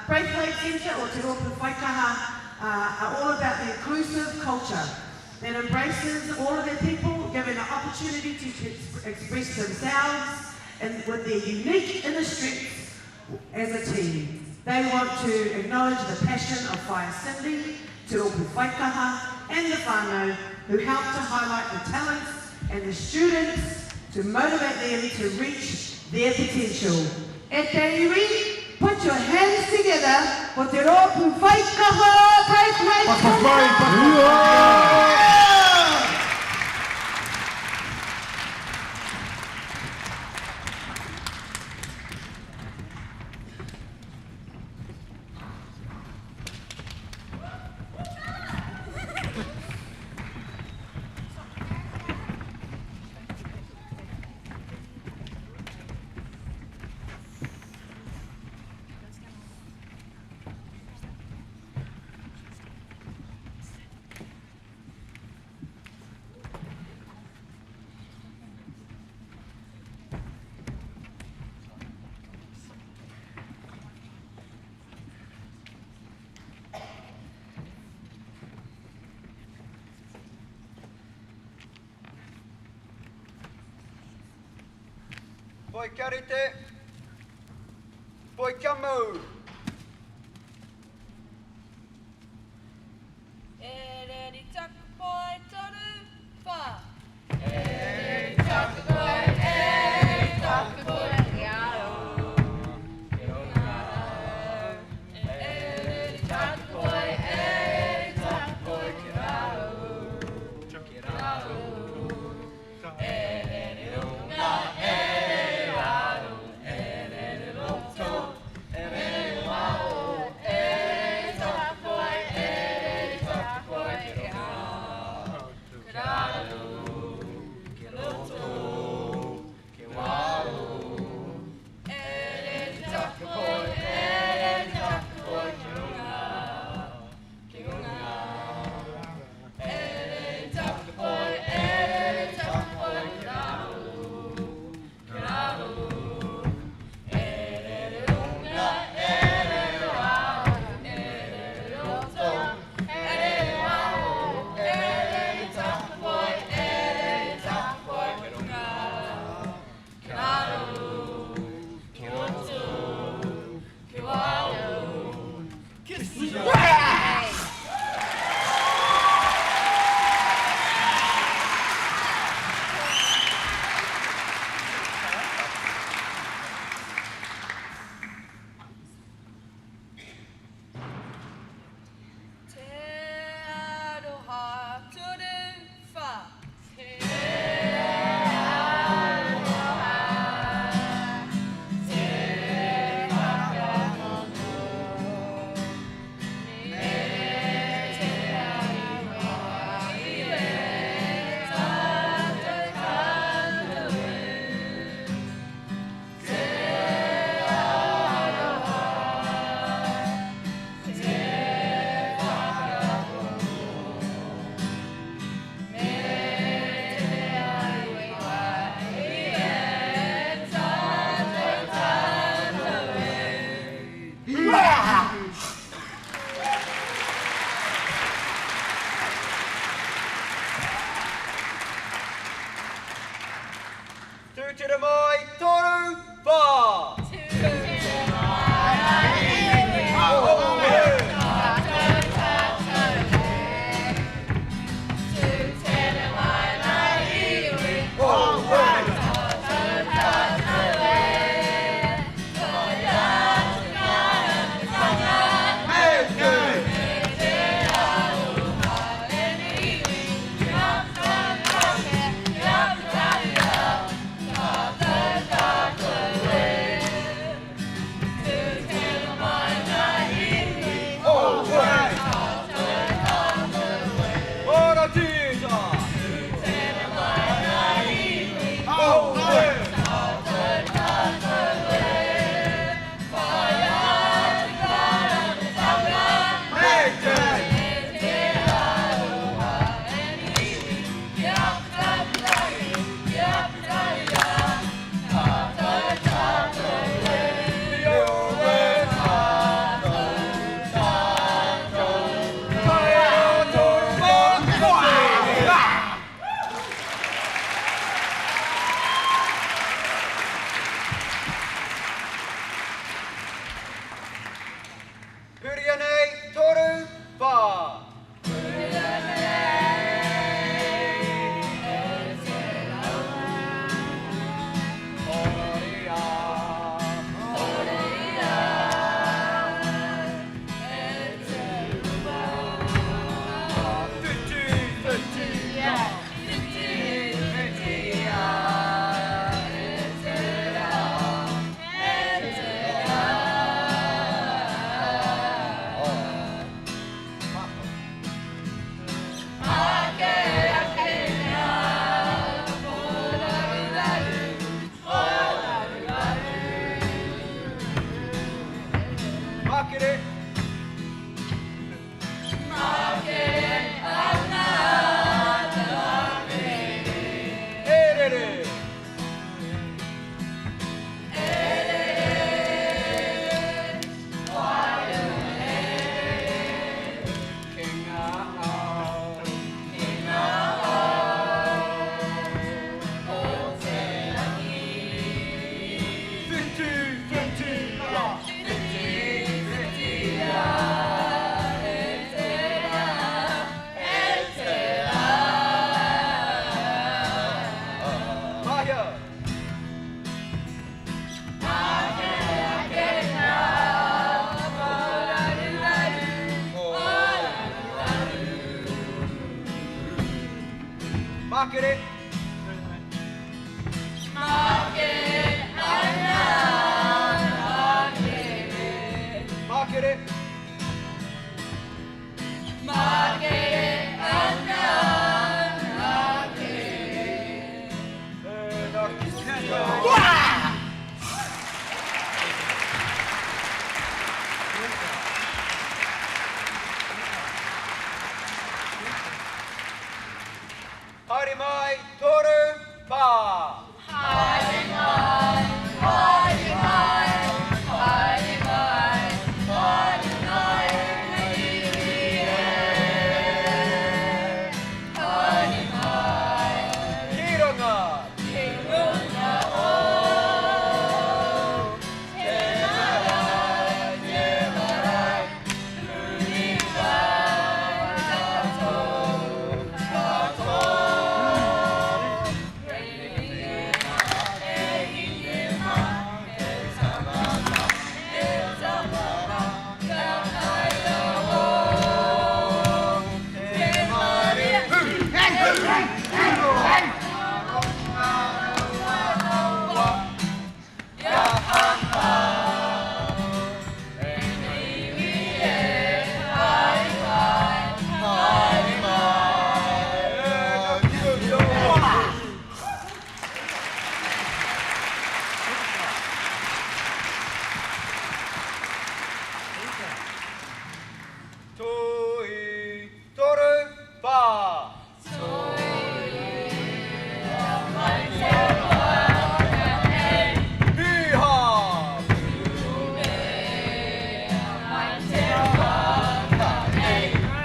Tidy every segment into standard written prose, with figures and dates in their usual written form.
Braithwaite Centre or Te Rōpū Whaikaha are all about the inclusive culture that embraces all of their people, giving the opportunity to express themselves and with their unique inner strengths as a team. They want to acknowledge the passion of Whaea Cindy, Te Rōpū Whaikaha and the whānau who help to highlight the talents and the students to motivate them to reach their potential. E te iwi, put your hands together for Te Rōpū Whaikaha Braithwaite Centre! Poi kia rite. Poi kia mau. E reri taku poi toru, wha. Makere. Makere ana te makere. E rere. E rere, wairere. Ki ngā ao. Ki ngā ao o te rangi. Whiti, whiti, ia. Whiti, whiti, ia. E te rā, e te rā. Mahia. Ake, ake nā, kōraruraru, kōraruraru. Makere. Makere ana, makere. Makere. Makere ana, makere. Haere mai, toru, whā. Haere mai, haere mai, haere mai, haere mai, ngā iwi e. Haere mai. Ki runga. Ki runga o te marae, te marae, huriwai tātou katoa. E hine mā, e hine mā, e tama rā, e tama rā, ka haere o te marea. Toi, toru, whā. Hī-hā!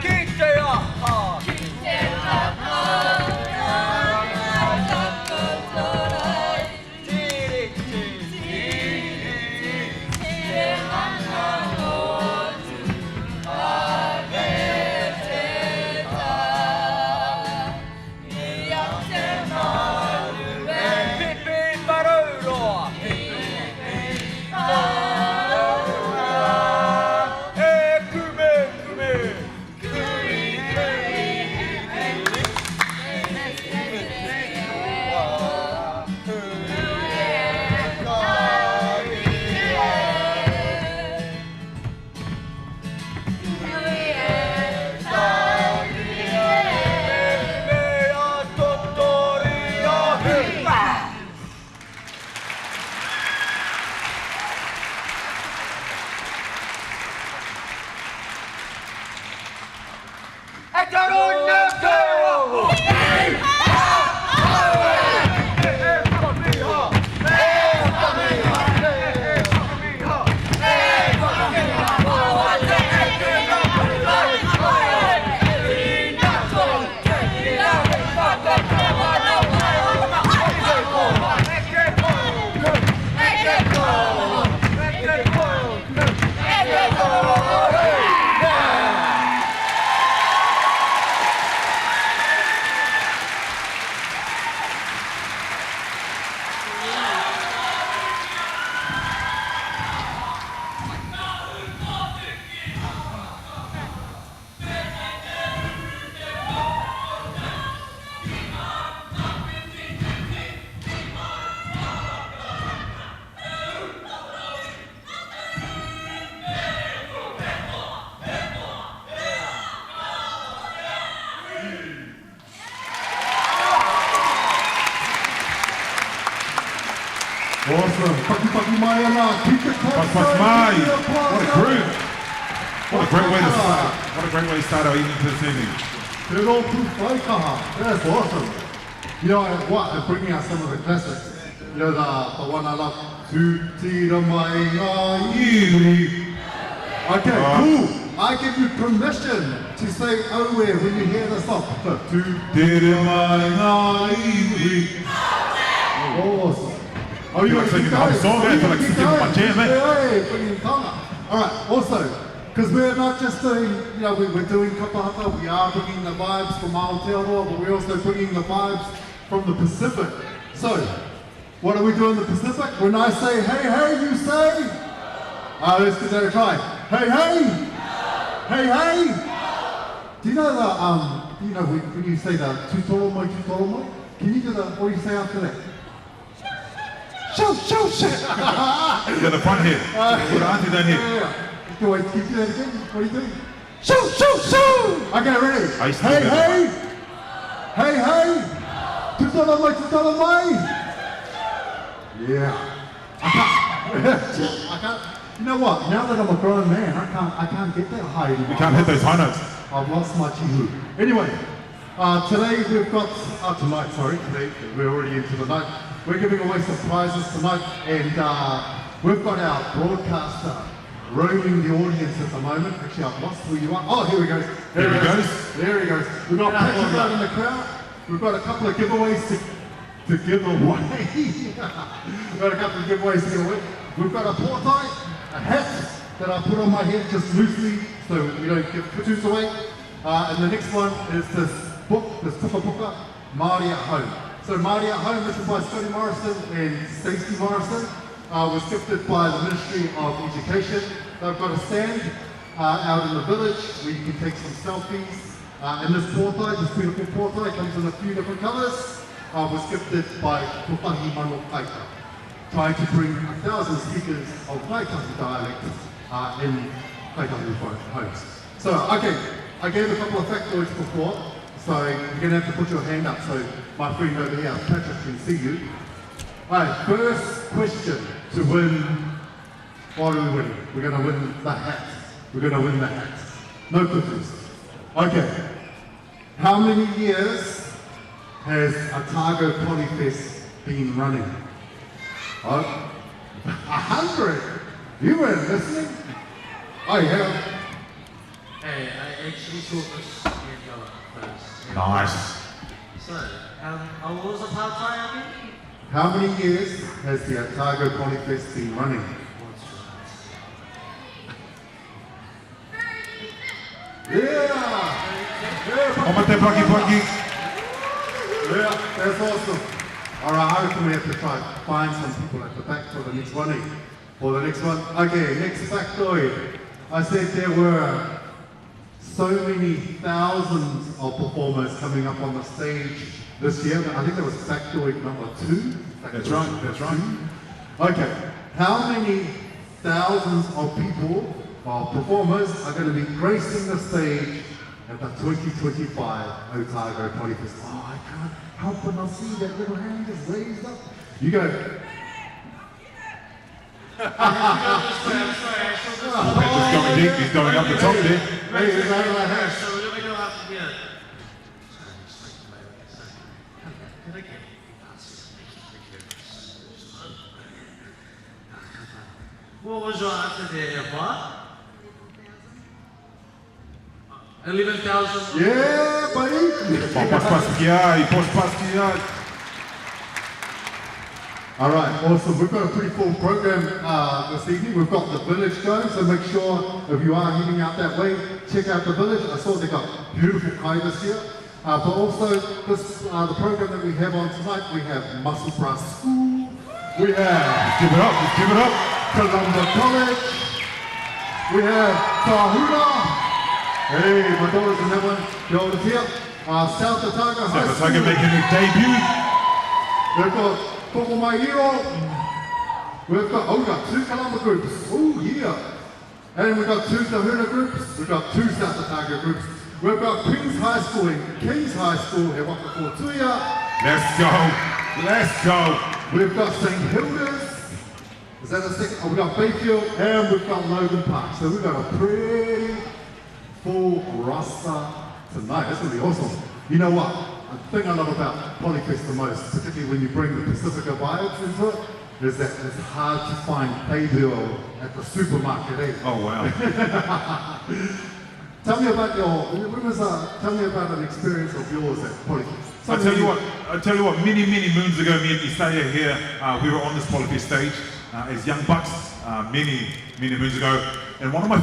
Ki te aha! Tiriti! Pipi Parauroa! E kume kume! Kui kui! Mea totori ahu! E te runa te waho! Awesome. Paki paki mai ana ki te Paki paki mai. What a group. What a great way to start. What a great way to start our evening this evening. Te Rōpū Whaikaha. That's awesome. You know what? They're bringing out some of the classics. You know, the, the one I love. Tūtira mai ngā iwi. Okay, cool. I give you permission to say aue when you hear the song. So, Tere mai ngā iwi. Awesome. Oh, you Feel like wanna singing keep the whole going? song, eh? You Feel like keep singing my going. jam, eh? Hey, bringing tonga. All right, also, because we're not just doing, you know, we, we're doing kapa haka, we are bringing the vibes from Aotearoa, but we're also bringing the vibes from the Pacific. So, what do we do in the Pacific? When I say, hey, hey, you say, let's give that a try. Hey, hey! Hey, hey! Do you know the, you know, when, when you say the tutoro mai, tutoro mai, can you do the, what do you say after that? Shoo, shoo, shoo! Yeah, the front here. Put auntie down here. Yeah, yeah. Do I keep do that again? What are you doing? Shoo, shoo, shoo! Okay, ready? I used to Hey, do that. hey! Hey, hey! Tutoro mai, tutoro mai! Yeah. I can't, I can't, you know what? Now that I'm a grown man, I can't, I can't get that high anymore. You can't hit those high notes. I've lost my chihu. Anyway, today we've got, tonight, sorry, today, we're already into the night. We're giving away some prizes tonight, and we've got our broadcaster roaming the audience at the moment. Actually, I've lost where you are. Oh, here he goes. There he goes. There he goes. We've got Patrick out in the crowd. We've got a couple of giveaways to, to give away. We've got a couple of giveaways to give away. We've got a pōtae, a hat that I put on my head just loosely so we don't give kutus away. And the next one is this book, this pukapuka, Māori at Home. So Māori at Home, written by Scotty Morrison and Stacey Morrison, was gifted by the Ministry of Education. They've got a stand out in the village where you can take some selfies. And this pōtae, this beautiful pōtae, comes in a few different colours, was gifted by Kotahi Mano Kaita, trying to bring 1,000 speakers of Kaitahi dialect in Kaitahi homes. So, okay, I gave a couple of factoids before, so you're going to have to put your hand up so my friend over here, Patrick, can see you. All right, first question to win. What are we winning? We're going to win the hat. We're going to win the hat. No cookies. Okay. How many years has Otago Polyfest been running? Oh, 100? You weren't listening? I have. Hey, I actually saw this hand go up first. Nice. So, what was the part time again? How many years has the Otago Polyfest been running? What's right? Yeah! Yeah, Oma te paki paki. Yeah, that's awesome. All right, I reckon we have to try and find some people at the back for the next one. Eh? For the next one. Okay, next factoid. I said there were so many thousands of performers coming up on the stage this year. I think that was factoid number 2. That's right, that's right. Okay, how many thousands of people, or performers, are going to be gracing the stage at the 2025 Otago Polyfest? Oh, I can't help but not see that little hand is raised up. You go. I'm sorry, I saw this. Patrick's going deep. He's going up the top there. Hey, is that my hand? So let me go up here. Sorry, just like sorry. Can I get answer? Thank you. What was your answer there, Eva? 11,000. Yeah, buddy. Pos pas ki ai, pos pas ki ai. All right, awesome. We've got a pretty full program this evening. We've got the village going, so make sure if you are heading out that way, check out the village. I saw they got beautiful kai this year. But also, this the program that we have on tonight, we have Musselburgh School, we have Give it up, just give it up. Columba College, we have Tahuna. Hey, my daughter's in that one. The oldest here. South Otago High South School. Otago making their debut. We've got Tokomairo. We've got, oh, we've got 2 Kalama groups. Oh, yeah. And we've got 2 Tahuna groups. We've got 2 South Otago groups. We've got King's High School and King's High School, He Waka Kōtuia. Let's go. Let's go. We've got St. Hilda's. Is that a second? Oh, we've got Bayfield and we've got Logan Park. So we've got a pretty full roster tonight. That's going to be awesome. You know what? The thing I love about Polyfest the most, particularly when you bring the Pacifica vibes into it, is that it's hard to find baby oil at the supermarket, eh? Oh, wow. Tell me about your, when was, tell me about an experience of yours at Polyfest. I tell you what, many, many moons ago, me and Isaiah here, we were on this Polyfest stage as young bucks, many, many moons ago. And one of my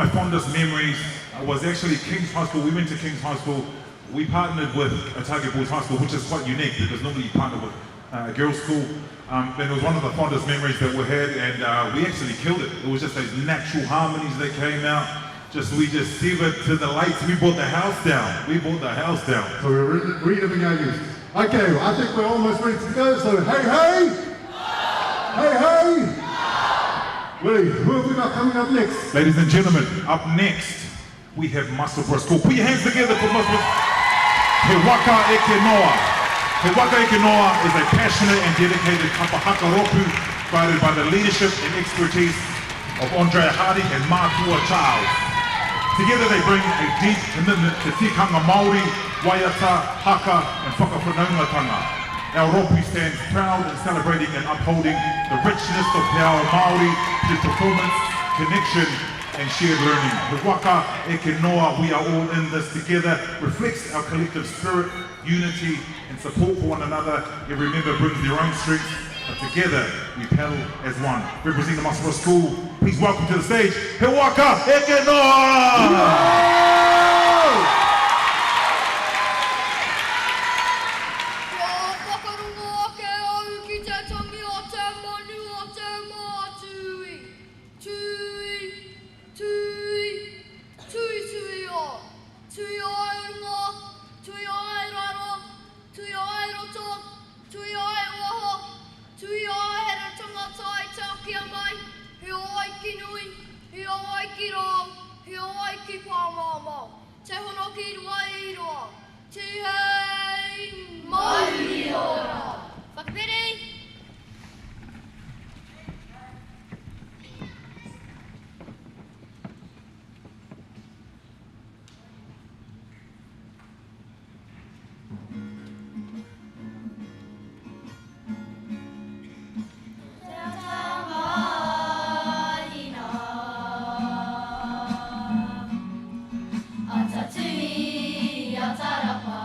fondest memories was actually King's High School. We went to King's High School. We partnered with Otago Boys High School, which is quite unique because normally you partner with a girls' school. And it was one of the fondest memories that we had, and we actually killed it. It was just those natural harmonies that came out. We just severed to the lights. We brought the house down. We brought the house down. So we're reliving our youth. Okay, I think we're almost ready to go. So hey, hey! Hey, hey! Willie, who have we got coming up next? Ladies and gentlemen, up next, we have Musselburgh School. Put your hands together for Musselburgh. He Waka Eke Noa. He Waka Eke Noa is a passionate and dedicated kapahaka ropu guided by the leadership and expertise of Andrea Hardy and Mātua Charles. Together they bring a deep commitment to tikanga Māori, waiata, haka and whakawhanaungatanga. Our ropu stands proud in celebrating and upholding the richness of te ao Māori through performance, connection and shared learning. He Waka Eke Noa, we are all in this together, reflects our collective spirit, unity and support for one another. Every member brings their own strengths, but together we paddle as one. Representing the Musselburgh School, please welcome to the stage, He Waka Eke Noa! Atatui, atarapa.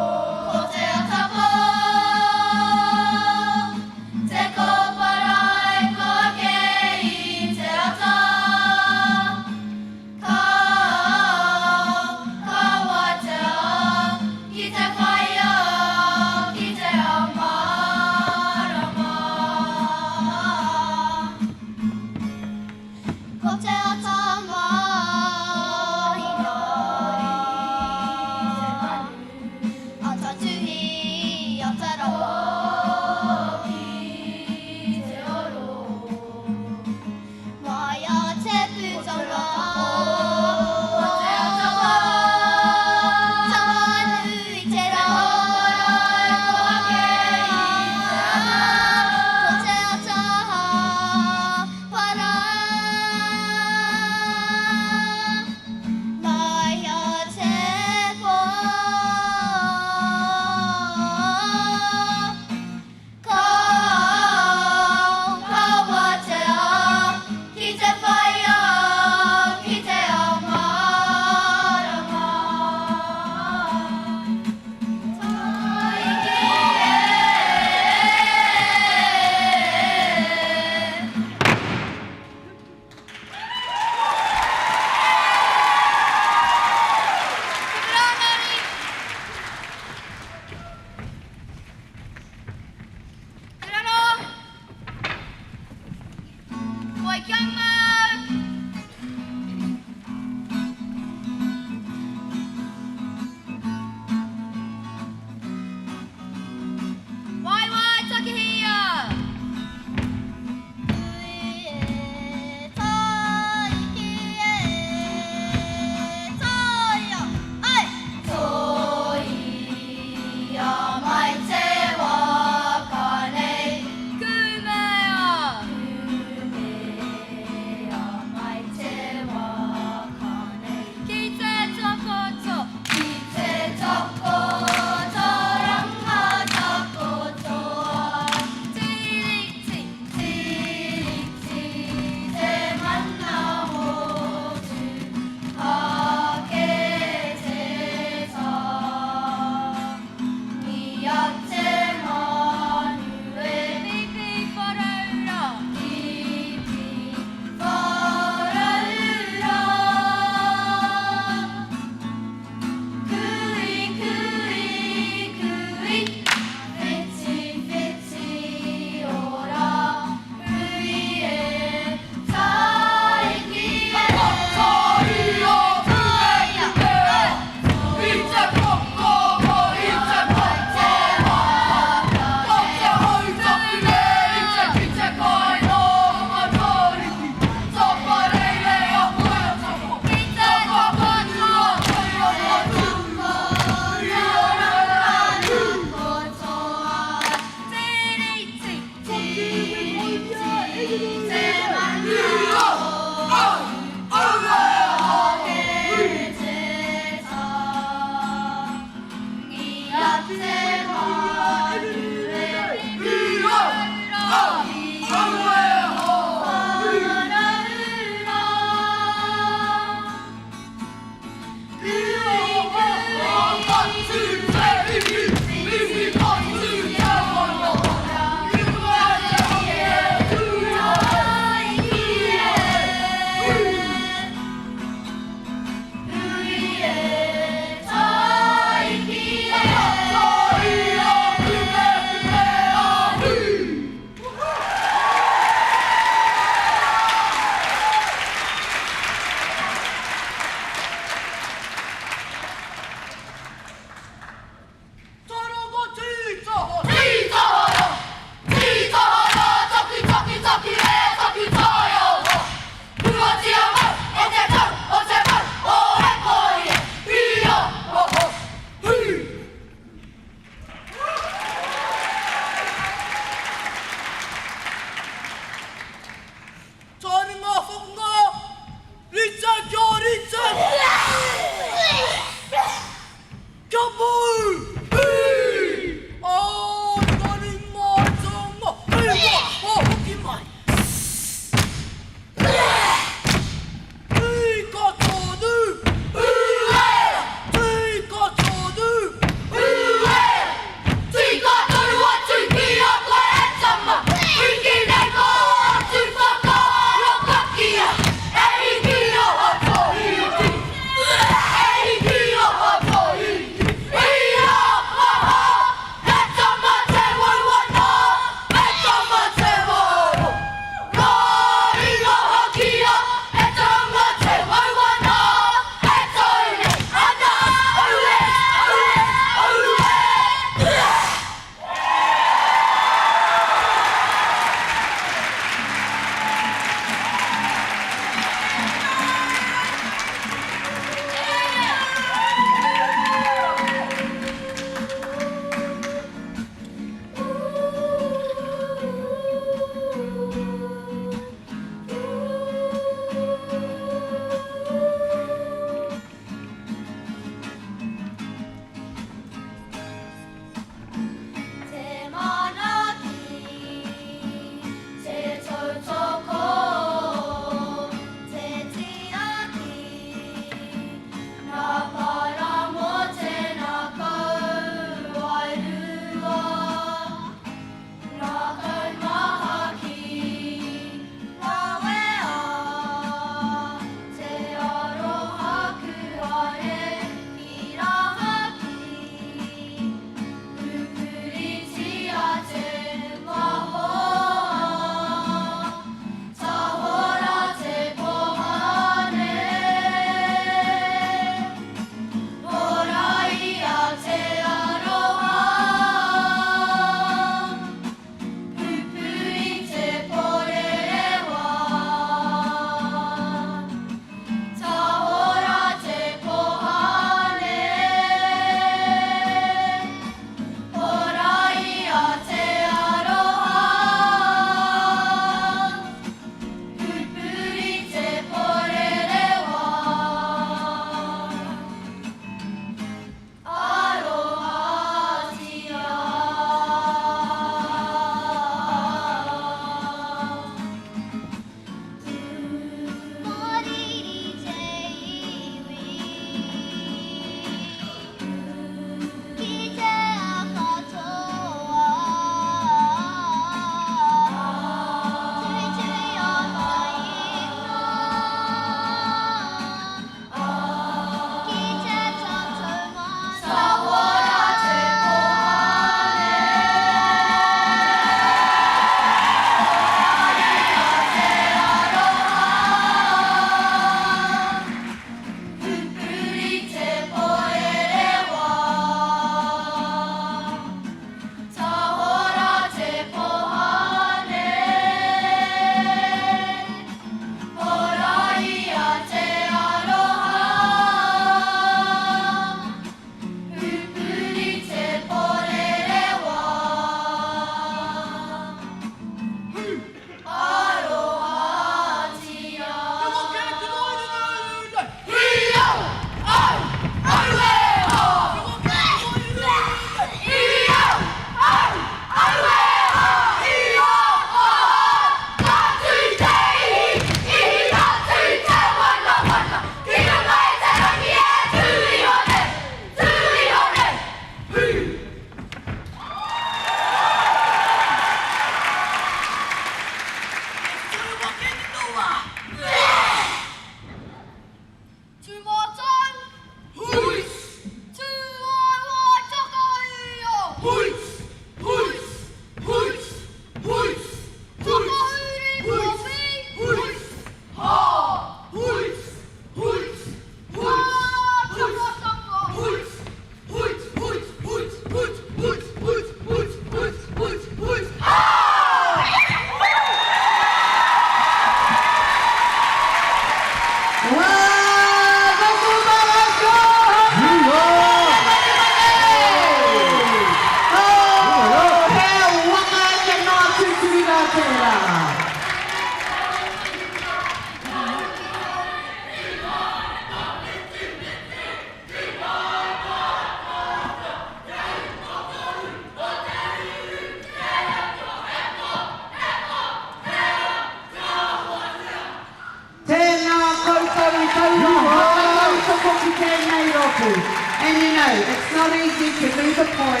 atu. And you know, it's not easy to do the poi,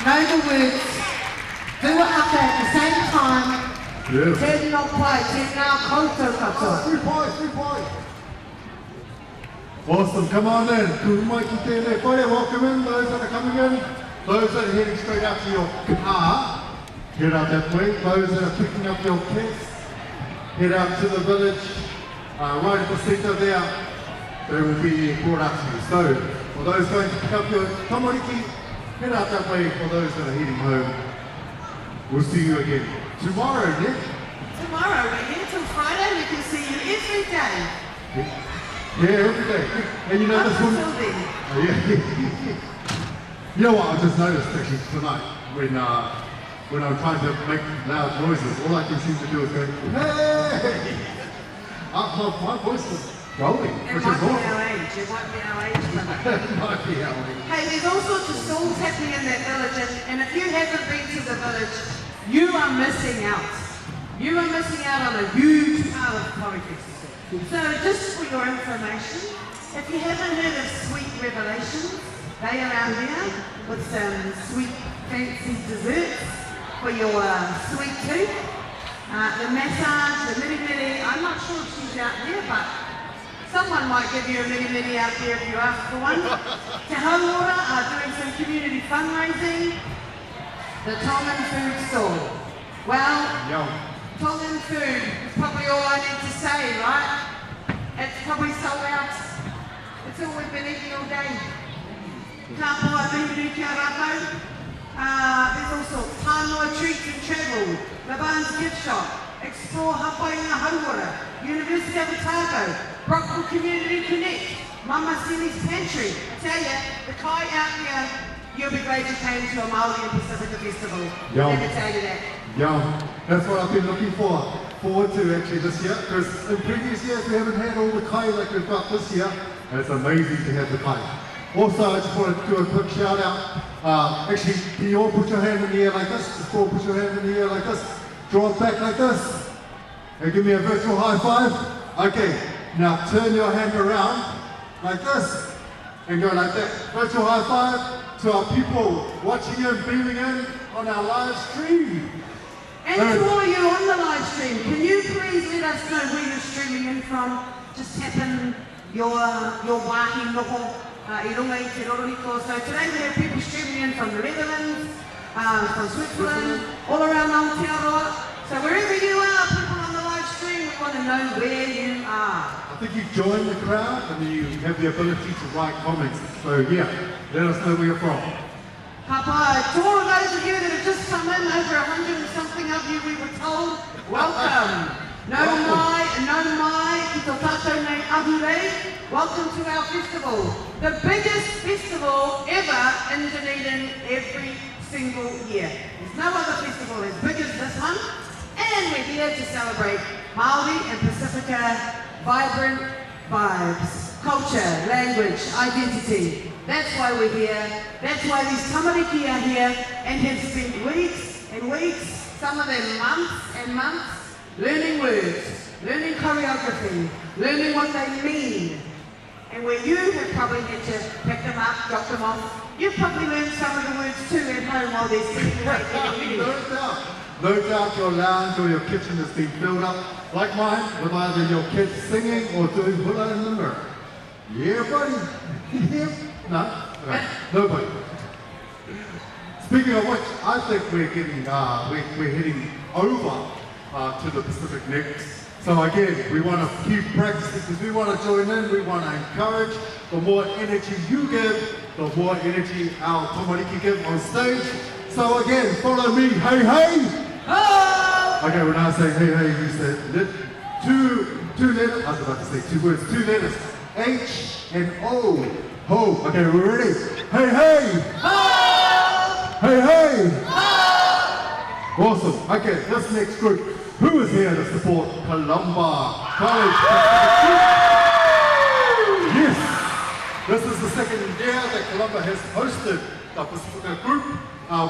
know the words, do a haka at the same time. Yes. Tēnā pai, tēnā koutou katoa. Three pai, three pai. Awesome, come on in. Kuhu mai ki tēnei whare, welcome in those that are coming in. Those that are heading straight out to your car, head out that way. Those that are picking up your kids, head out to the village, right at the centre there. They will be brought out to you. So, for those going to pick up your tamariki, head out that way. For those that are heading home, we'll see you again tomorrow, Nick. Tomorrow, we're here till Friday, we can see you every day. Yeah, every day. And you know Up this one. until then. Yeah. You know what I just noticed actually tonight when when I'm trying to make loud noises, all I can seem to do is go, hey! My voice is going, It which might is be awesome. our age, it might be our age limit. It might be our age. Hey, there's all sorts of stalls happening in that village, and if you haven't been to the village, you are missing out. You are missing out on a huge part of Polyfest. So just for your information, if you haven't heard of Sweet Revelations, they are out here with some sweet fancy desserts for your sweet tooth. The massage, the mini mini, I'm not sure if she's out there, but someone might give you a mini mini out there if you ask for one. Te Hauora are doing some community fundraising. The Tongan food stall. Well, Yum. Tongan food is probably all I need to say, right? It's probably sold out. It's all we've been eating all day. Ka pai, mihi kia rātou. There's all sorts. Tānoa Treats and Travel, Laban's Gift Shop, Explore Hapainga Hauora, University of Otago, Brockville Community Connect, Mama Sini's Pantry. I tell ya, the kai out here, you'll be glad you came to a Māori and Pacifica Festival. Yum. Let me tell you that. Yum. That's what I've been looking forward to actually this year, because in previous years we haven't had all the kai like we've got this year, and it's amazing to have the kai. Also, I just want to do a quick shout out. Actually, can you all put your hand in the air like this? Just all put your hand in the air like this. Draw it back like this. And give me a virtual high five. Okay, now turn your hand around like this and go like that. Virtual high five to our people watching and beaming in on our live stream. And to all of you on the live stream, can you please let us know where you're streaming in from? Just tap in your wāhi noho i runga i te rorohiko. So today we have people streaming in from the Netherlands, from Switzerland, all around Aotearoa. So wherever you are, people on the live stream, we want to know where you are. I think you join the crowd and you have the ability to write comments. So yeah, let us know where you're from. Ka pai. To all of those of you that have just come in, over 100 and something of you, we were told, welcome. No mai, no mai, ki tō tātou nei ahurei. Welcome to our festival. The biggest festival ever in Dunedin every single year. There's no other festival as big as this one. And we're here to celebrate Māori and Pacifica vibrant vibes, culture, language, identity. That's why we're here. That's why these tamariki are here and have spent weeks and weeks, some of them months and months, learning words, learning choreography, learning what they mean. And where you have probably had to pick them up, drop them off, you've probably learned some of the words too at home while they're sitting there getting ready. No doubt. No doubt your lounge or your kitchen has been filled up, like mine, with either your kids singing or doing hula in the mirror. Yeah, buddy. Yeah. No? Okay. Nobody. Speaking of which, I think we're getting, we're heading over to the Pacific next. So again, we want to keep practicing because we want to join in, we want to encourage. The more energy you give, the more energy our tamariki give on stage. So again, follow me, hey, hey! Oh! Okay, when I say hey, hey, you say two letters. I was about to say two words, two letters. H and O. Ho. Okay, we're ready. Hey, hey! Ho! Hey, hey! Ho! Awesome. Okay, this next group, who is here to support Columba College? Yes! This is the second year that Columba has hosted the Pacifica group,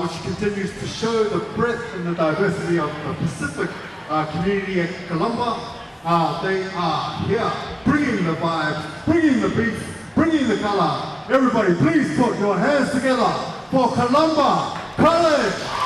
which continues to show the breadth and the diversity of the Pacific community at Columba. They are here bringing the vibes, bringing the beats. Bringing the colour. Everybody, please put your hands together for Columba College.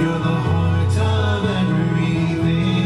You're the heart of everything.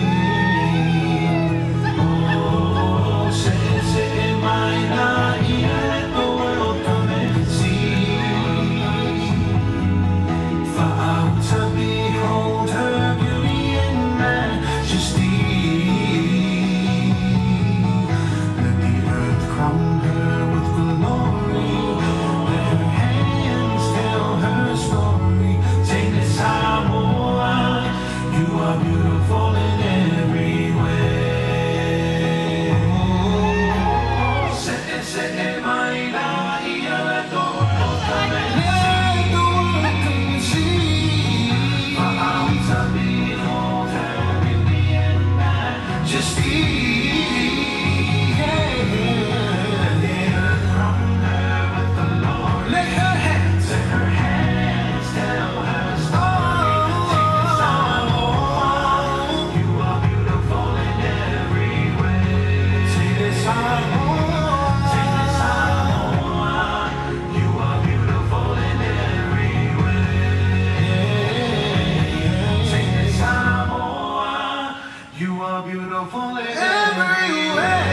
falling everywhere.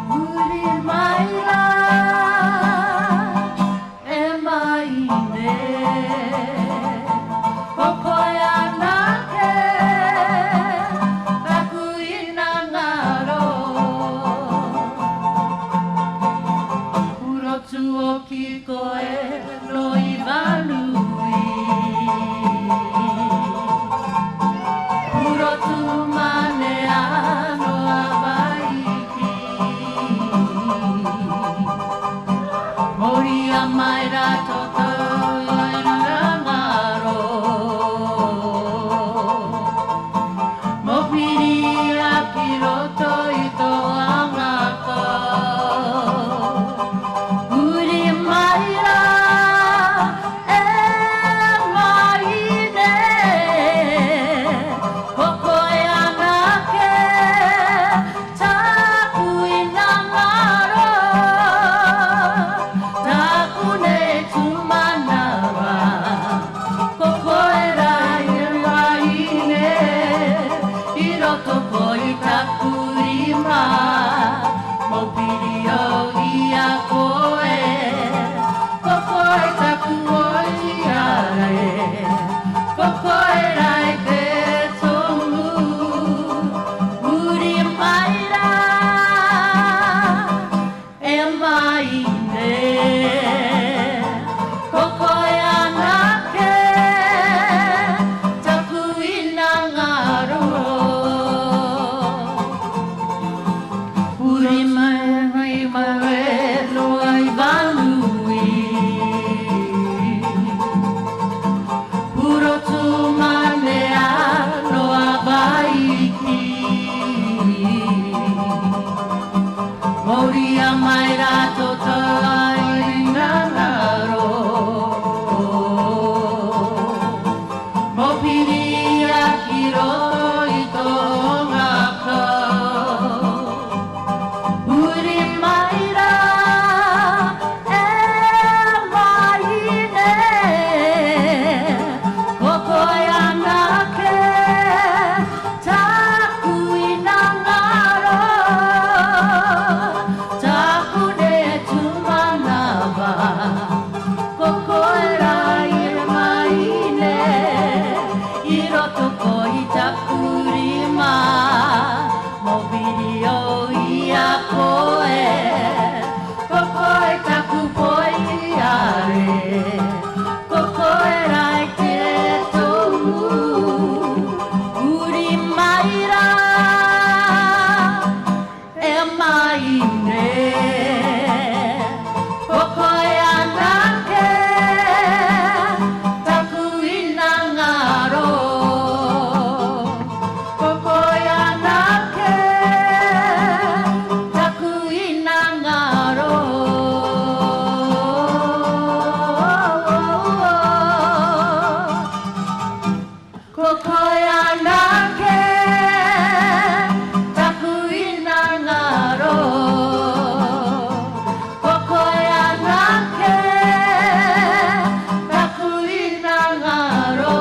Huri mai rā, e mai nei, ko koe anake taku inangaro. Purotu o ki koe no Ivanui. Purotu manea no Avaiki. Moria mai rā tō ngaro. Mōwhiria ki roto i tō angakau. Huri mai rā, e mai nei, ko koe anake taku inangaro, taku nei tūmanawa, ko koe rā e mai nei, i roto koe i taku rima, maupiri au i a koe, ko koe taku oiara e, ko koe rā i te tomu, huri mai rā, e mai nei, ko koe anake taku inangaro. Huri mai mai mai noa i Vanui. Purotu manea noa Vaiki. Mauria mai rā tō inangaro. Mōpiria ki roto i tō ngākau. Huri mai rā, e mai nei, ko koe anake taku inangaro, taku nei tūmanawa, ko koe rā i mai nei, i roto koe i taku rima, mōwhiri au i a koe, ko koe taku poiare, ko koe rā i te tomu, huri mai rā, e mai nei, ko koe anake taku inangaro, ko koe anake taku inangaro. Ko koe anake taku inangaro, ko koe anake taku inangaro.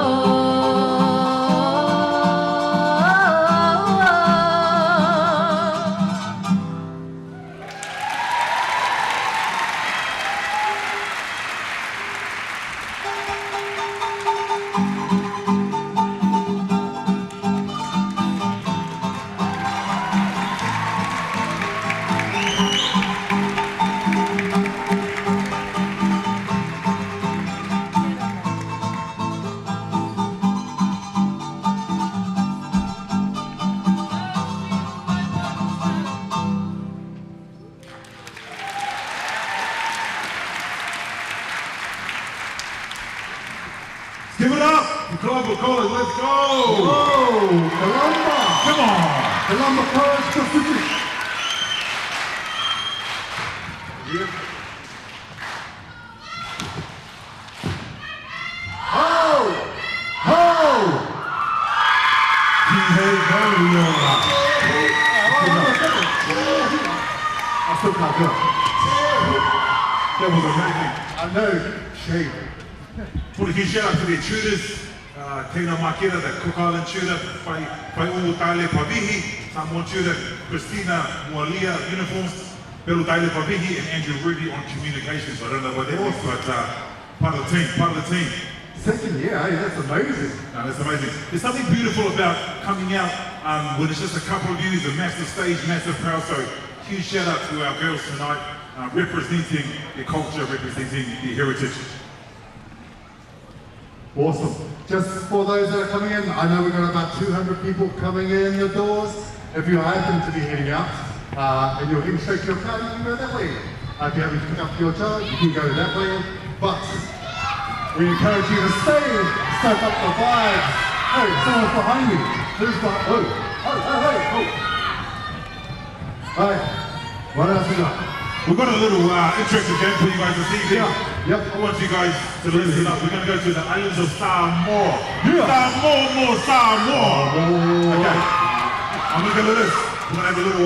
Give it up for Colombo College. Let's go. Whoa, Columba! Come on. Columba College Pacific. Yeah. Ho! Ho! Tihei mauriora. I still can't do it. That was amazing. I know. Shame. Put a huge shout out to their tutors, Teina Makena, the Cook Island tutor, Whai'u Taile Pavihi, Samoan tutor, Christina Moalia, uniforms, Belu Taile Pavihi, and Andrew Ruby on communications. I don't know what that was, but part of the team, part of the team. Second year, hey, that's amazing. No, that's amazing. There's something beautiful about coming out when it's just a couple of you, there's a massive stage, massive crowd. So huge shout out to our girls tonight, representing their culture, representing their heritage. Awesome. Just for those that are coming in, I know we've got about 200 people coming in the doors. If you happen to be heading out and you're heading straight to your car, you can go that way. If you happen to pick up your child, you can go that way. But we encourage you to stay, soak up the vibes. Hey, someone's behind me. Who's behind? Oh, oh, oh, hey, oh. All right, what else we got? We've got a little interactive game for you guys this evening. Yeah. Yep. I want you guys to listen up. We're going to go to the islands of Samoa. Yeah. Samoa, more, Samoa. Okay. I'm going to go to this. We're going to have a little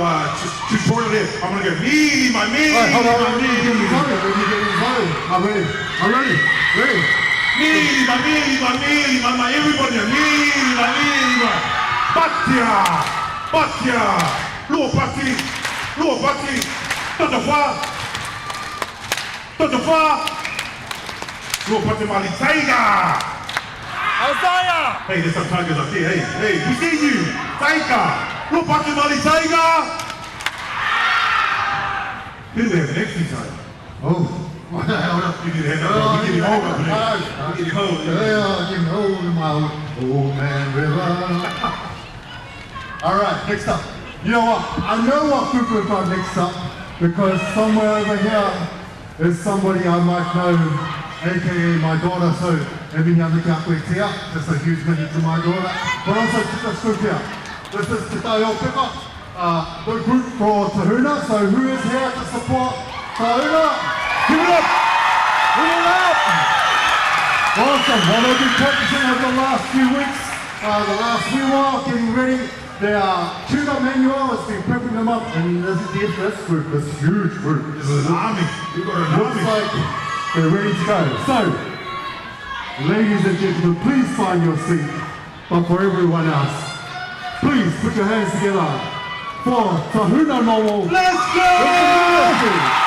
tutorial here. I'm going to go, me, my, me, All right, hold on, my, let me me. get inside. Let me get inside. I'm ready. I'm ready. Ready. Me, my, me, my, me, my, my, everybody. Me, my, me, my. Patia. Patia. Lua pati. Lua pati. Tata fa. Tata fa. Lua pati mali taiga. Isaiah! Hey, there's some tigers up here. Hey, hey, we see you. Tiger. Lua pati mali tiger. Who do we have next time? Oh, hold up. You need a hand up. We're getting old up here. We're getting old. Yeah, getting old in my old man river. All right, next up. You know what? I know what group we've got next up because somewhere over here is somebody I might know, aka my daughter. So, just a huge mihi to my daughter, but also to this group here. This is Te Tai o Peka, the group for Tahuna. So who is here to support Tahuna? Give it up! Give it up! Awesome. Well, they've been practicing over the last few weeks, the last wee while, getting ready. Their tutor Manuel has been prepping them up, and this is this group, this huge group. This is an army. We've got an Looks army. like they're ready to go. So, ladies and gentlemen, please find your seat. But for everyone else, please put your hands together for Tahuna Normal. Let's go! Oh.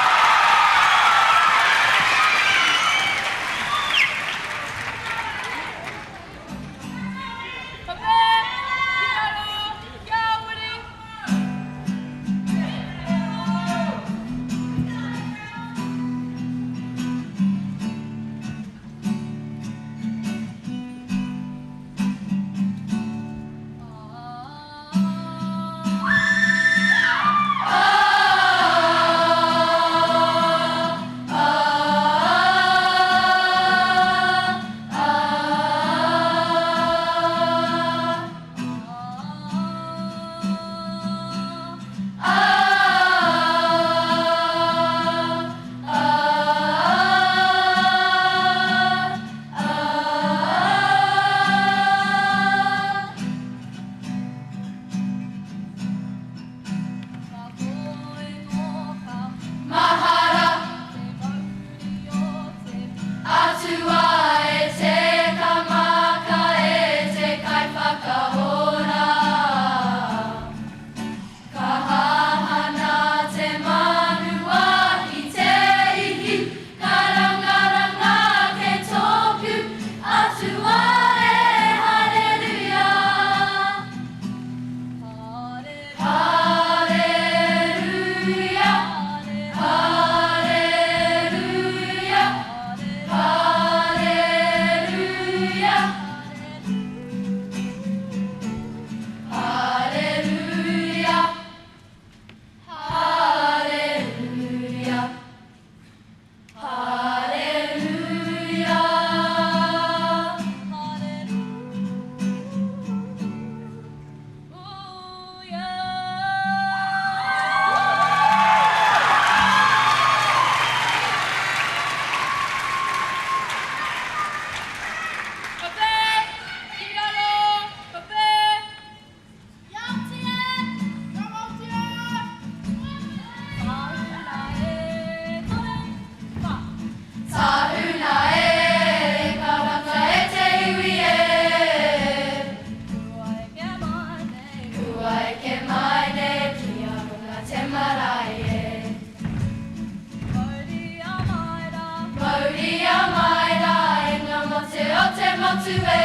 motu e.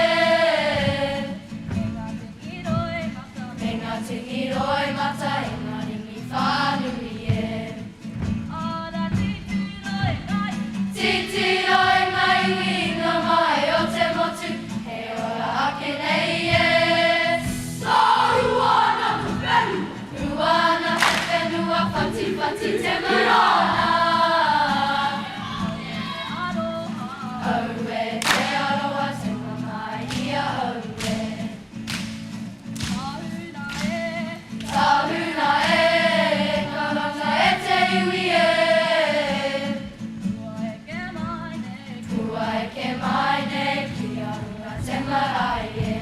Me ngā tingi roimata e ngā ringi whānui e. Titiro e ngā iwi ngā mai o te motu, he ora ake nei e. Rua ana te whenua. Rua ana te whenua, whatiwhati te marana. Aue te aroha te mamae i a aue. Tahuna e, karanga e te iwi e. Kua eke mai nei ki a runga te marae e.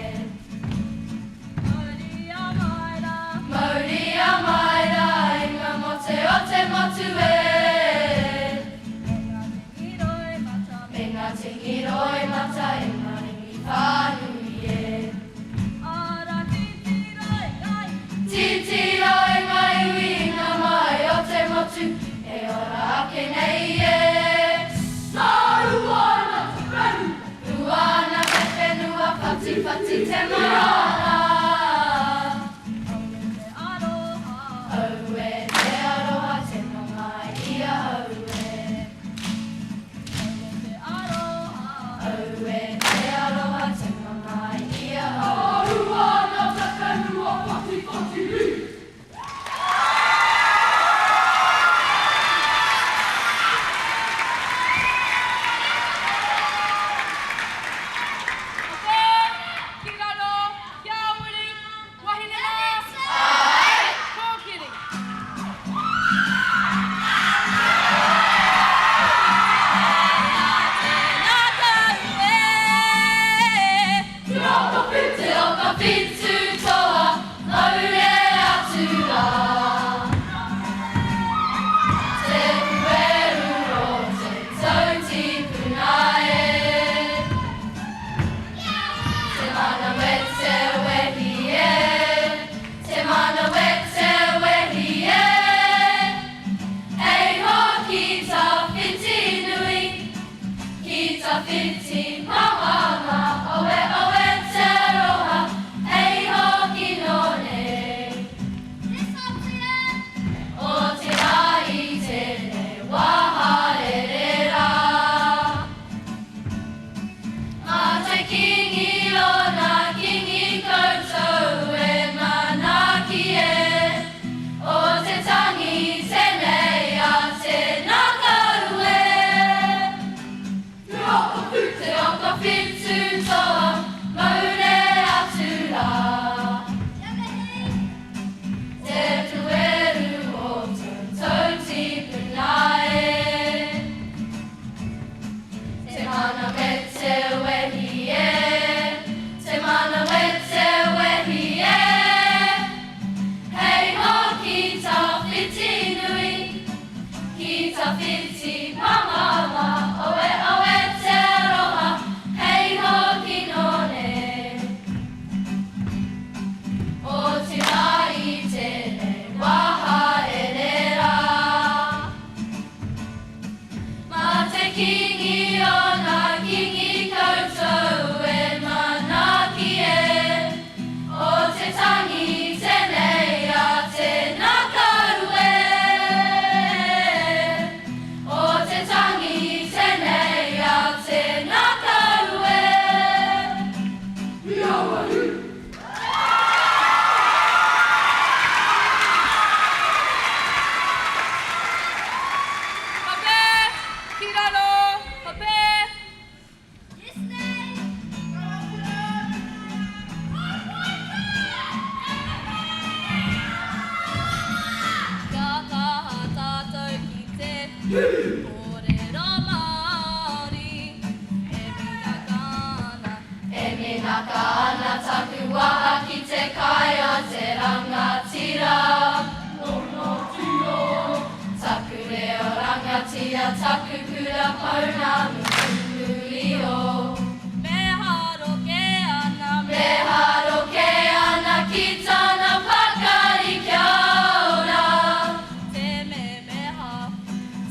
Mauria mai rā i ngā mote o te motu e. Me ngā tingi roimata e ngā ringi whānui e. Titiro e ngā iwi i ngā mai o te motu, e ora ake nei e. Rua ana te whenua. Rua ana te whenua, whatiwhati te marana. Aue te aroha te mamae i a aue. Aue te aroha te mamae i a aue. Rua ana te whenua, whatiwhati hi. Ko, ki raro, kia uri, wahine mā. Kōkiri. Tēnā tāu e. Te oka whitu toa, maure atu rā. Te pueru o te tau tipuna e. Te mana me te wehi e. Te mana me te wehi e. Ei ho ki tawhiti nui, ki tawhiti mamama, oe oe te aroha, ei hoki nō nei. O te rā i tēnei wā haere rā. Mā te kingi o nā kingi koutou e manaaki e. O te tangi tēnei a te ngākau e. Te oka whitu toa, maure atu rā. Te pueru o tau tipuna e. Te mana me te wehi e. Te mana me te wehi e. Hei ho ki tawhiti nui, ki tawhiti mamama, oe oe te aroha, hei hoki nō nei. O te rā i tēnei wā haere rā. Mā te kingi o nā kingi koutou e manaaki e. O te tangi tēnei a te ngākau e. O te tangi tēnei a te ngākau e. Hape, ki raro, hape. Kia kaha tātou ki te kōrero Māori. E minaka ana. E minaka ana taku waha ki te kai a te rangatira. Taku reo rangatira, taku kura pounamu tuku iho. Me haroke ana. Me haroke ana ki tana pakari kia ora. Te memeha.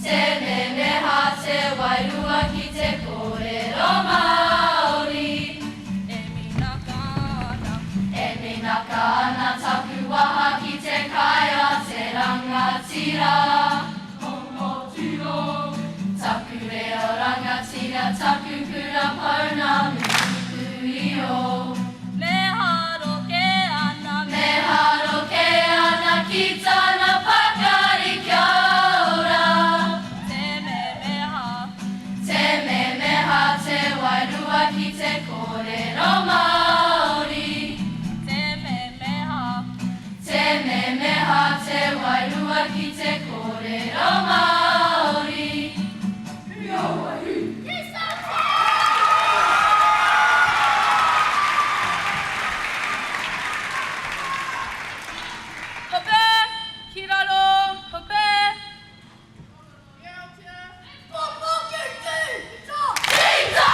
Te memeha te wairua ki te kōrero Māori. Koia taku kura pounamu tuku iho. Me haroke ana. Me haroke ana ki tana pakari kia ora. Te memeha. Te memeha te wairua ki te kōrero Māori. Te memeha. Te memeha te wairua ki te kōrero Māori. Hope, ki raro, hope. Ki tā!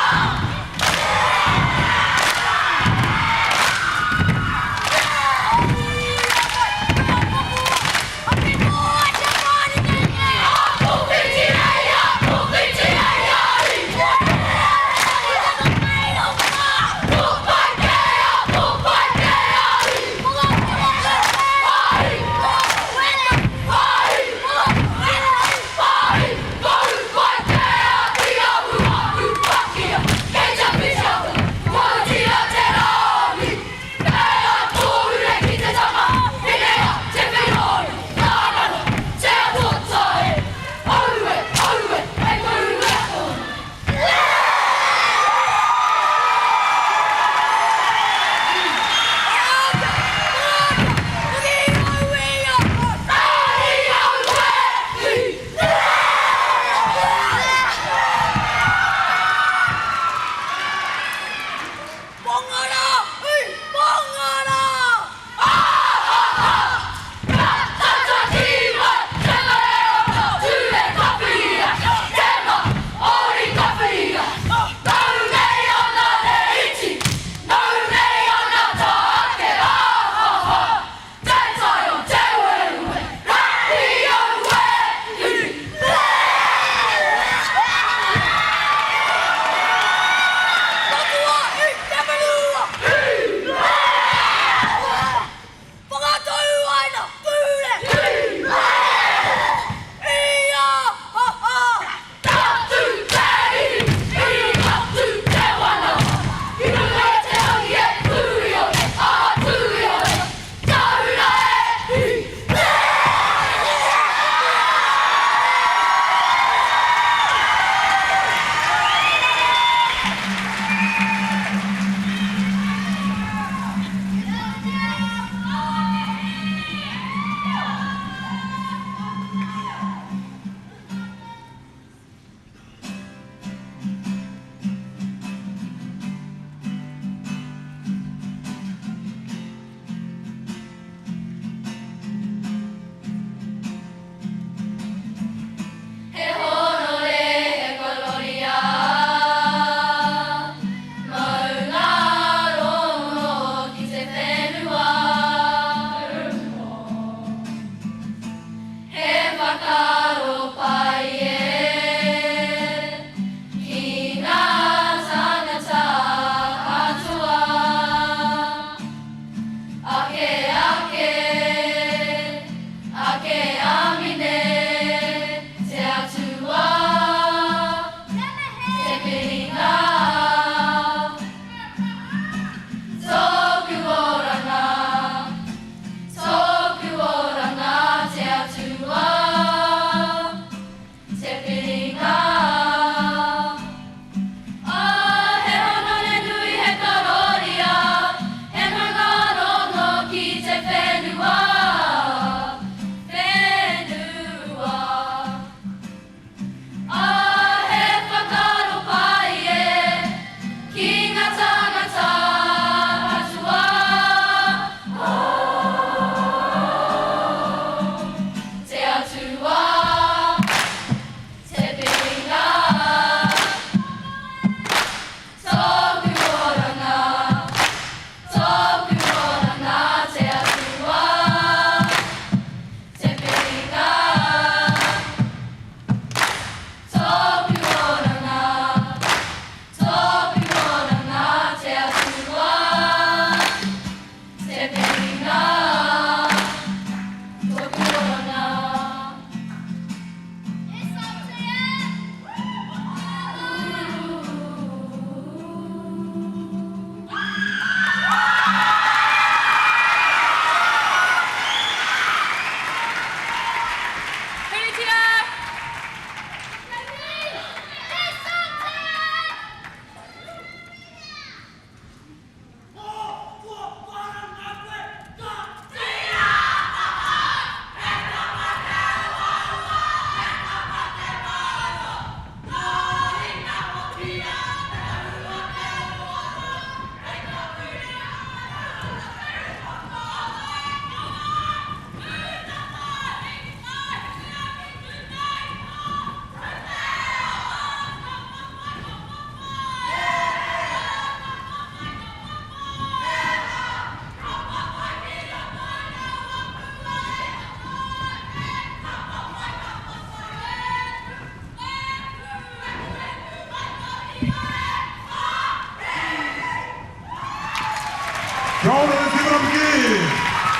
Kia ora, let's give it up again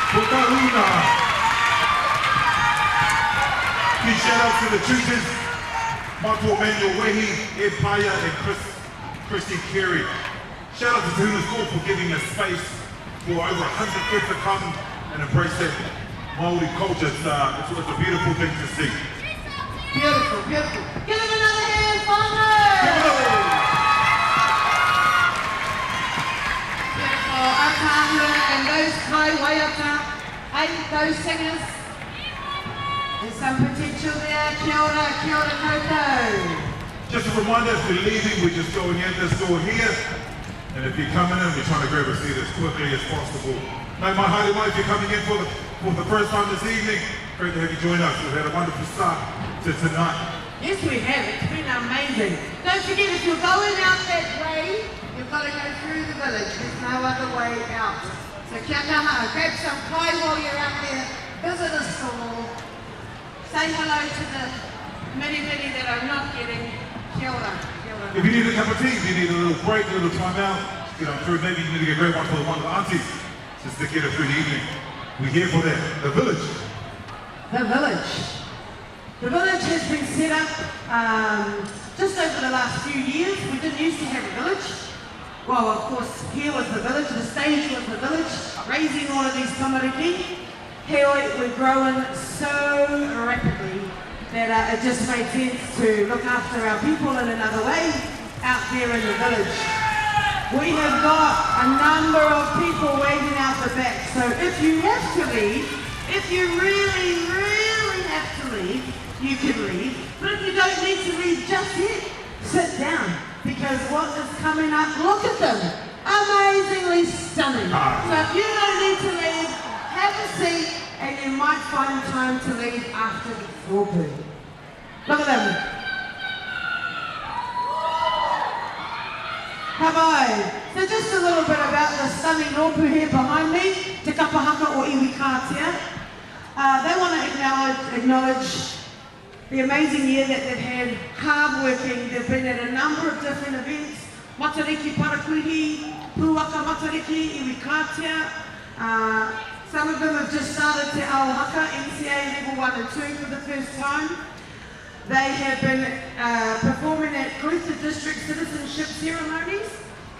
for Kahuna. Big shout out to the tutors, Michael Manuel Wehi, Ed Paya and Christy Carey. Shout out to Tahuna School for giving us space for over 100 kids to come and embrace that Māori culture. It's a beautiful thing to see. Beautiful, beautiful. Give them another hand, whānau! Give it up! Beautiful. Ataahua and those kai waiata, hey, those singers. There's some potential there. Kia ora, kia ora koutou. Just a reminder, if you're leaving, we're just going in this door here. And if you're coming in, we're trying to grab a seat as quickly as possible. Nau mai haere mai, if you're coming in for the first time this evening, great to have you join us. We've had a wonderful start to tonight. Yes, we have. It's been amazing. Don't forget, if you're going out that way, you've got to go through the village. There's no other way out. So kia kaha, grab some kai while you're out there. Visit a stall. Say hello to the many, many that I'm not getting. Kia ora, kia ora. If you need a cup of tea, if you need a little break, a little time out, get on through. Maybe you need to go grab one for one of the aunties just to get it through the evening. We're here for that. The village. The village. The village has been set up just over the last few years. We didn't used to have a village. Well, of course, here was the village, the stage was the village, raising all of these tamariki. Heoi, we're growing so rapidly that it just made sense to look after our people in another way out there in the village. We have got a number of people waiting out the back, so if you have to leave, if you really, really have to leave, you can leave. But if you don't need to leave just yet, sit down, because what is coming up, look at them, amazingly stunning. So if you don't need to leave, have a seat, and you might find time to leave after the rōpū. Look at them. Ka pai. So just a little bit about the stunning rōpū here behind me, Te Kapa Haka o Iwikātea. They want to acknowledge the amazing year that they've had, hard working. They've been at a number of different events, Matariki Parakuhi, Puaka Matariki, Iwikātea. Some of them have just started Te Ao Haka, NCA level 1 and 2 for the first time. They have been performing at Clutha District Citizenship Ceremonies.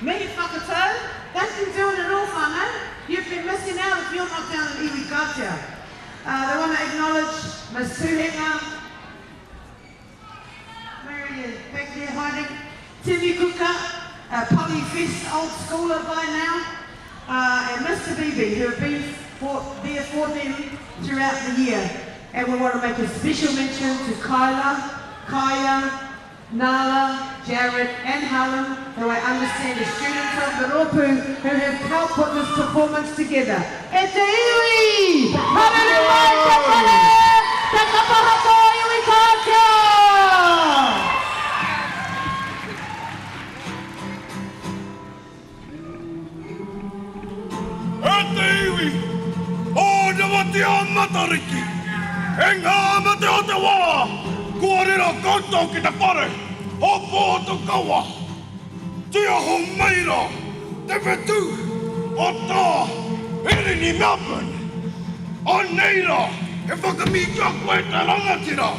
Mihi whakatau, they've been doing it all, whānau. You've been missing out if you're not down in Iwikātea. They want to acknowledge Ms Tuhenga. Where are you? Back there hiding. Timmy Cooker, a Polly Fest old schooler by now. And Mr. Beebe, who have been there for them throughout the year. And we want to make a special mention to Kyla, Kaya, Nala, Jared and Harlan, who I understand are students of the rōpū who have helped put this performance together. E te iwi! Haere mai te whare! Te kapa haka o Iwikātea! E te iwi, o te wati o Matariki, e ngā mate o te wā, kua riro koutou ki te whare o Pōhutukawa. Tiaho mai rā te whetū o tā Hirini Melbourne. Anei rā he whakamītia koe te rangatira,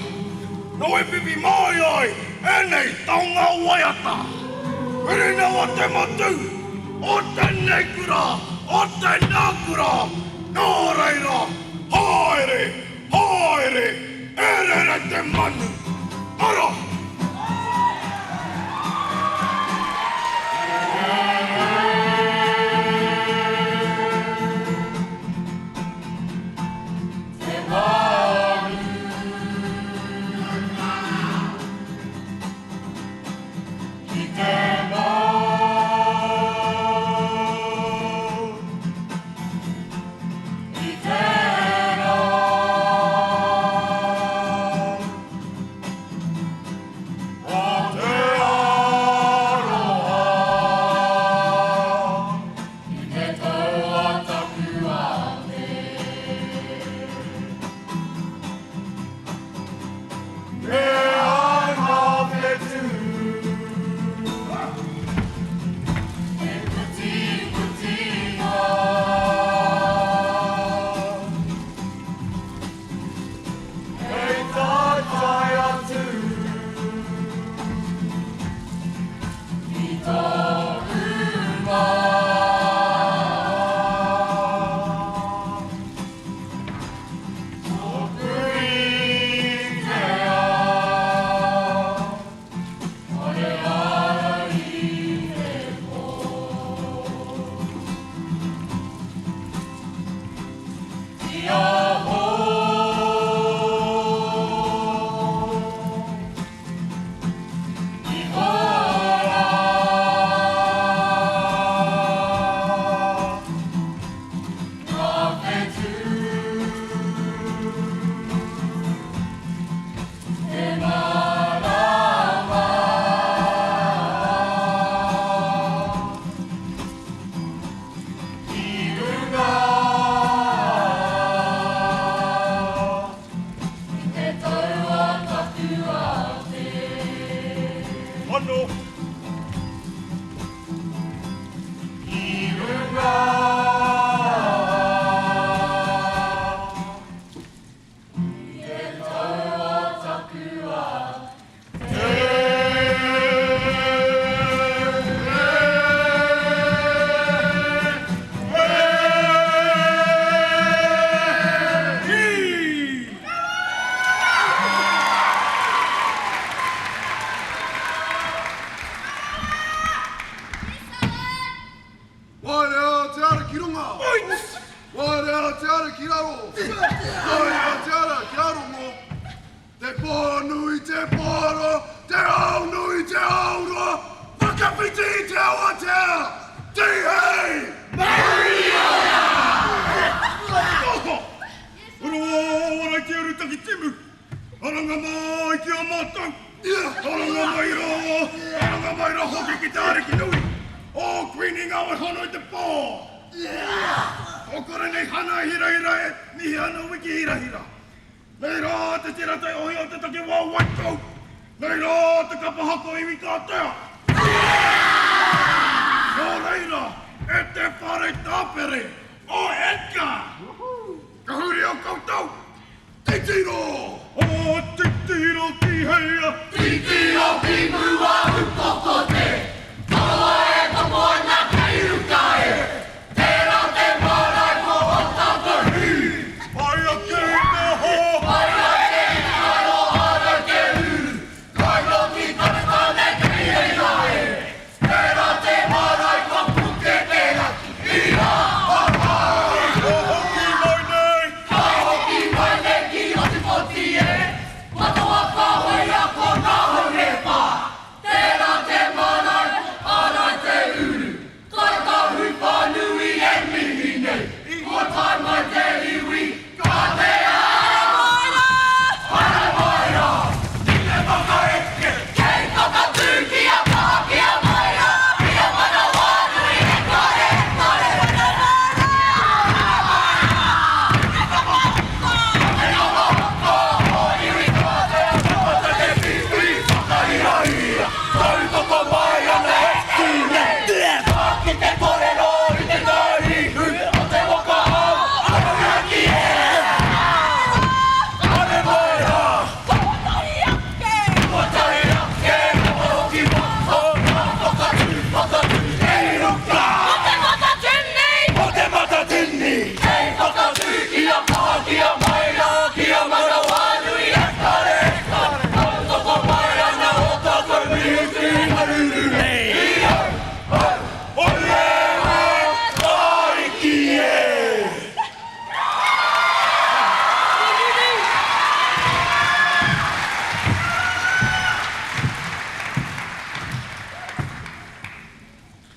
nō e whiwhi mai ai ēnei taonga waiata. Whirinawa te matū o tēnei kura, o tēnā kura, nō reira, haere, haere, e rere te manu, ara! Ano. Ki runga. I te tau o taku wā. Waerea te ara ki runga. Waerea te ara ki raro. Waerea te ara ki arongo. Te pō nui te pōro, te ao nui te auro, whakawhiti i te awatea, tihei! Mauri ora! Roa te uru Takitimu, aranga mai ki a mātou, aranga mai rā, aranga mai rā hoki ki te Ariki nui, o Kuini Ngawehono i te pō. Tō kore nei hana hirahira e mihi ana wiki hirahira. Nei rā te tira taiohi o te takiwā o Waitau, nei rā te kapa haka iwi kātea. Nō reira, e te whare tāpere o Edgar, ka huri o koutou, titiro! O titiro ki heia! Titiro ki mua upoko te Toroa e tomo ana kei ruka e Tērā te marae ko Ōtākou. Pai ake i te hō. Pai ake i te aro ārai te uru. Kai noki tane kei reira e. Tērā te marae ko Puketeraki. I rā ara. Ka hoki mai nei. Ka hoki mai nei ki Ōtepoti e. Matoa ka hoea ko ngā hau e whā. Tērā te marae, ārai te uru. Kai tahu whānui e mihi nei. Kua tae mai te iwi, ka te ara mai rā! Ara mai rā! Ki te whakaeke! Kei whakatū kia kaha kia mai rā! Kia manawanui e kare e kare! Ara mai rā! Ara mai rā! Te whakahoko! Te whakahoko! O iwi kātea! Tangata te whiwhi whakahirahira! Tautoko mai ana e tū nei! Ka ki te korero i te tauihu o te waka au, Aroaki e! Haere mai rā! Kotahi ake! Kotahi ake! Rawa hoki waho, ngā whakatū, whakatū, i ruka! Ko te matatini! Ko te matatini! Hei whakatū kia kaha, kia maira, kia manawanui e kare, e kare! Tautoko mai ana o tātou mihi haruru nei! I au, au, o Rewa Ariki e!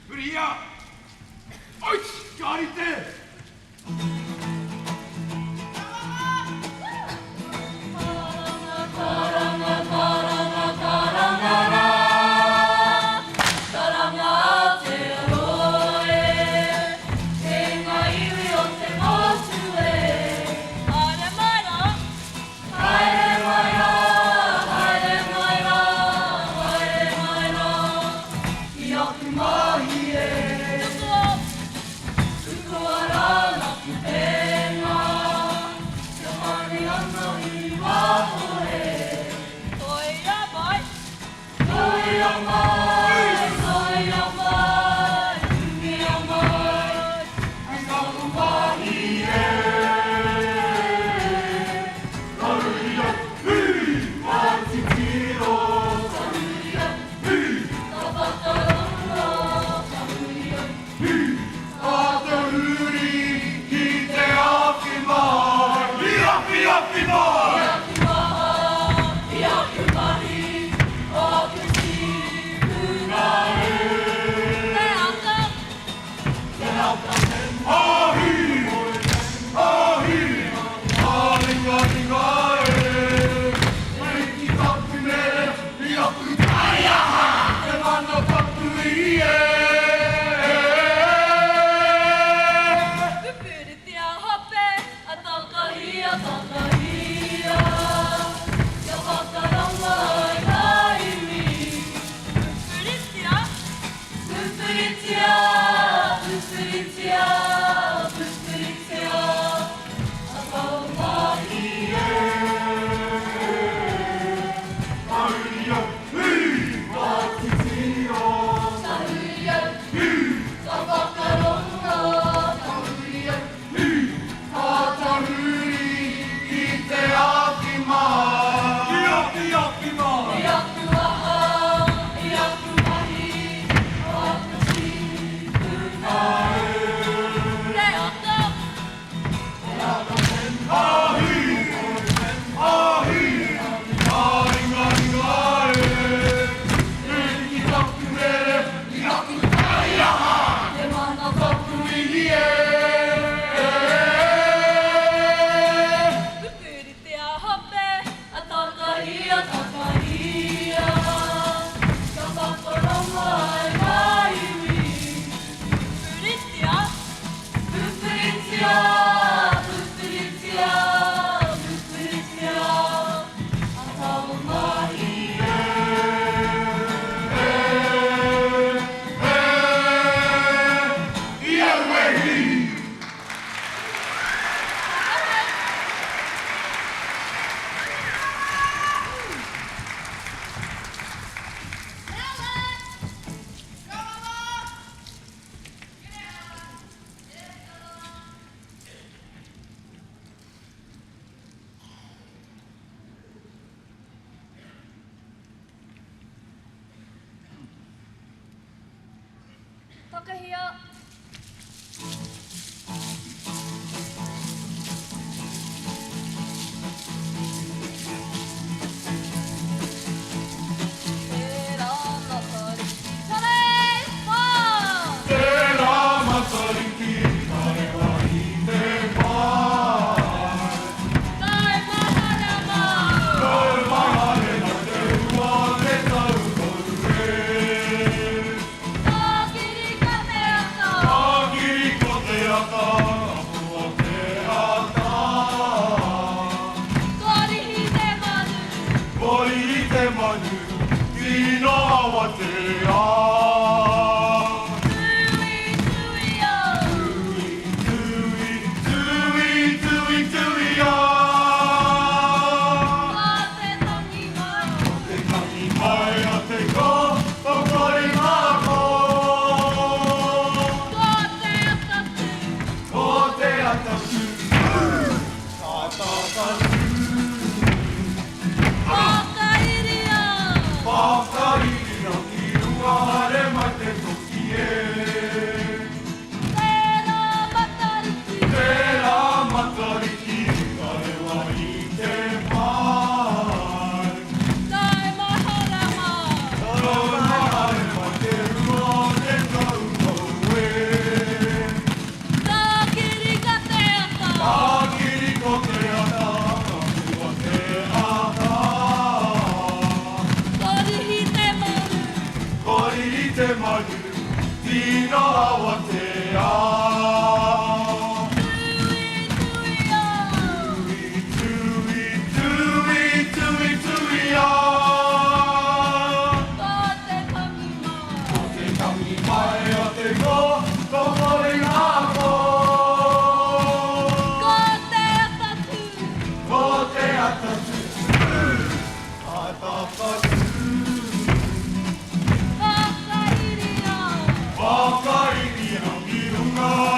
Hurihia! Oits! Kia rite! Karanga, karanga, karanga rā, karanga Aotearoa e, e ngā iwi o te motu e. Haere mai rā. Haere mai rā, haere mai rā, haere mai rā, ki aku mahi e. Tukua. Tukua rā naku pēnā, kia haere ana i waho e. Toia mai. Toia mai, toia mai, tuia mai, aku mahi e. Ka titiro, ka whakarongo, ka huria. Ka te huri ki te awhi mai. I awhi, awhi mai! I aku maha, i aku mahi, o aku tipu. Pupuritia, pupuritia, pupuritia, a taumahi e. Tahuri au, hi, ka titiro. Tahuri au, hi, ka whakarongo. Tahuri au, hi, ka tahuri ki te awhi mai. Ki awhi awhi mai. I aku aha, i aku mahi, o aku tīpuna. Te ata. Te ata Ahi, ahi, ka ringaringa e. I taku rere, i aku taiaha. Te mana taku ihi e. Pupuritia hape, a takahia, takahia. Ka whakarongo ai ngā iwi. Pupuritia, pupuritia, pupuritia, pupuritia, a taumahi e. I au e hi. Takahia. Tērā Matariki. Tare, whā! Tērā Matariki, ka rewa i te wai. Nau maharama! Nau mahare te ua te tauhou e. Tākiri ko te ata! Tākiri ko te ata, kapua te ata. Korihi te manu! Korihi te manu, tino awatea. Tui, tuia! Tui, tui, tui, tui, tuia. Ko te tangi mai! Ko te tangi mai a te ko, o kore ngā ko. Ko te atatū! Ko te atatū, ka tātatū. Whakairia! Whakairia ki runga haere mai te toki e. Tērā Matariki! Tērā Matariki, ka rewa i te wai. Nau maharama! Nau mahare mai te ua te tauhou e. Tākiri ko te ata! Tākiri ko te ata, kapua te ata. Korihi te manu! Korihi te manu, tino awatea. Tui, tuia! Tui, tui, tui, tuia. Ko te tangi mai! Ko te tangi mai a te ko, ko kore ngā ko. Ko te atatū! Ko te atatū, ka tātatū. Whakairia! Whakairia ki runga.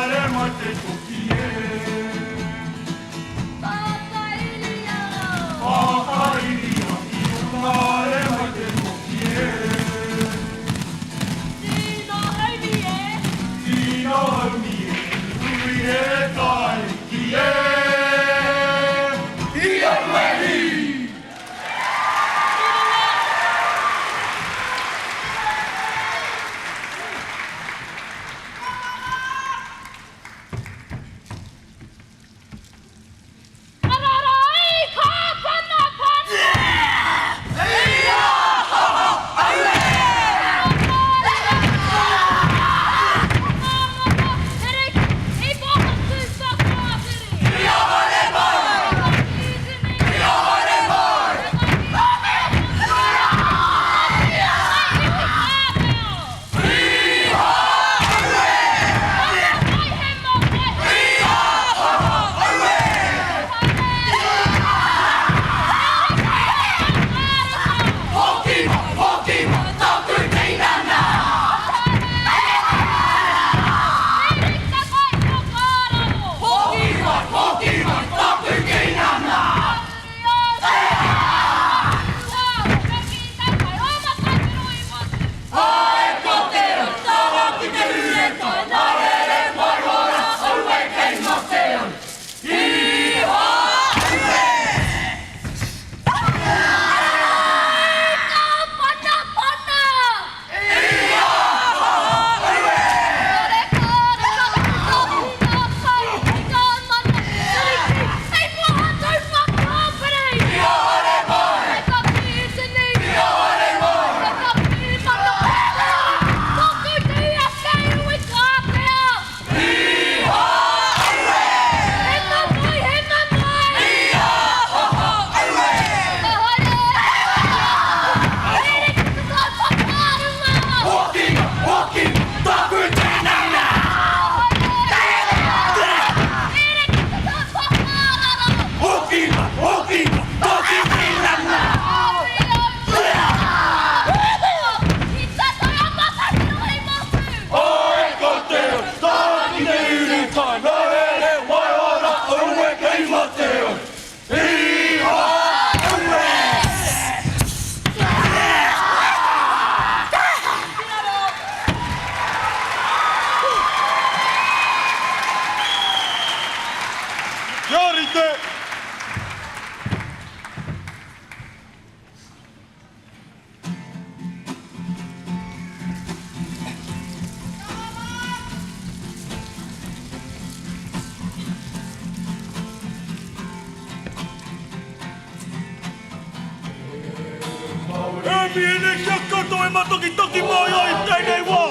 Ki a koutou e matokitoki mai ai i tēnei wā,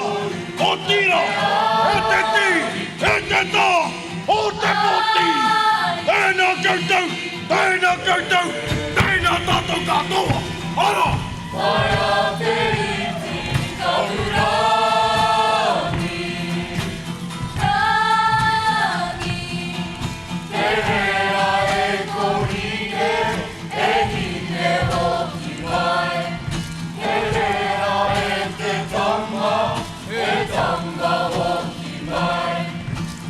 otirā, e te tī, e te tā, o te pōti! Tēnā koutou, tēnā koutou, tēnā tātou katoa! Ara! Whaia te iti kahurangi, rangi, te hera e kohine, e hine hoki mai, te hera e te tama, e tama hoki mai,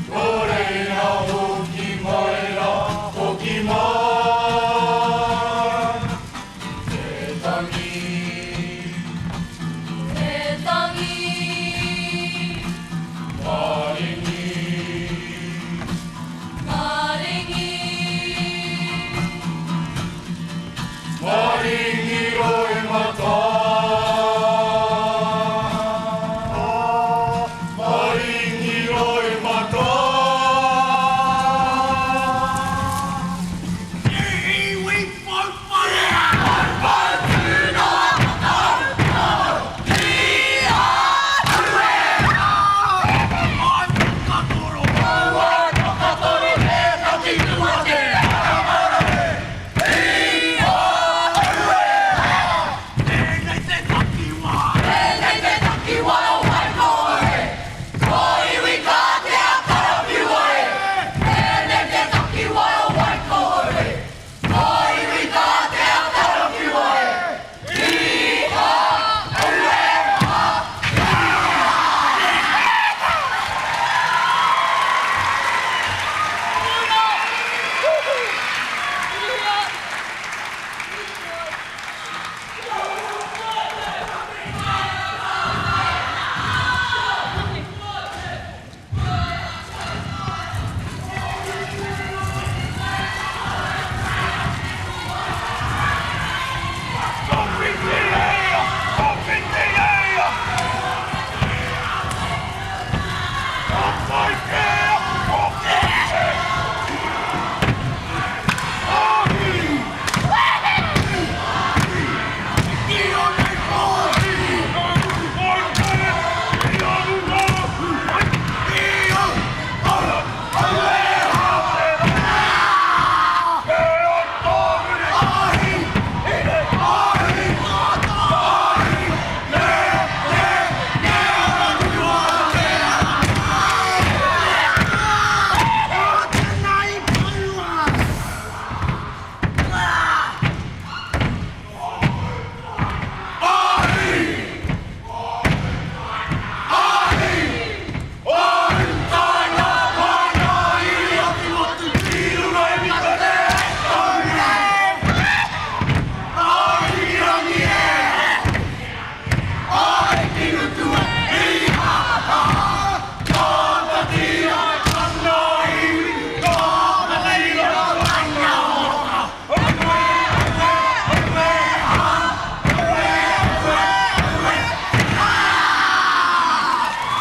nō reira hoki mai rā, hoki mai. Te tangi. Te tangi. Maringi. Maringi. Maringi roimata. Maringi roimata. Tēnei te takiwā o Waikōre, ko iwi kātea karawhiua e. Tēnei te takiwā o Waikōre, ko iwi kātea karawhiua e. Ī-ha, ue-ha,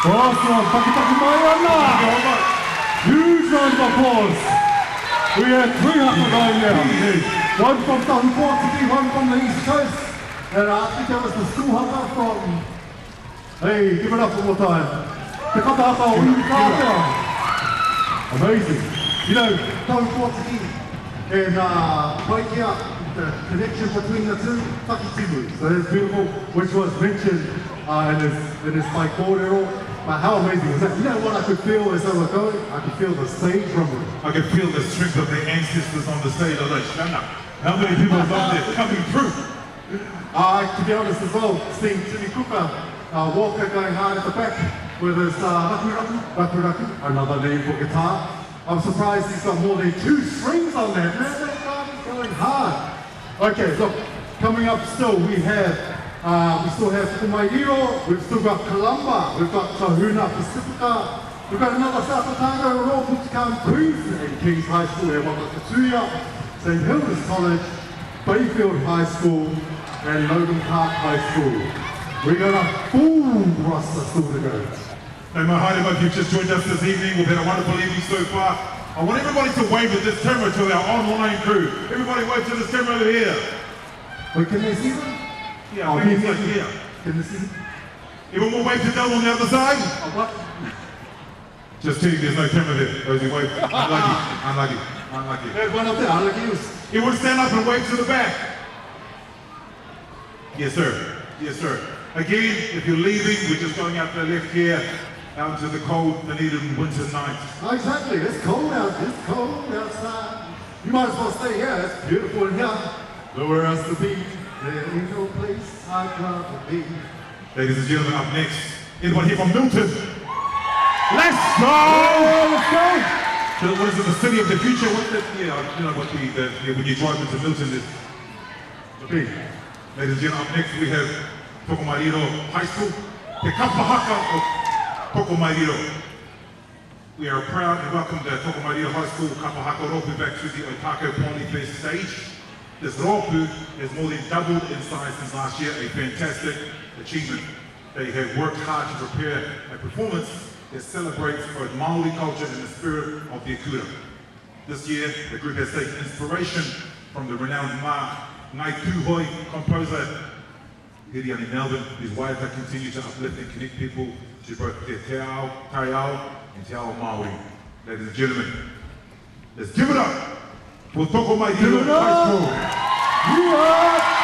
Awesome. Pakitaki mai ana. Huge round of applause. We had three haka going now. One from Tahupōtiki, one from the East Coast, and I think that was the school haka from... Hey, give it up one more time. Te kapa haka o Iwi Kātea. Amazing. You know, Tahupōtiki and Paikea, the connection between the two, Takitimu. So that's beautiful, which was mentioned in his whaikōrero. But how amazing is that? You know what I could feel as they were going? I could feel the stage rumbling. I could feel the strength of the ancestors on the stage. I was like, Shana, how many people is up there coming through? To be honest as well, seeing Timmy Cooker, Walker going hard at the back with his raku raku, raku raku, another name for guitar. I'm surprised he's got more than 2 strings on that. Man, that guy is going hard. Okay, look, coming up still we have, we still have Kumairiro, we've still got Columba, we've got Tahuna Pacifica, we've got another South Otago, Royal Putukam, Queens and Kings High School, e Waka St Hilda's College, Bayfield High School, and Logan Park High School. We got a full roster still to go. Hey, my haere mai, if you've just joined us this evening, we've had a wonderful evening so far. I want everybody to wave at this camera to our online crew. Everybody wave to this camera over here. Wait, can they see them? Yeah, Oh, I think can it's you like see- here. Can you see? Everyone will wave to Del on the other side. Oh, what? Just kidding, there's no camera there. Rosie, wave. Unlucky, unlucky, unlucky. There's one up there. Unlucky you. Everyone stand up and wave to the back. Yes, sir. Yes, sir. Again, if you're leaving, we're just going out the left here, out into the cold Dunedin winter night. Oh, exactly. It's cold out. It's cold outside. You might as well stay here. It's beautiful in here. Nowhere else to be. There ain't no place I'd rather be. Ladies and gentlemen, up next, anyone here from Milton? Let's go! Let's go! So what is it, the city of the future? What's the, yeah, you know what the, the yeah, when you drive into Milton, there's The big. Ladies and gentlemen, up next we have Tokomairiro High School, Te Kapahaka o Tokomairiro. We are proud and welcome the Tokomairiro High School Kapahaka Rōpū back to the Otago Polyfest stage. This rōpū has more than doubled in size since last year, a fantastic achievement. They have worked hard to prepare a performance that celebrates both Māori culture and the spirit of their kura. This year, the group has taken inspiration from the renowned Ma Ngai Tūhoi composer Hiriani Melbourne, whose waiata continue to uplift and connect people to both te te ao, taiao and te ao Māori. Ladies and gentlemen, let's give it up for Tokomairiro Give it up! High School. You are.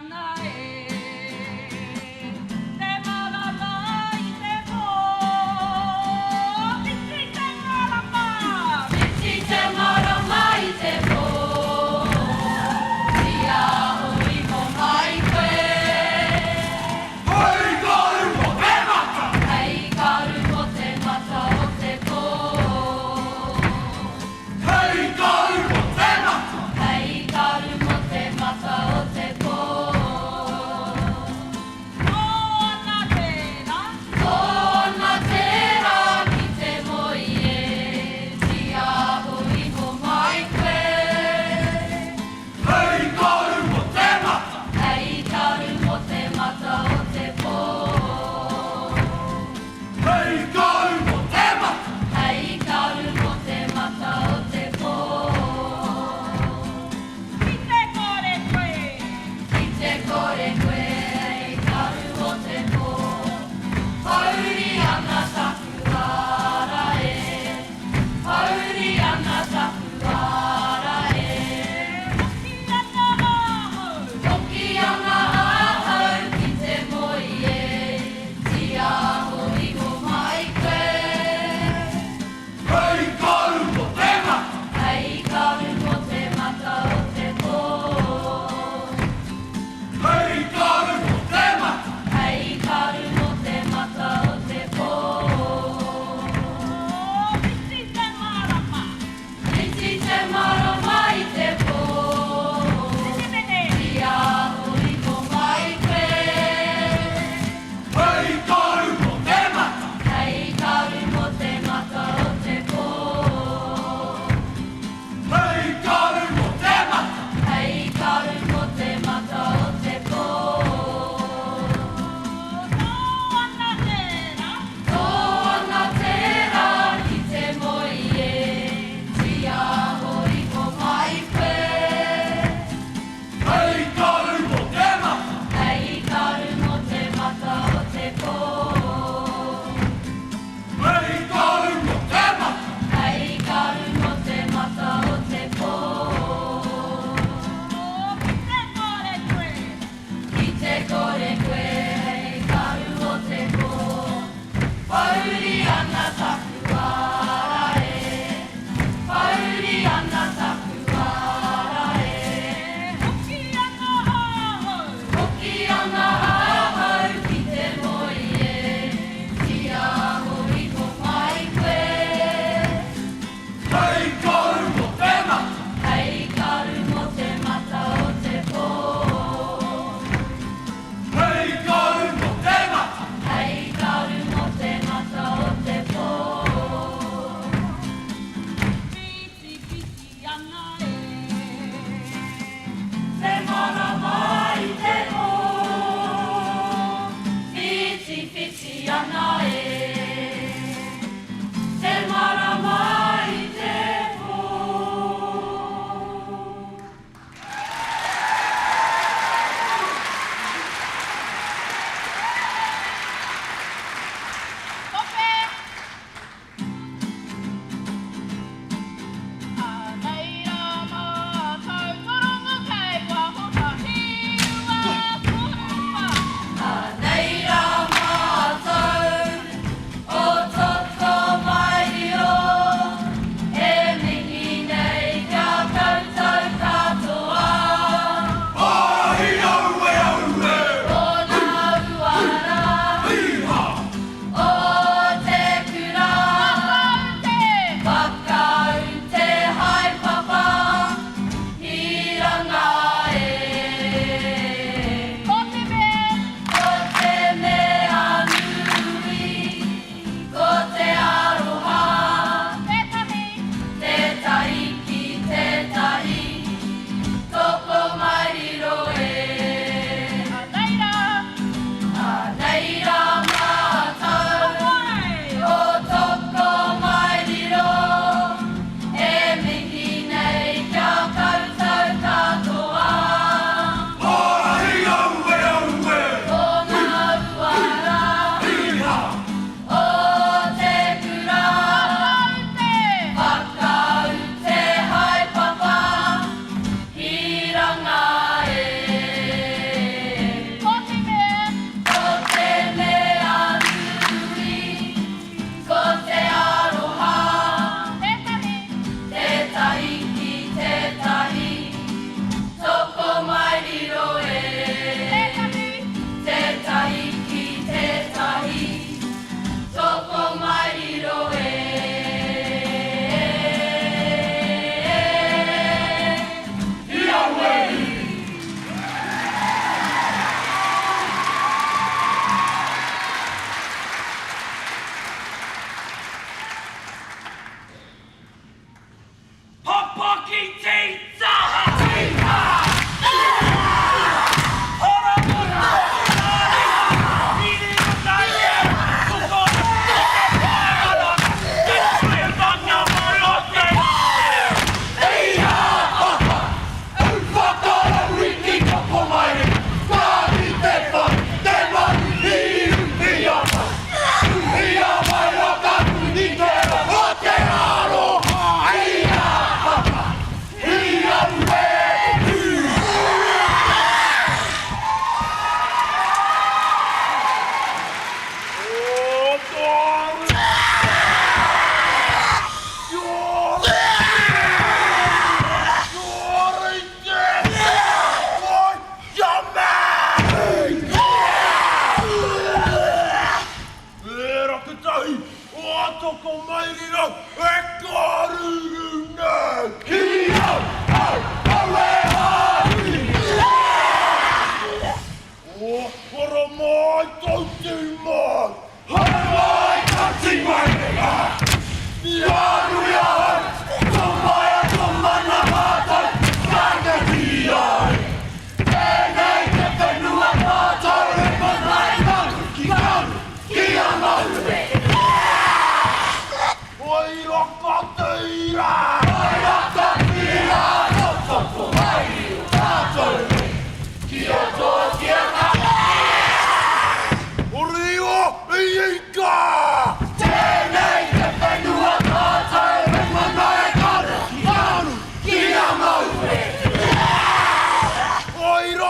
ana e. Te marama i te pō, Whiti te marama! Whiti te marama i te pō, Kia iho mai koe. Hei karu mo te mata! Hei karu mo te mata o te pō. Hei karu mo te mata! Hei karu mo te mata o te pō.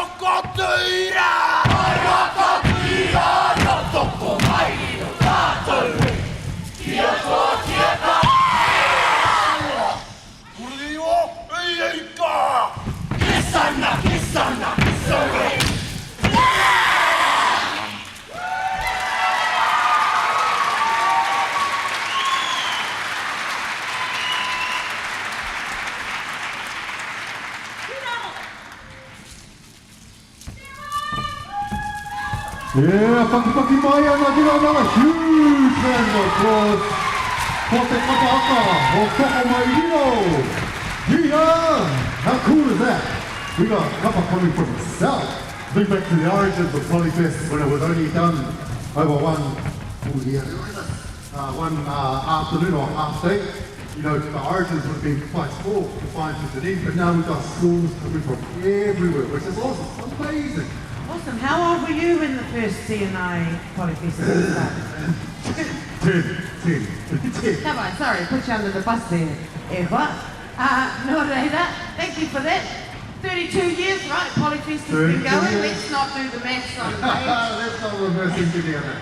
Waka Tira! Waka Tira, na toko mai riro tātou e. Kia toa, kia ka. Kuri o, ei ei ka. Kisana, kisana, kisana. Yeah, whakapaki mai ana, give another huge round of applause for te kapa haka o Tokomairiro. Yeah, how cool is that? We got kapa coming from the south. Think back to the origins of Polyfest when it was only done over one, oh yeah, one afternoon or half day. You know, the origins would have been quite small confined to Dunedin, but now we've got schools coming from everywhere, which is awesome. It's amazing. Awesome. How old were you when the first CNI Polyfest started? 10, 10, 10. Come on, sorry, put you under the bus there, Eva. No reira, thank you for that. 32 years, right? Polyfest has been 32 going. years. Let's not do the maths on the age. Let's not reverse engineer that.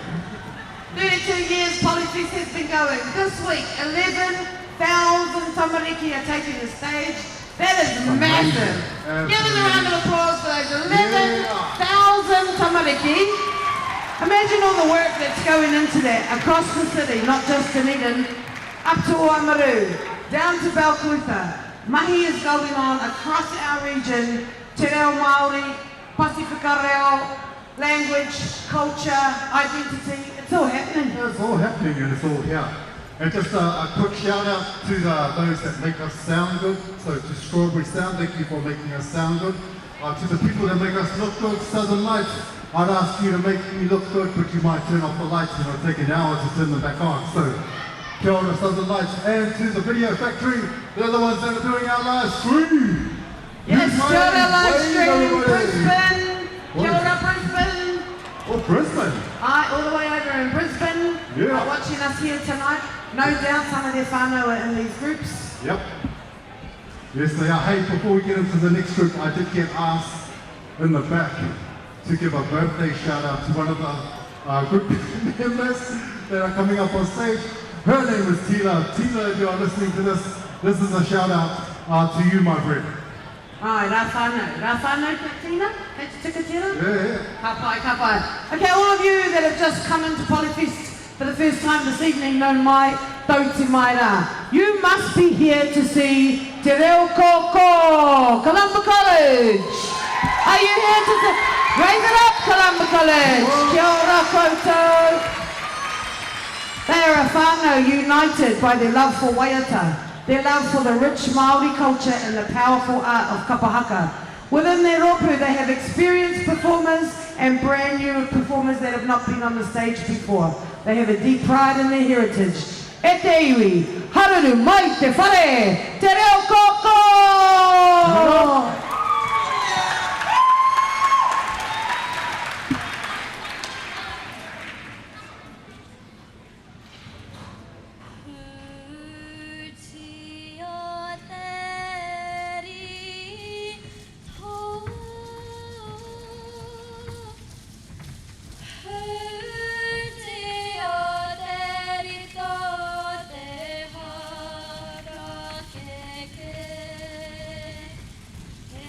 32 years Polyfest has been going. This week, 11,000 tamariki are taking the stage. That is massive. Amazing. Give us a round of applause for those 11,000 tamariki. Imagine all the work that's going into that across the city, not just Dunedin, up to Oamaru, down to Balclutha. Mahi is going on across our region, Te Reo Māori, Pasifika Reo, language, culture, identity, it's all happening. It's all happening and it's all here. And just a quick shout out to those that make us sound good. So to Strawberry Sound, thank you for making us sound good. To the people that make us look good, Southern Lights, I'd ask you to make me look good, but you might turn off the lights and it'll take an hour to turn them back on. So, kia ora, Southern Lights. And to the Video Factory, they're the ones that are doing our live stream. Yes, Huge kia ora live wave, stream, everybody. Brisbane. What Kia is ora, Brisbane. Oh, Brisbane. Aye, all the way over in Brisbane. Yeah. Are watching us here tonight. No doubt some of their whānau are in these groups. Yep. Yes, they are. Hey, before we get into the next group, I did get asked in the back to give a birthday shout out to one of the group members that are coming up on stage. Her name is Tila. Tila, if you are listening to this, this is a shout out to you, my friend. Ai, rā whānau. Rā whānau, Tina? Kei te tika, Tina? Yeah, yeah. Ka pai, ka pai. Okay, all of you that have just come into Polyfest for the first time this evening, no mai, tauti mai rā. You must be here to see Te Reo Koko, Columba College. Are you here to see? Raise it up, Columba College. Kia ora koutou. They are a whānau united by their love for waiata, their love for the rich Māori culture and the powerful art of kapahaka. Within their rōpū, they have experienced performers and brand new performers that have not been on the stage before. They have a deep pride in their heritage. E te iwi, haruru mai te whare, te reo koko! Te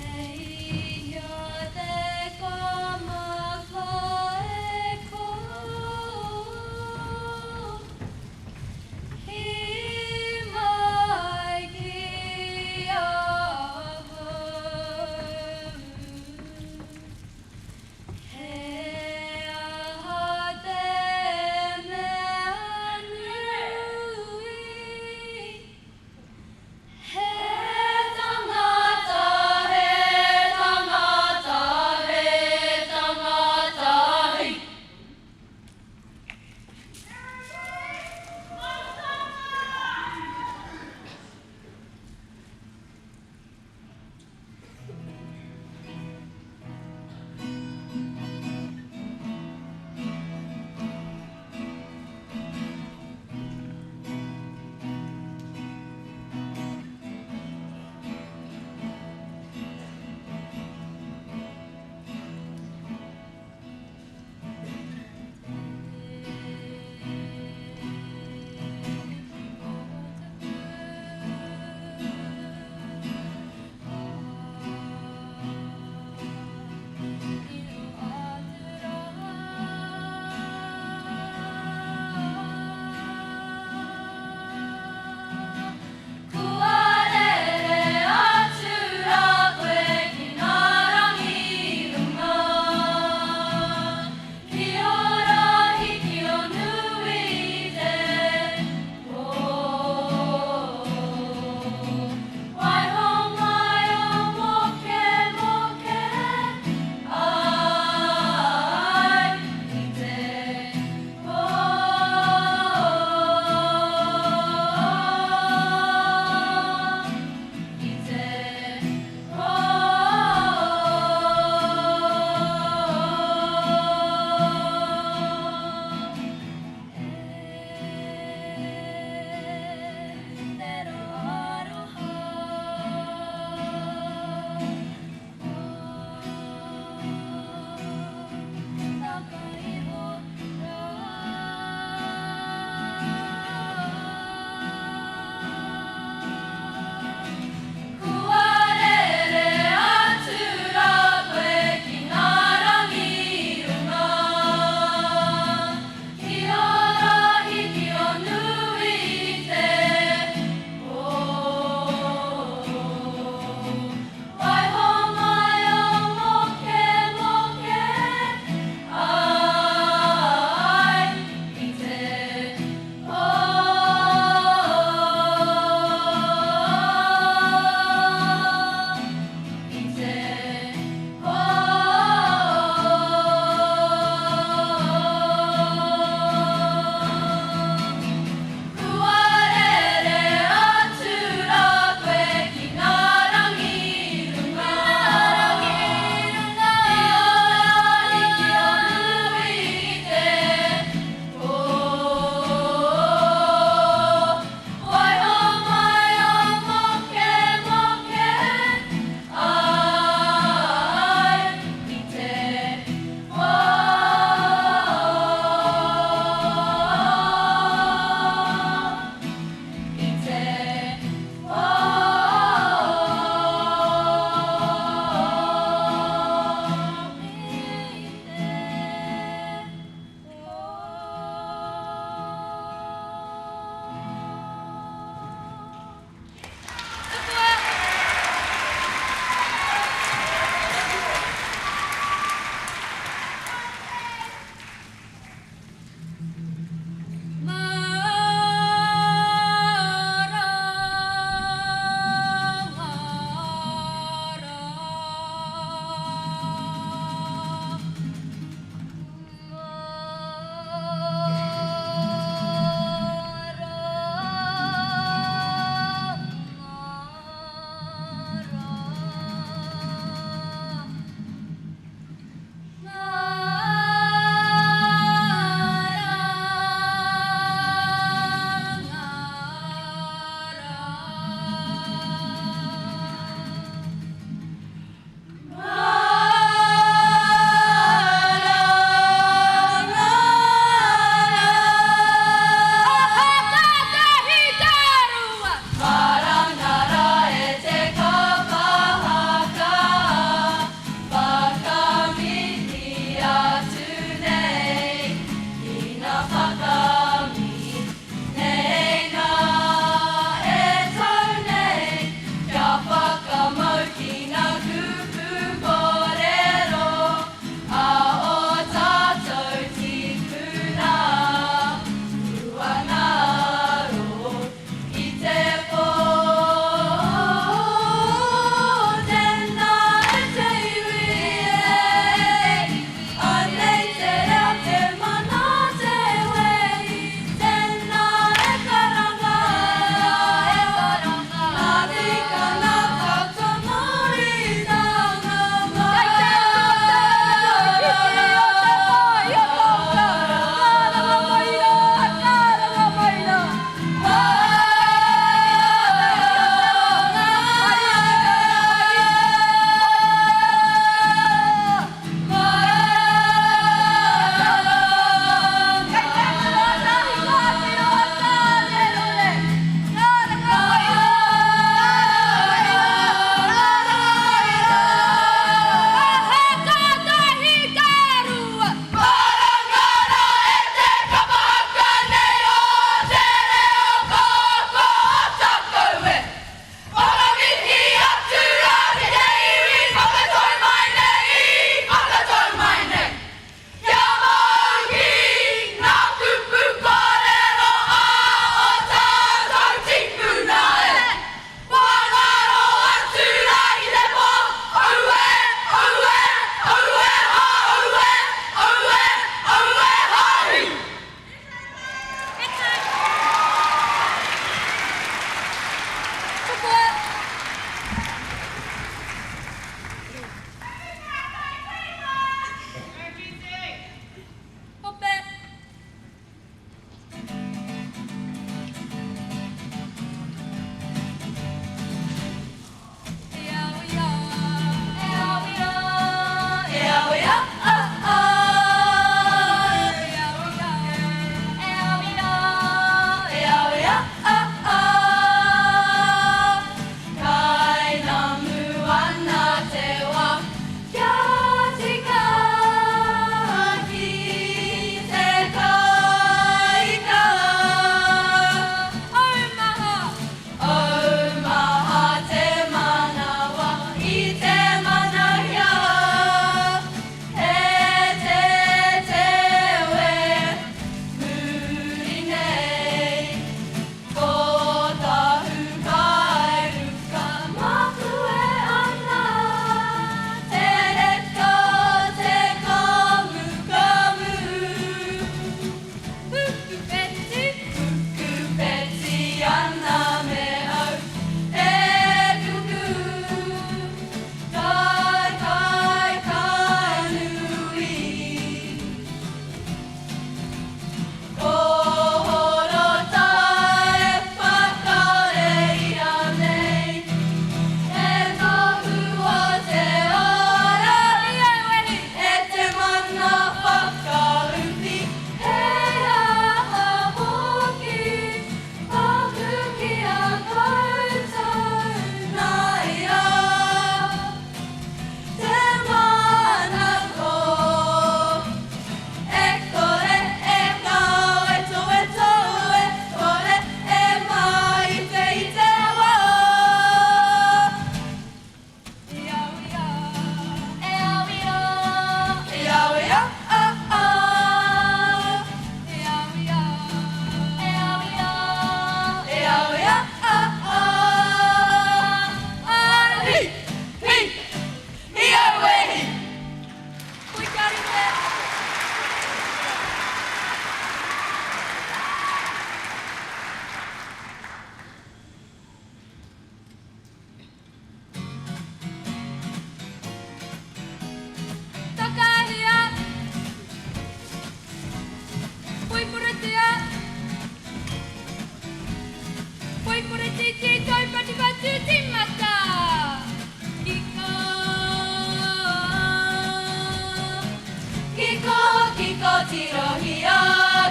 Tirohia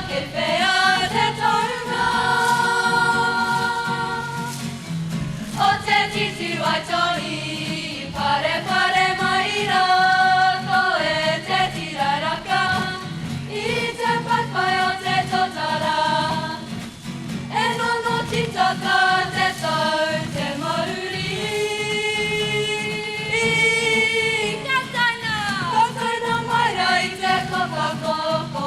kei whea te taunga. O te titi waitori, pare pare mai rā, ko e te tiraraka, i te paepae o te totara. E nono titaka te tau te mauri. Ka taina! Ka taina mai rā i te kokako, ko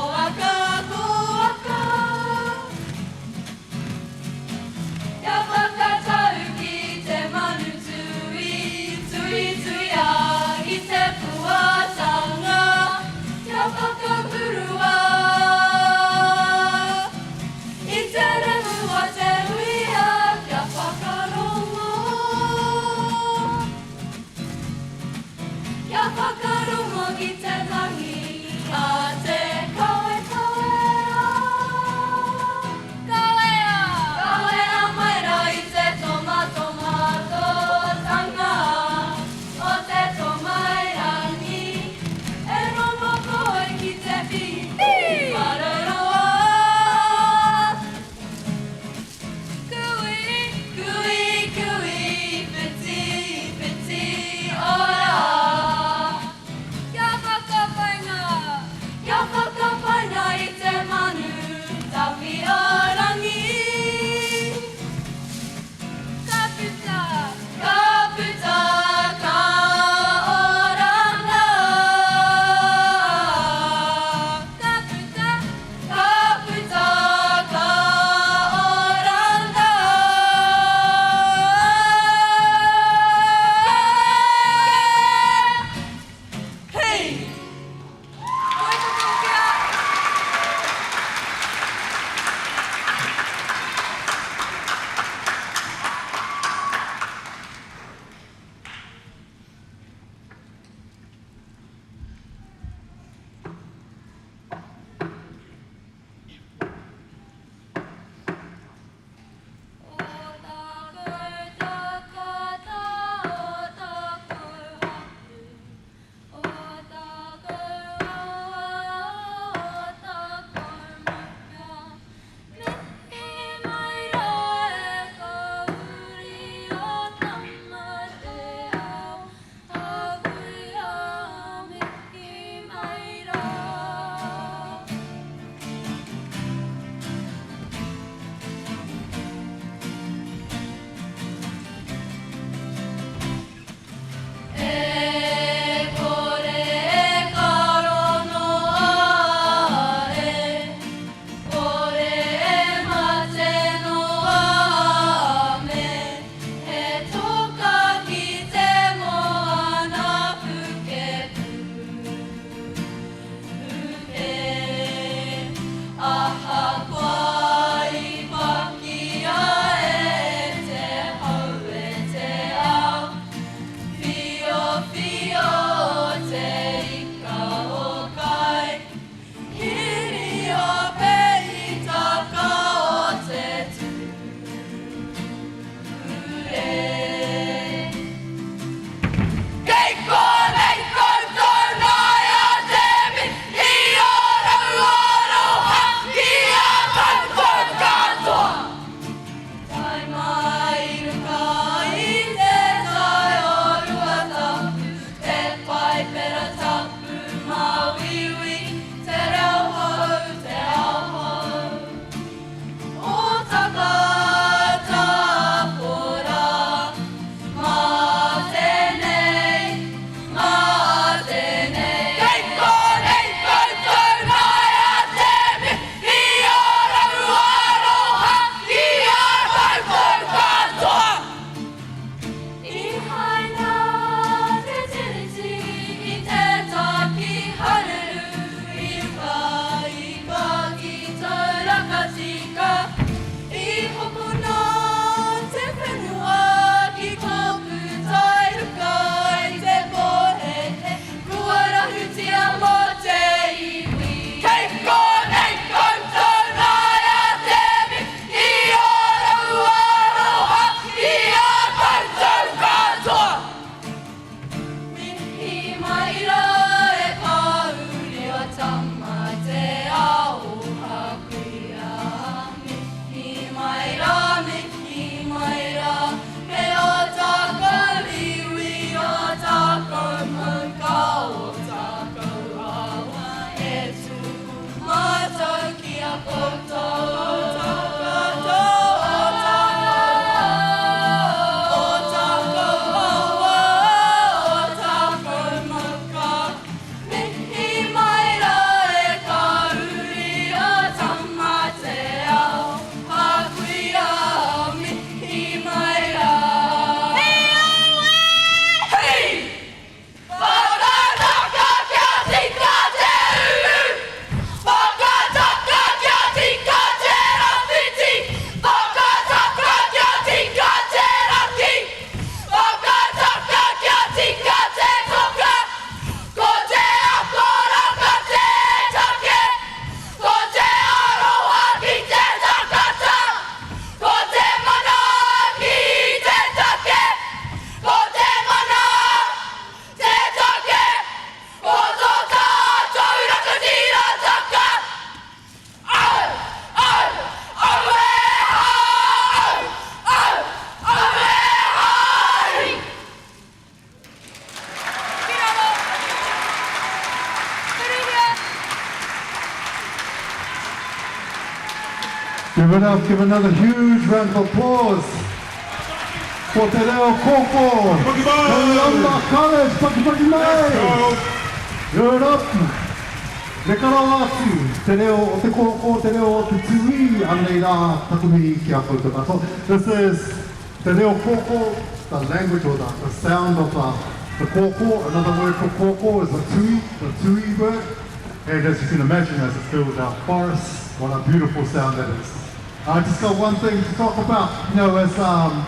Give it up, give another huge round of applause for Te Reo Kōkō. Columba College, paki paki mai! Give it up! Reka rawa atu, te reo o te kōkō, te reo o te tūī, anei rā taku mihi ki a koutou katoa. This is Te Reo Kōkō, the language or the, the sound of the, the kōkō. Another word for kōkō is the tūī, the tūī bird. And as you can imagine, as it fills our forests, what a beautiful sound that is. I just got one thing to talk about. You know, as um,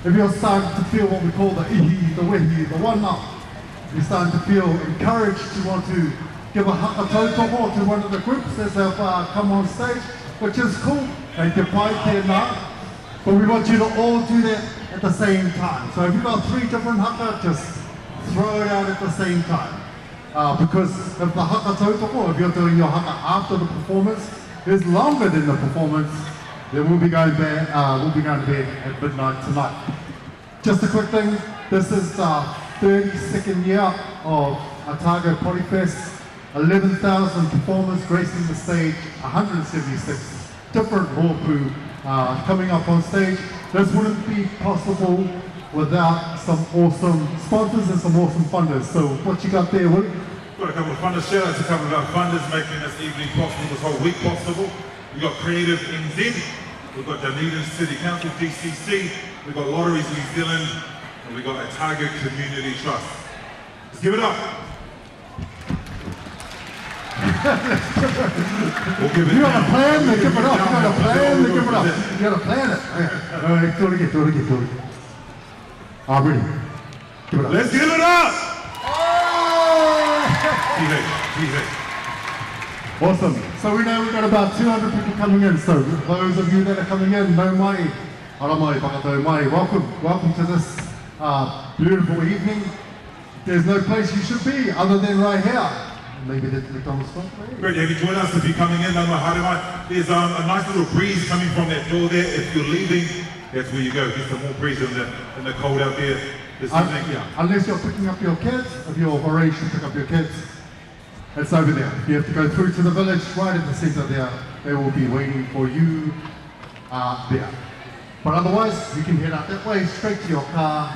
if you're starting to feel what we call the ihi, the wehi, the wana, you're starting to feel encouraged to want to give a haka tautoko to one of the groups as they've uh, come on stage, which is cool. Kei te pai tēnā. But we want you to all do that at the same time. So if you've got three different haka, just throw it out at the same time. Uh, because if the haka tautoko, if you're doing your haka after the performance, is longer than the performance, then we'll be going back, uh, we'll be going to bed at midnight tonight. Just a quick thing, this is the 32nd year of Otago Polyfest. 11,000 performers gracing the stage, 176 different rōpū uh, coming up on stage. This wouldn't be possible without some awesome sponsors and some awesome funders. So what you got there, Willie? Got a couple of funders. Shout out to a couple of our funders making this evening possible, this whole week possible. We've got Creative NZ, we've got Dunedin City Council, DCC, we've got Lotteries New Zealand, and we've got Otago Community Trust. Let's give it up. We'll give it you got a plan to give it up. You got a plan to give it up. You got to plan it. Okay. All right, do it again, do it again, do it again. Ah, ready. Give it up. Let's give it up! Oh! Awesome. So we know we've got about 200 people coming in. So those of you that are coming in, no mai, ara mai, whakatau mai. Welcome, welcome to this uh, beautiful evening. There's no place you should be other than right here. Maybe the McDonald's front. Great to have you join us if you're coming in. There's um, a nice little breeze coming from that door there. If you're leaving, that's where you go. Get some more breeze in the, in the cold out there this evening. Yeah. Unless you're picking up your kids, if you're already should pick up your kids, it's over there. You have to go through to the village, right in the centre there. They will be waiting for you uh, there. But otherwise, you can head out that way, straight to your car,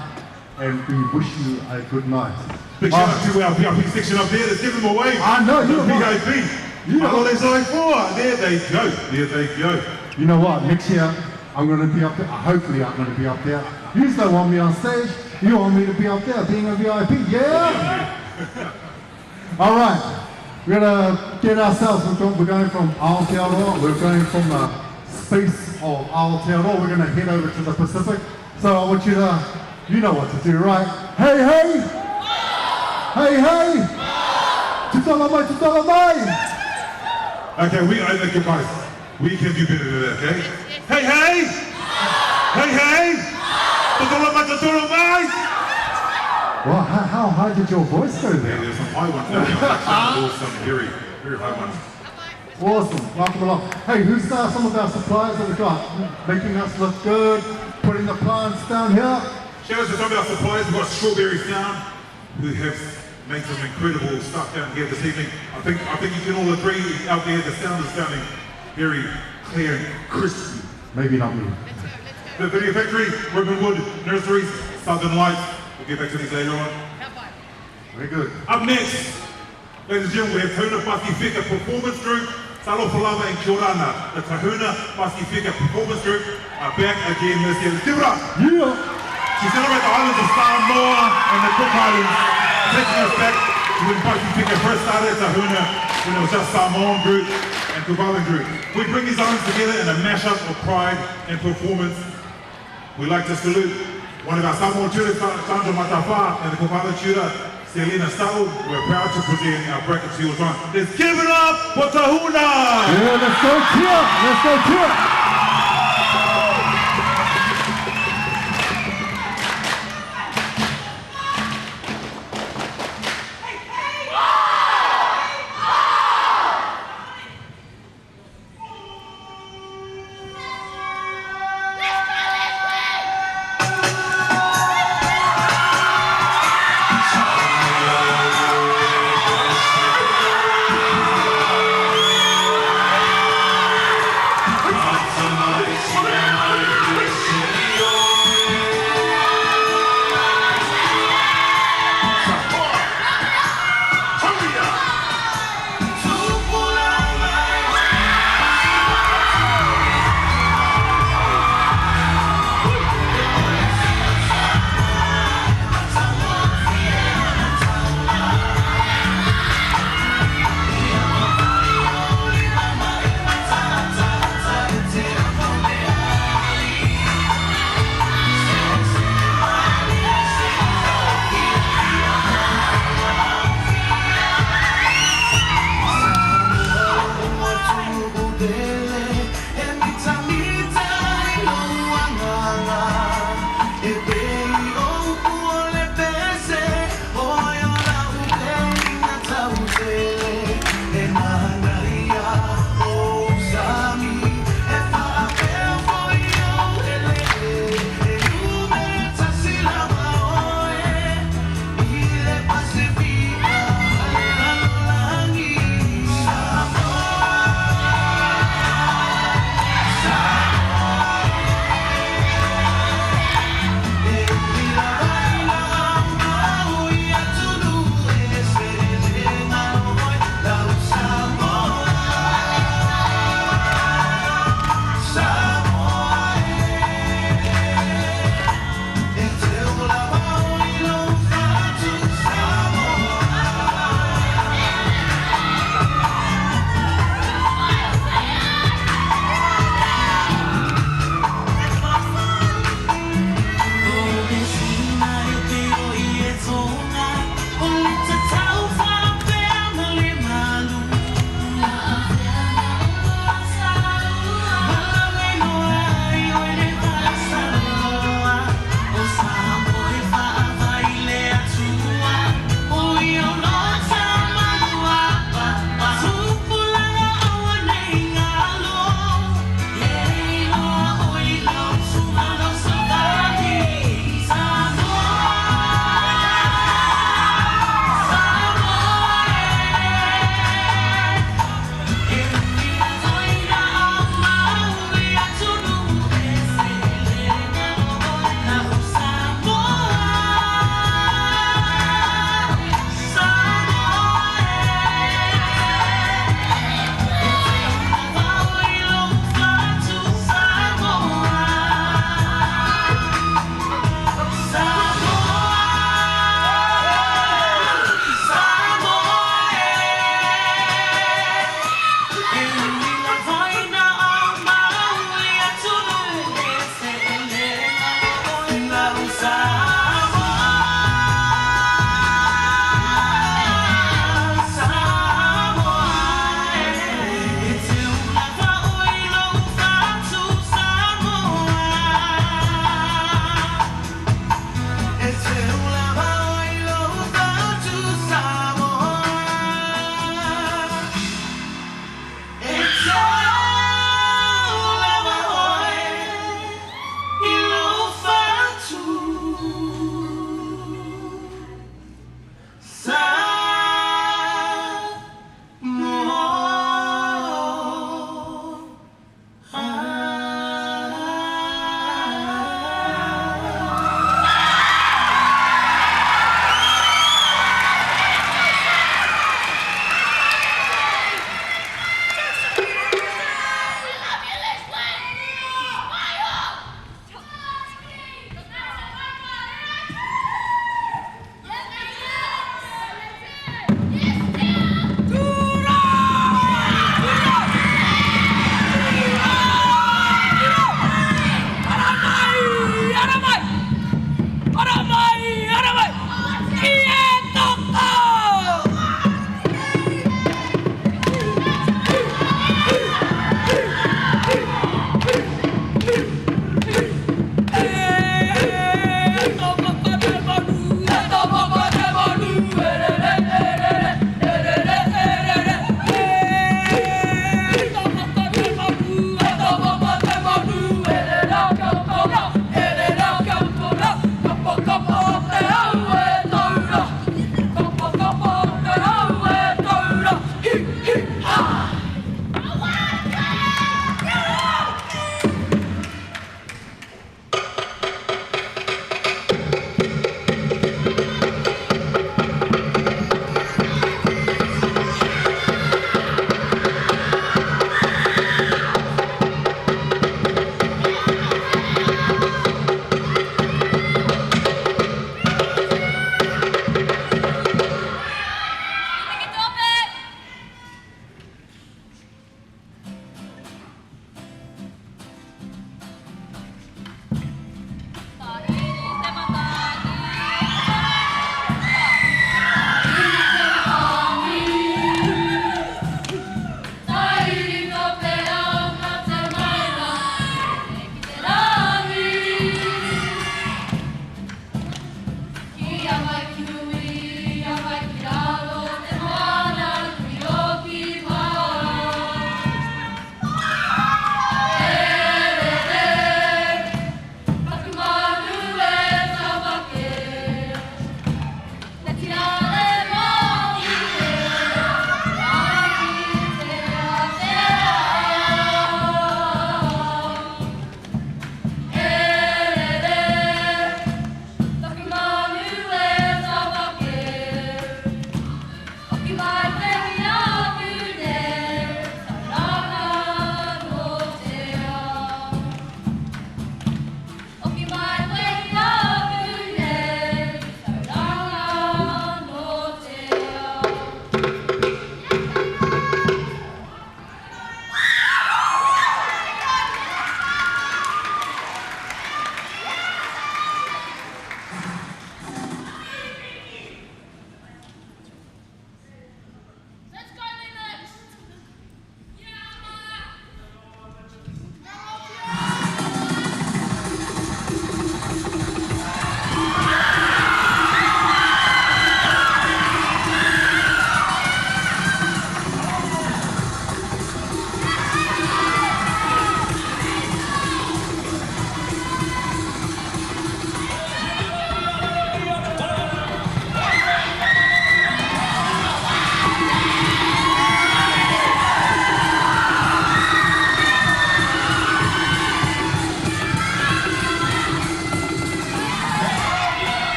and we wish you a good night. Big shout out to our VIP section up there. Let's give them a wave. I know, you The VIP. You know. Oh, there's like four. There they go. There they go. You know what? Next year, I'm going to be up there. Hopefully, I'm going to be up there. You don't want me on stage. You want me to be up there being a VIP. Yeah? All right. We're going to get ourselves, we're going from Aotearoa. We're going from the space of Aotearoa. We're going to head over to the Pacific. So I want you to, you know what to do, right? Hey, hey! Hey, hey! Tutala mai, tutala mai! Okay, we, okay, guys, we can do better than that, okay? Hey, hey! Hey, hey! Tutala mai, tutala mai! Well, how, how high did your voice go Yeah, there? there's some high ones. There. Some very, very high ones. Awesome, welcome along. Hey, who's uh, some of our suppliers that we've got? Making us look good, putting the plants down here. Shout out to some of our suppliers. We've got Strawberry Sound, who have made some incredible stuff down here this evening. I think I think you can all agree out there the sound is sounding very clear and crispy. Maybe not me. The Video Factory, Ribbonwood Nurseries, Southern Lights. We'll get back to these later on. Very good. Up next, ladies and gentlemen, we have Tahuna Pasifika Performance Group, Salofalava and Kiorana. The Tahuna Pasifika Performance Group are back again this year. Let's give it up! Yeah! To celebrate the islands of Samoa and the Cook Islands, taking us back to when Pasifika first started at Tahuna, when it was just Samoan group and Cook Island group. We bring these islands together in a mashup of pride and performance. We'd like to salute one of our Samoan tutors, Sandra Matafa, and the Cook Island tutor, Selena Stau. We're proud to present our bracket to your time. Let's give it up for Tahuna! Yeah, let's go Tia! Let's go Tia!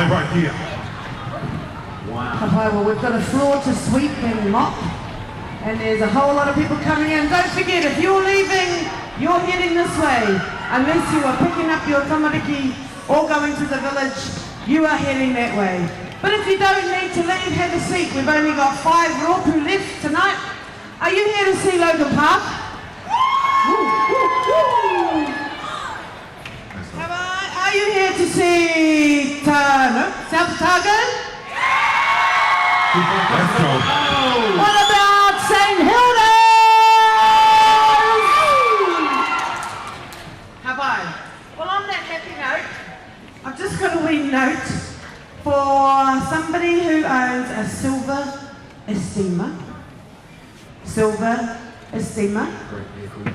guy right here. Wow. Ka pai, well, we've got a floor to sweep and mop, and there's a whole lot of people coming in. Don't forget, if you're leaving, you're heading this way. Unless you are picking up your tamariki or going to the village, you are heading that way. But if you don't need to leave, have a seat. We've only got five rōpū left tonight. Are you here to see Logan Park? Woo, woo, woo. Come on, are you here to see Ta- no, South Otago? Let's go. What about St Hilda's? Ka pai. Well, on that happy note, I've just got a wee note for somebody who owns a silver Estima. Silver Estima.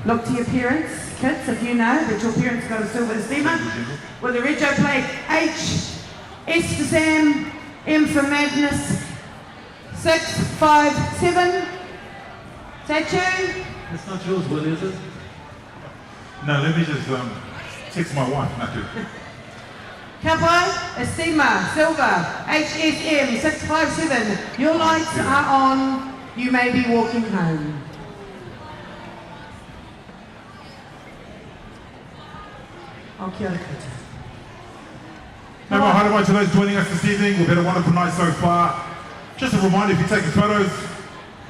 Look to your parents, kids, if you know that your parents got a silver Estima with a rego plate H, S for Sam, M for Madness, 657. Is that you? That's not yours, Willie, is it? No, let me just um, text my wife. Not you. Ka pai, Estima, silver, HSM 657. Your lights are on. You may be walking home. Oh, kia ora koutou. No more haere mai to those joining us this evening. We've had a wonderful night so far. Just a reminder, if you're taking photos,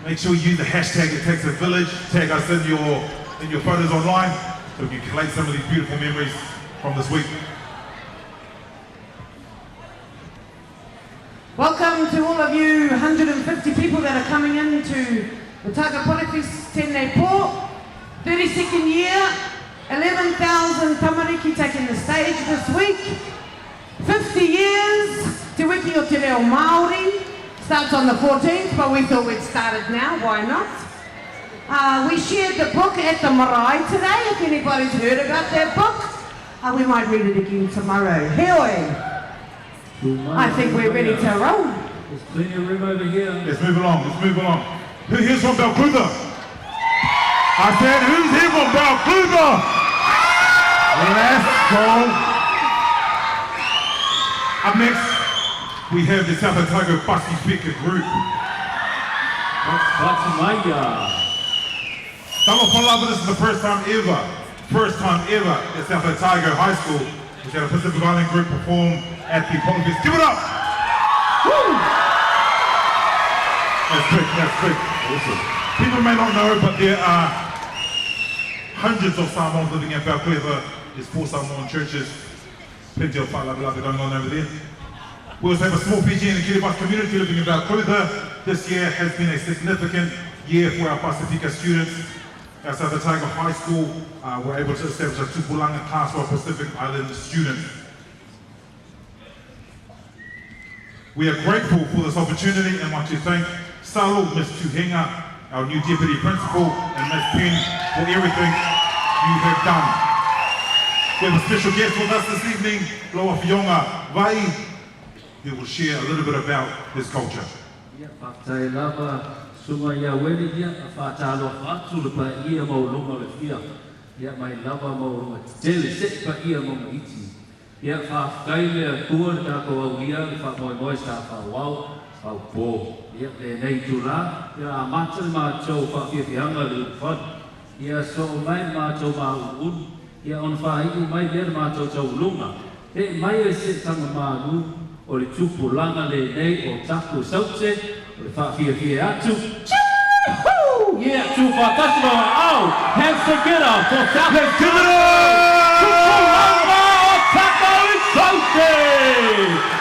make sure you use the hashtag It Takes a Village. Tag us in your in your photos online so we can collate some of these beautiful memories from this week. Welcome to all of you 150 people that are coming in to Otago Polyfest Tēnei Pō. 32nd year, 11,000 tamariki taking the stage this week. 50 years, Te Wiki o Te Reo Māori starts on the 14th, but we thought we'd start it now, why not? Uh, we shared the book at the marae today, if anybody's heard about that book. Uh, we might read it again tomorrow. Heoi, I think we're ready to roll. There's plenty of room over here. Let's move along, let's move along. Who here's from Balclutha? I said, who's here from Balclutha? Let's go. Up next, we have the South Otago Pasifika Group. Fatimaya. Talofa lava, this is the first time ever, first time ever that South Otago High School has had a Pacific Island group perform at the Polyfest. Give it up! Woo! That's big, that's big. Awesome. People may not know, but there are hundreds of Samoans living in Balclutha. There's four Samoan churches, plenty of fa'alavelave going on over there. We also have a small Fijian and Kiribati community living in Balclutha. This year has been a significant year for our Pasifika students. At South Otago High School, uh, we're able to establish a Tupulanga class for our Pacific Island students. We are grateful for this opportunity and want to thank Salo, Ms. Tuhenga, our new Deputy Principal, and Ms. Penn for everything you have done. We have a special guest with us this evening, Loa Fionga Vai, who will share a little bit about his culture. Ia, faafetai lava Susuga ia Ueli, ia, a faatalofa atu le paia maualuga o le fia, ia, mai lava maualuga tetele seʻe paia mauga iti. Ia, faafetai le Atua le tatou aulia le faamoemoe sa faaauau faaupō. Ia, lenei itulā, ia amata le matou faafiafiaga le ulufale. Ia soo mai le matou māuluulu, ia ona faaiu mai lea le matou tauluga. Ee mai e seetaga malu o le tupulaga lenei o taku saute o le faafiafia atu. Choo-hoo! Yeah, tuufaatasi ma au! Hands together for South Let's give it up! Tupulaga o Taku Saute!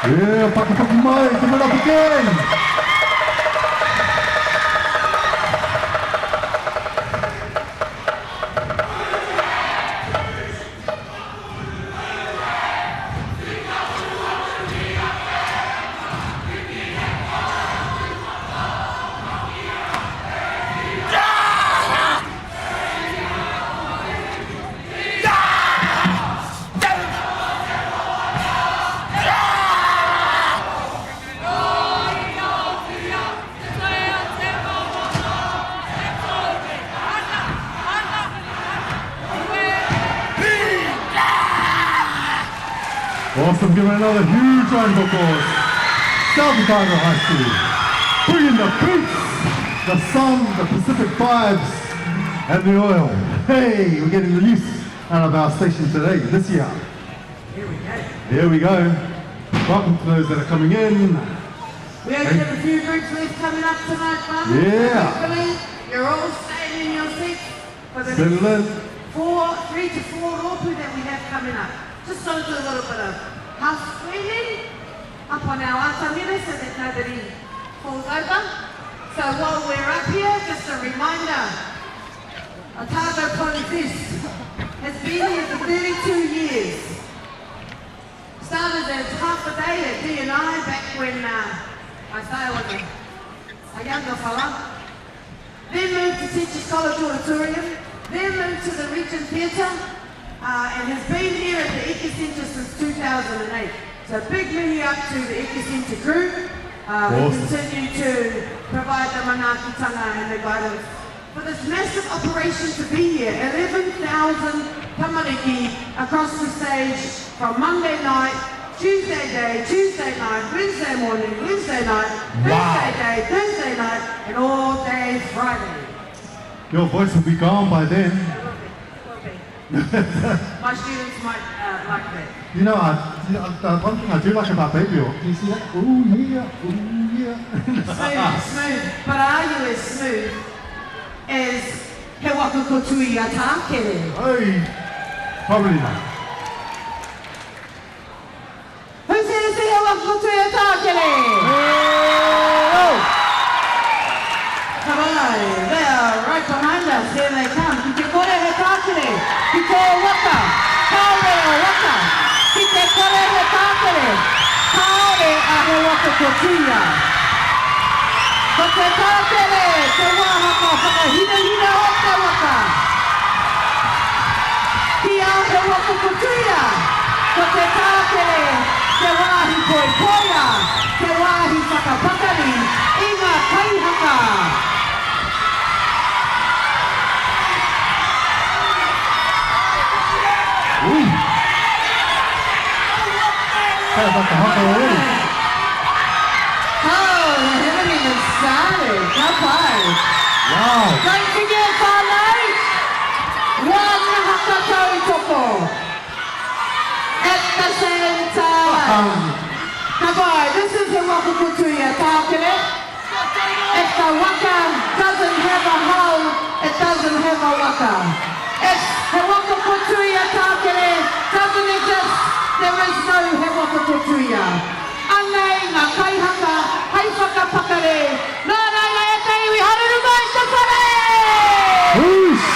Yeah, pakipaki mai, give it up again. Awesome, give it another huge round of applause. South Otago High School, bringing the beats, the sun, the Pacific vibes, and the oil. Hey, we're getting the use out of our station today, this year. Here we go. Here we go. Welcome to those that are coming in. We only have a few groups left coming up tonight, Mum. Yeah. Hopefully, you're all staying in your seats for the Settle next in. four, three to four rōpū that we have coming up. Just going to do a little bit of house cleaning up on our atamira so that nobody falls over. So while we're up here, just a reminder, Otago Polyfest has been here for 32 years. Started as half a day at D&I back when I say I was a, a younger fella. Then moved to Teachers College Auditorium, then moved to the Regent Theatre, and has been here at the Eke Centre since 2008. So big mihi up to the Eke Centre crew, who Awesome. continue to provide the manaakitanga and the guidance for this massive operation to be here. 11,000 tamariki across the stage from Monday night, Tuesday day, Tuesday night, Wednesday morning, Wednesday night, Thursday day, Thursday night, and all day Friday. Your voice will be gone by then. Will be. My students might like that. You know, the one thing I do like about Baby Orc, do you see that? Ooh yeah, ooh yeah. Smooth, smooth. But are you as smooth as He Waka Kōtui a Tākere? Hey, probably not. Who's here to see He Waka Kōtui a Tākere? Hey-oh! Come on, they are right behind us. Here they come. Ki te kore he tākere, ki tō waka, kāore a waka. Ki te kore he tākere, kāore a He Waka Kōtuia. Ko te tākere te wāhanga whakahinahina o te waka. Ki a He Waka Kōtuia, ko te tākere te wāhi poipoia, te wāhi whakapakari i ngā kaihaka. Ooh. Sounds like the haka already. Oh, they haven't even started. Ka pai. Wow. Don't forget, whānau, one haka tautoko at the same time. Ka pai, this is He Waka Kōtui a Tākere. If the waka doesn't have a hull, it doesn't have a waka. If He Waka Kōtui a Tākere doesn't exist, there is no He Waka Kōtuia. Anei ngā kaihaka, hei whakapakari. Nā reira e te iwi, haruru mai te whare! Whoosh!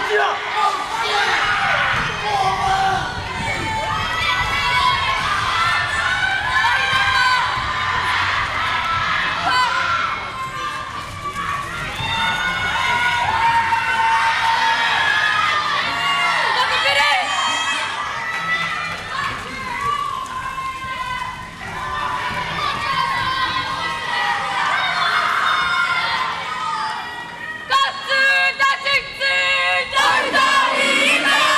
Rangatira! Ka tū, ta tū, tū, tautahi i te rā!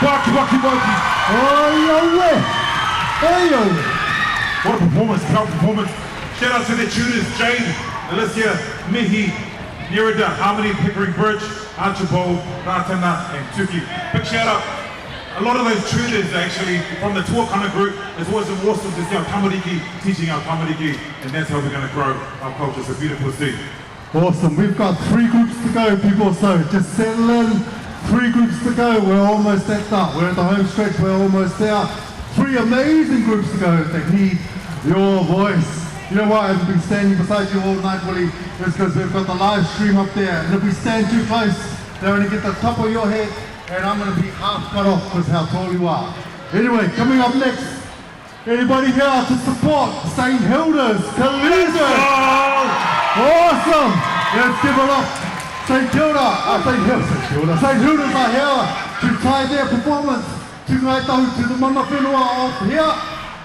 Waki, waki, waki. Oi, aue! Ei, aue! What a performance, proud performance. Shout out to the tutors, Jade, Alicia, Mihi, Nerida, Harmony, Pickering Bridge, Archibald, Ratana, and Tuki. Big shout out. A lot of those tutors actually from the Tuakana group. It's always awesome to see our tamariki teaching our tamariki, and that's how we're going to grow our culture. So beautiful to see. Awesome. We've got three groups to go, people. So just settle in. Three groups to go. We're almost at the. We're at the home stretch. We're almost there. Three amazing groups to go that need your voice. You know why I've been standing beside you all night, Willie? It's because we've got the live stream up there. And if we stand too close, they only get the top of your head, and I'm going to be half cut off because how tall you are. Anyway, coming up next, anybody here to support St. Hilda's Collegiate? Awesome! Let's give it up. St. Kilda, St. Hilda, St. Kilda, St. Hilda's are here to tie their performance to Ngāi Tahu, to the mana whenua of here.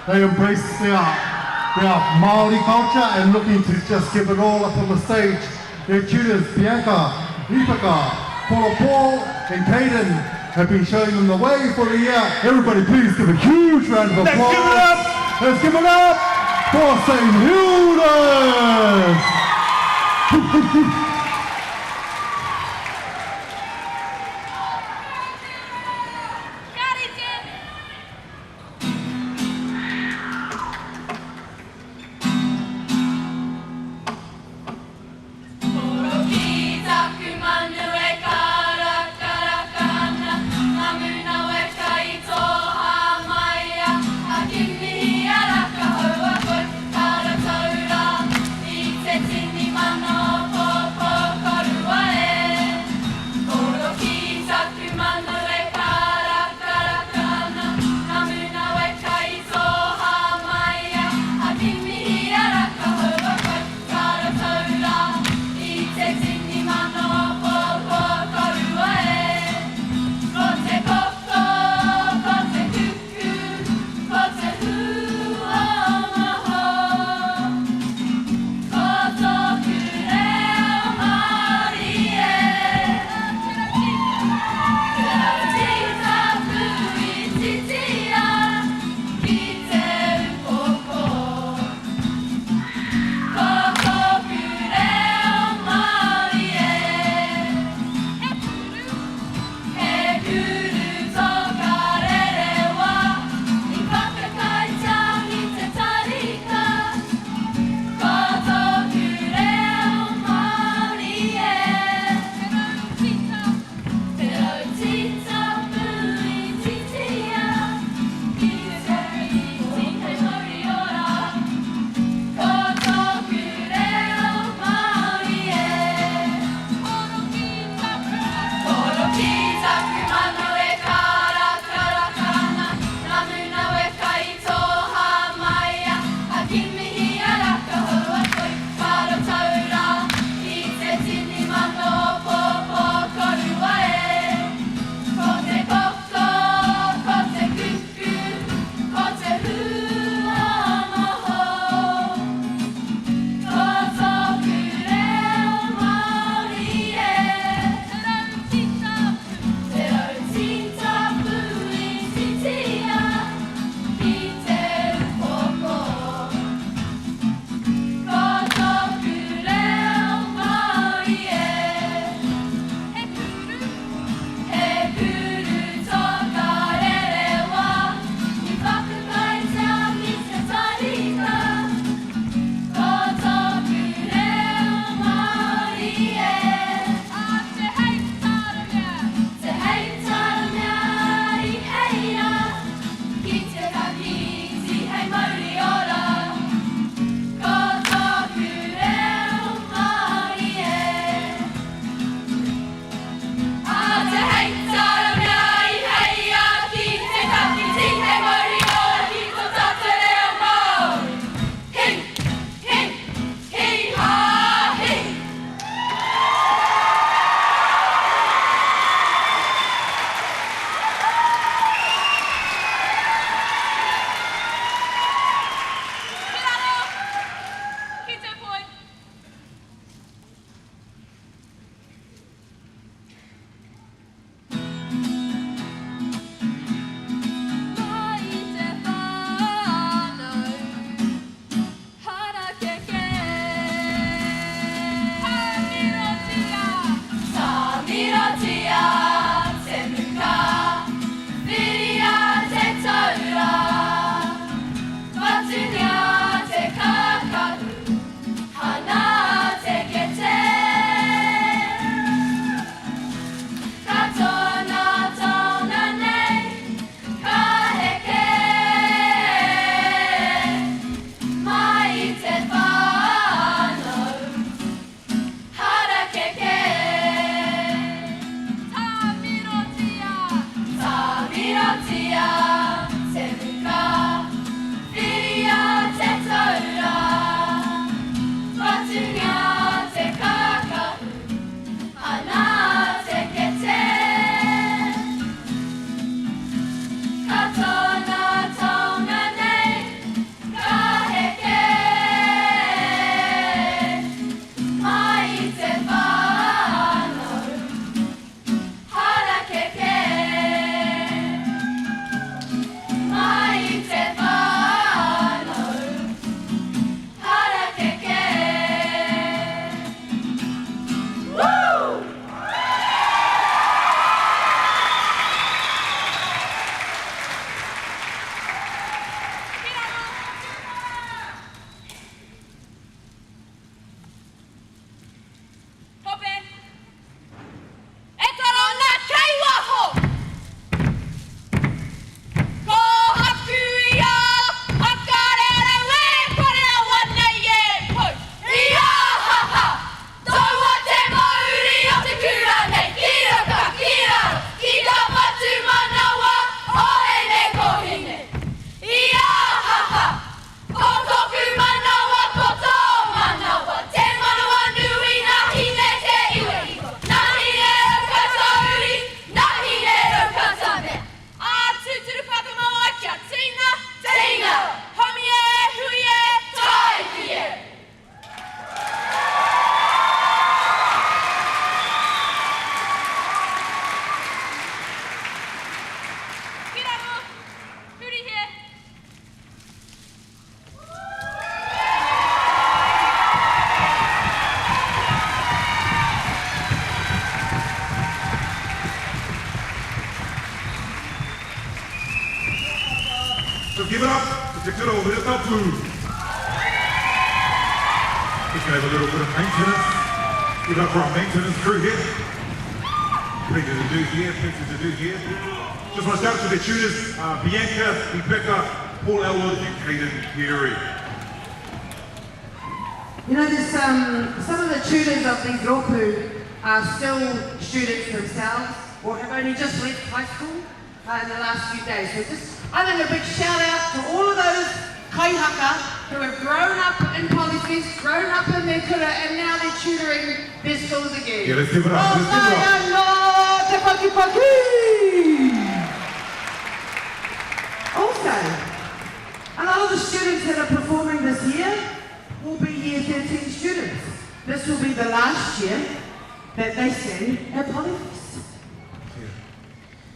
They embrace their, their Māori culture and looking to just give it all up on the stage. Their tutors, Bianca, Ipaka, Paula Paul and Caden have been showing them the way for the year. Everybody please give a huge round of applause. Let's give it up! Let's give it up for St. Hilda's! Ka rite! Koroki taku manu e karakaraka ana, ngā muna weka i toha maia, a kimihi a rakahou a koe, karatau rā, i te tini mano pō. Give it up to Te Kura o Huratapu. Just gonna have a little bit of maintenance. Give it up for our maintenance crew here. Plenty to do here, plenty to do here. Just want to shout out to the tutors, Bianca, Rebecca, Paul Elwood and Caden Carey. You know, there's some of the tutors of these rōpū are still students themselves or have only just left high school in the last few days. So just, I think a big shout out to all of those kaihaka who have grown up in Polyfest, grown up in their kura, and now they're tutoring their schools again. Yeah, let's give it up. Let's give it up. Te paki paki! Also, a lot of the students that are performing this year will be year 13 students. This will be the last year that they stand at Polyfest. Yeah.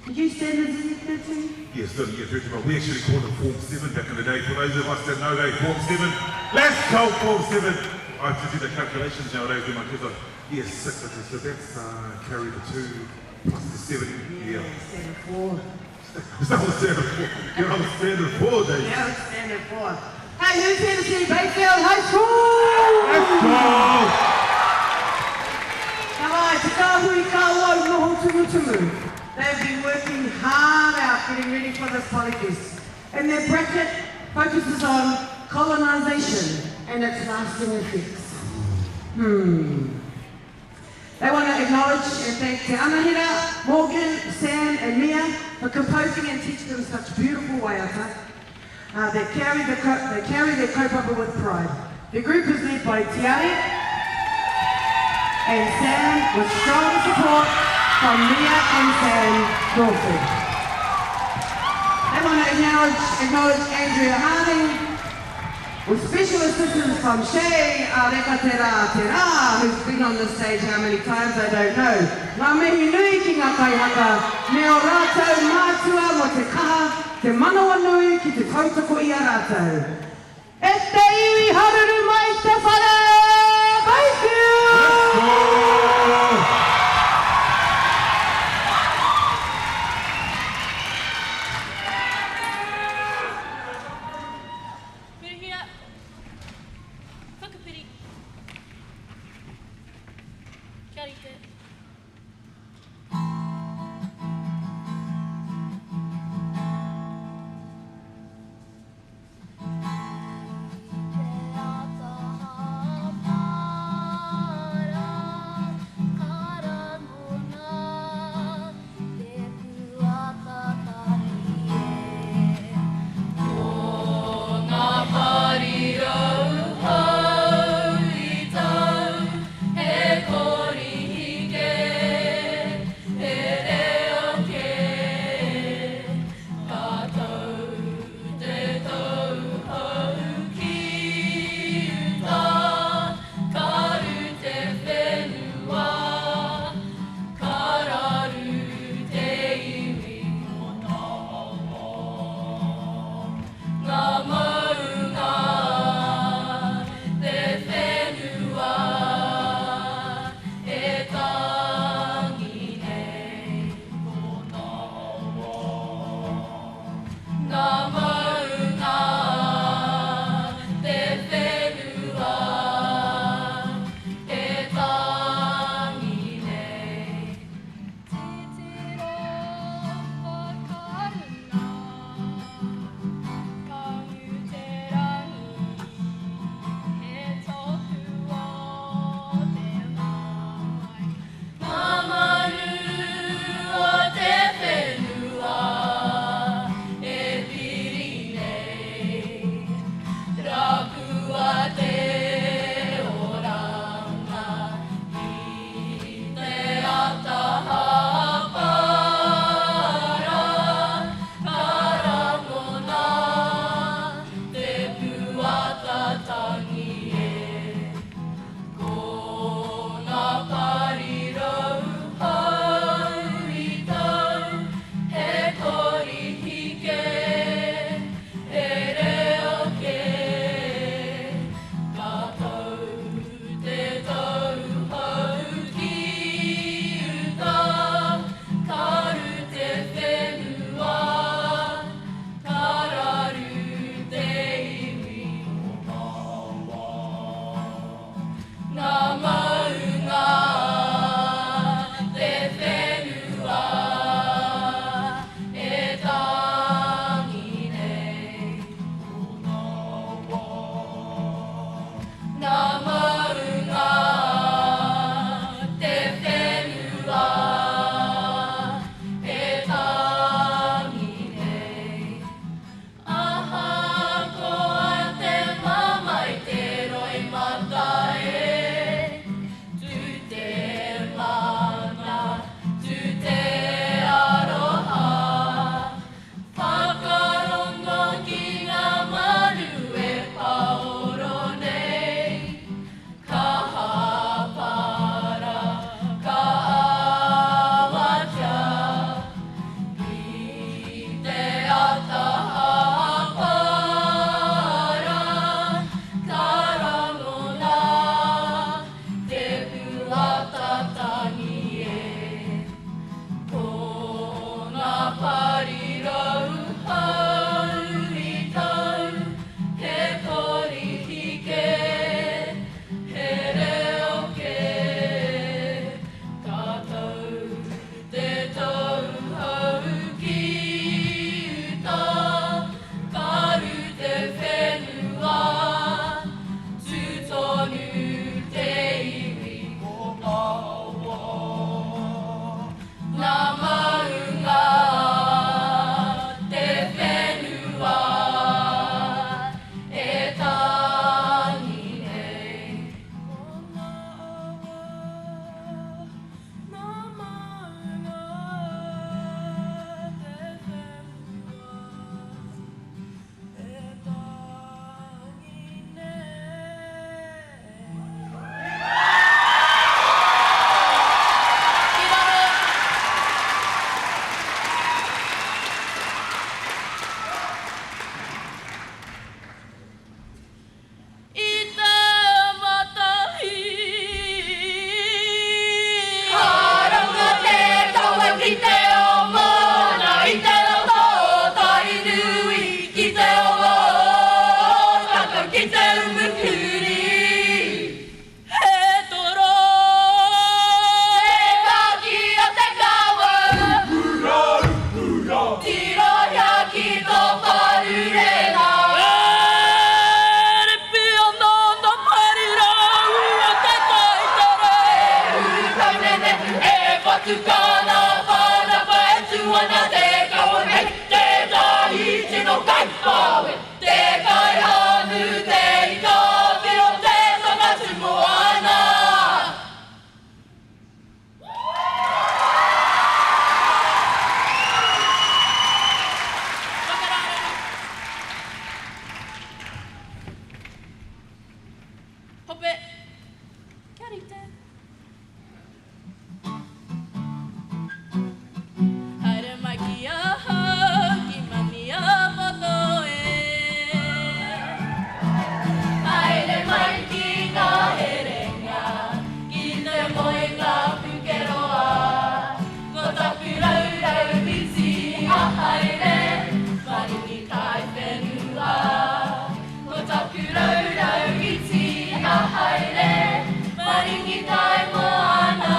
Did you stand as year 13? Yes, still year 13, but we actually called it Form 7 back in the day. For those of us that know they Form 7, let's go Form 7. I have to do the calculations nowadays with my kids. Like, year 6, okay, so that's carry the 2 plus the 7. Yeah. Standard 4. It's not standard 4. You're on standard 4 days. Yeah, it's standard 4. Hey, who's here to see Bayfield High School? Let's go! Ka wai, te kāhui ka wau noho tumutumu. They've been working hard out getting ready for this Polyfest. And their bracket focuses on colonisation and its lasting effects. They want to acknowledge and thank Te Anahera, Morgan, Sam and Mia for composing and teaching them such beautiful waiata that carry their kaupapa with pride. The group is led by Tiare and Sam with strong support from Mia and Sam Crawford. They want to acknowledge Andrea Harding with special assistance from Shay Arekatera Tera, who's been on this stage how many times I don't know. Ngā mihi nui ki ngā kaihaka, me o rātou mātua mo te kaha, te manawa nui ki te tautoko i a rātou. E te iwi haruru mai te whare! Bayfield! Let's go! Hurihia. Whakapiri. Kia rite. Te ata atu kānapanapa e tū ana te kawa nei tētahi tino kaipawe, te kaihānu, te ika whiro, te tanga tūmoana. Whakarārara. Hope. Kia rite. Haere mai ki ahau, ki Maniapoto e. Haere mai ki ngā herenga, ki te moenga pukeroa. Ko taku raurau iti a haere, maringi kai whenua. Ko taku raurau iti a haere, maringi tai moana.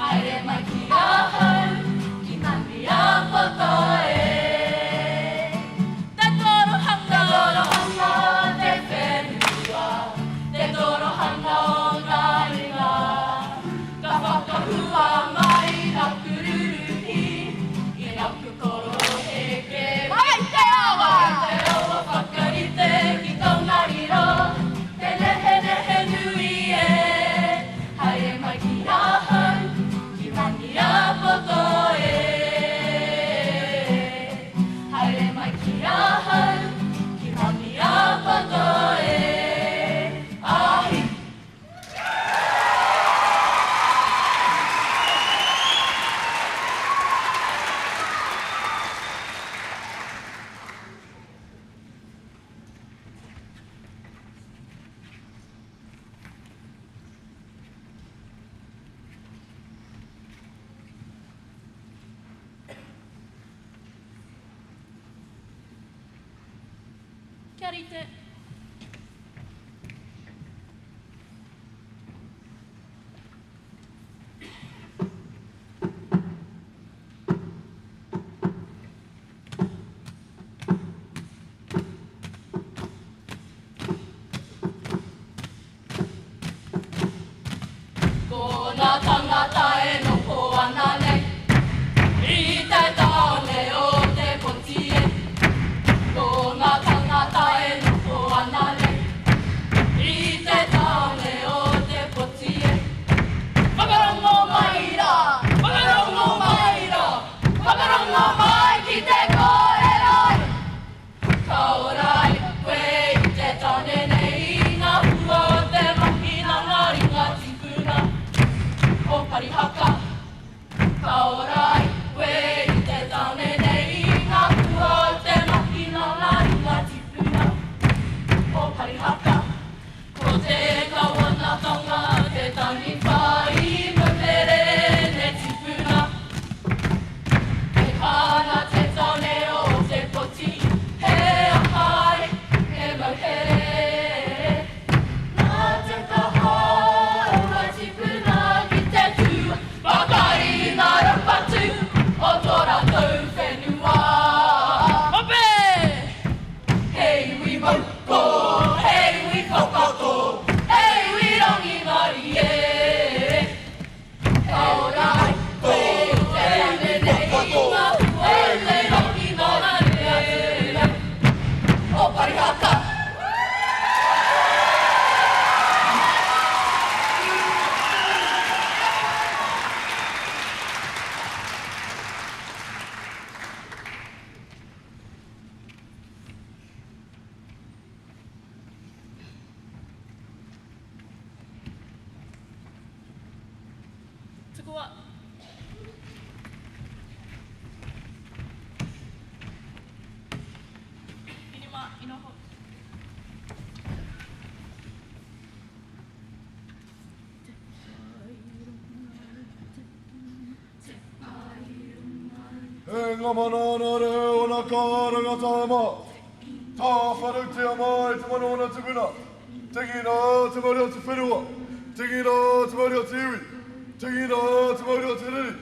Haere mai ki ahau, ki Maniapoto e. Te torohanga, te torohanga te whenua, te torohanga o ngā ringa. Ka whakahua mai raku ruruhi, i raku koroheke. Mai te awa! Mai te awa whakarite ki Tongariro, te nehenehe nui e. Haere mai ki ahau, ki Maniapoto e. Haere mai ki ahau, ki Maniapoto e. Ahi! Kia rite. Ko ngā tangata e noho ana nei i te tāone o Te Poti e. Ko ngā tangata e noho ana nei i te tāone o Te Poti e. Whakarongo mai rā, whakarongo mai rā, whakarongo mai ki te kōrero e. Ka ora ai koe i te tāne nei i ngā hua o te mahi nā ngā ringa tīpuna o Parihaka. Ka ora ai koe i te tāne nei i ngā hua o te mahi nā ngā ringa tīpuna o Parihaka. Ko te kawanatanga te taniwha i Mauperene tīpuna. He kāna te tāne o Te Poti, he aha ai, he mauhere. Nā te kaha o ngā tīpuna ki te tū pakari i ngā raupatu o tō rātou whenua. Hope! He iwi mauko, he iwi whakato, he iwi rangimarie. Ka ora ai koe i te rane nei i ngā hua o te rangimarie. O Parihaka! Tukua. Inima, inoho. E ngā mana ana reo ana karanga tāma. Tāwharautia mai te mana ona tupuna. Tingi rā te mauri o te whenua. Tingi rā te mauri o te iwi. Tingi rā te mauri o te riri.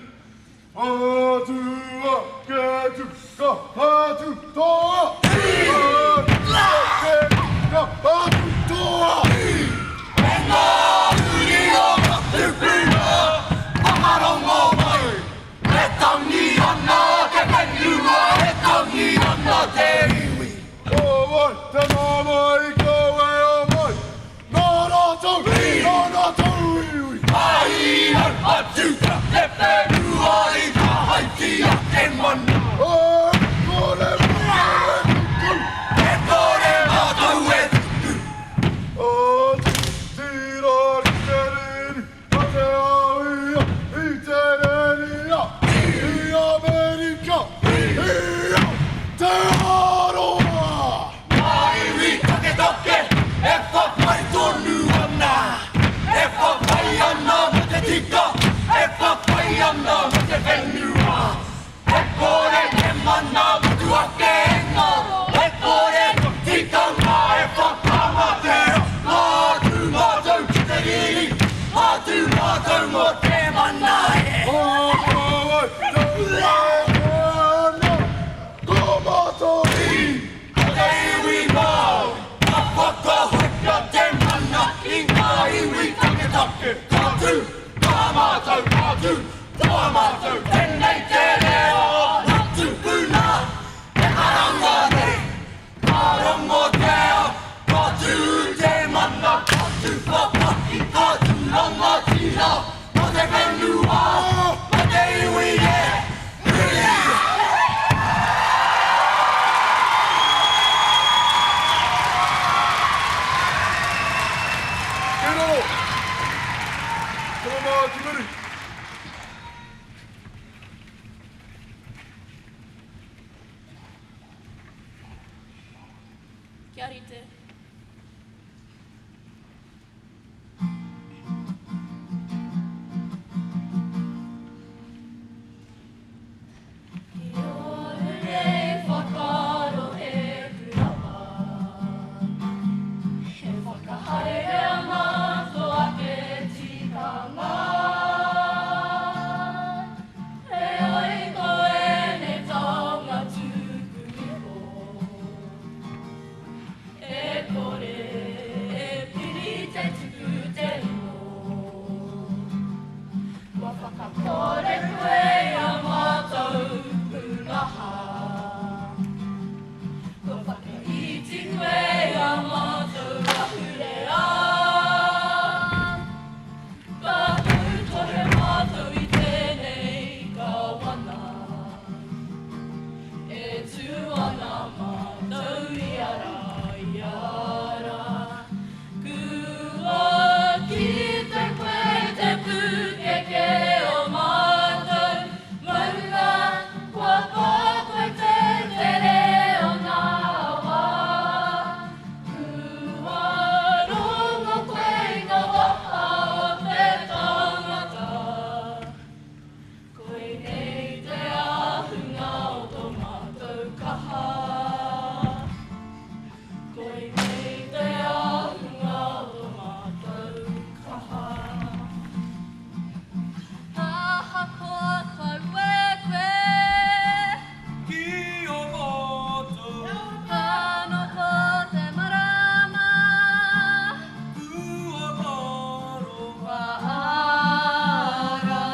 Atua ke tu ka atu toa. Atua ke tu ka atu toa. E ngā uri o ngā tupuna, whakarongo. Kia rite. Ki ōu nei whakaaro e Kurapa, E whakahaere ana tō ake tikanga. Heoi ko ēnei taonga tuku iho, E kore e piri te tuku te rongo. Kua whakakore koe i a mātou pūnaha. Kua whakaiti koe i a mātou ahurea. Ka tautohe mātou i tēnei kawana. E tū ana mātou ia rā, ia rā. Kua kite koe i te pūkeke o mātou maunga, kua pā koe te tere o ngā wā. Kua rongo koe i ngā waha o te tangata. Koinei te ahunga o tō mātou kaha. Koinei te ahunga o tō mātou kaha. Ahakoa kaua e koe. Ki o mātou. Ka noho te marama. Kua ngaro. Kua ara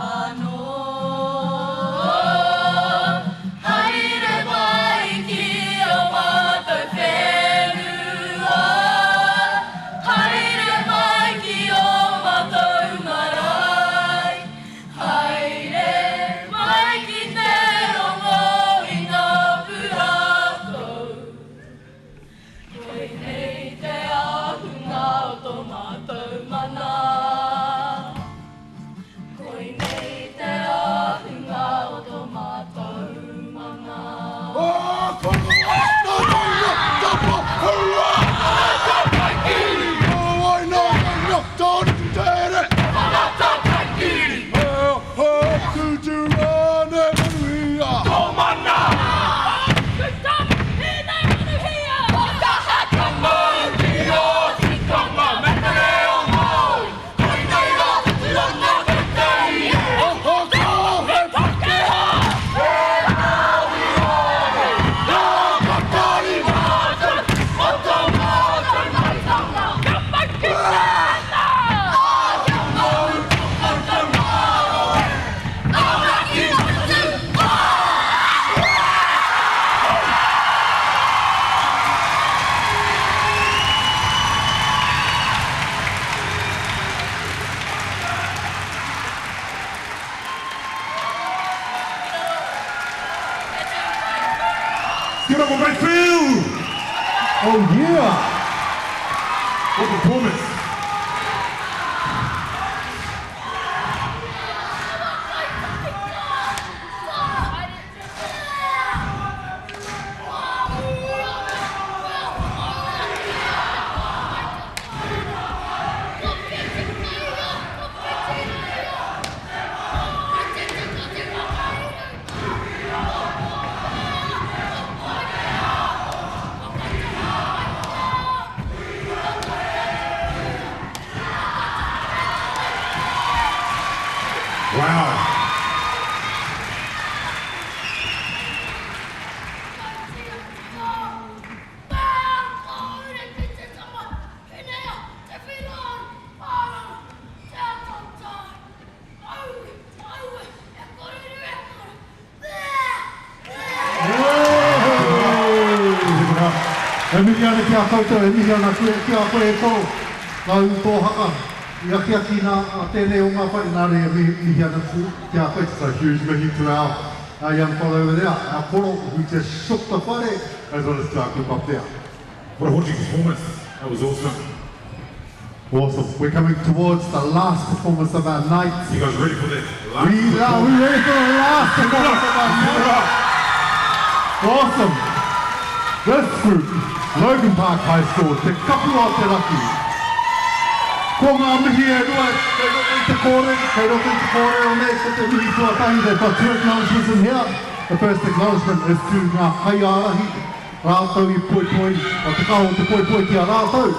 anō. Haere mai ki ō mātou whenua, haere mai ki ō mātou marae, haere mai ki te rongo i ngā pūrākau. Koinei te ahunga o tō mātou mana. Koinei te ahunga o tō mātou mana. Give it up for Great Phil! Oh yeah! What performance! Wow. E mihi ana ki a koutou, e mihi ana ki a koe e tō, ngā ū tō haka, i akiaki nā tēnei o ngā whare, nā reira e mihi ana ki a koe, it's a huge mihi to our, our young fellow over there, our koro who just shook the whare, as well as to our group up there. What a haunting performance. That was awesome. Awesome. We're coming towards the last performance of our night. You guys ready for the last We are we ready for the last performance of our night. Awesome. This group. Logan Park High School, Te Kapua o Te Raki. Ko ngā mihi e rua kei roto i te kōrero, kei roto i te kōrero nei, ko te mihi tuatahi, they've got two acknowledgements in here. The first acknowledgement is to ngā kaiārahi, rātou i poipoi, o te kaha o te poipoi ki a rātou.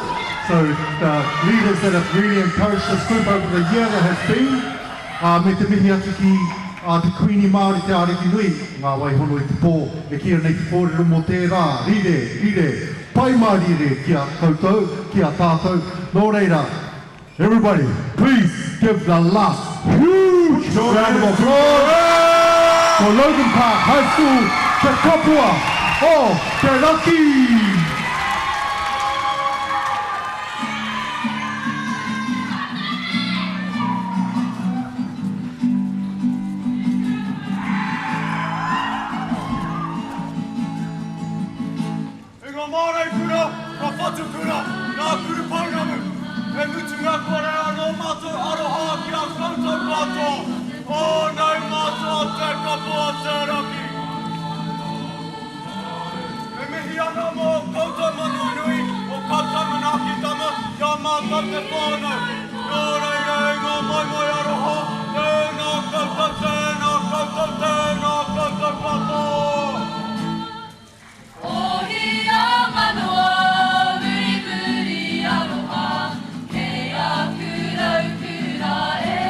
So the leaders that have really encouraged this group over the year that has been, ā, me te mihi atu ki a te Kuini Māori Te Arikinui, ngā waihono i te pō, e kīia nei te kōrero mō tērā, rire, rire, pai mārire ki a koutou, ki a tātou, nō reira, everybody, please give the last huge round of applause for Logan Park High School, Te Kapua o Te Raki! E ngā māreikura, ngā whatukura, ngā kuru pounamu, he mutunga kore anō mātou aroha ki a koutou katoa, ō nei mātou te katoa te raki. E mihi ana mō koutou manawa nui, mō koutou manaakitanga ki a mātou te whānau. Nō reira e ngā moemoe aroha, tēnā koutou, tēnā koutou, tēnā koutou katoa. Ohia manoa, murimuri aroha, kei aku raukura e.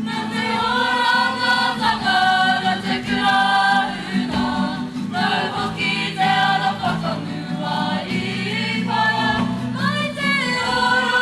Na te orangatanga, na te kura huna, nau hoki te ara whakamua i para mai te ora.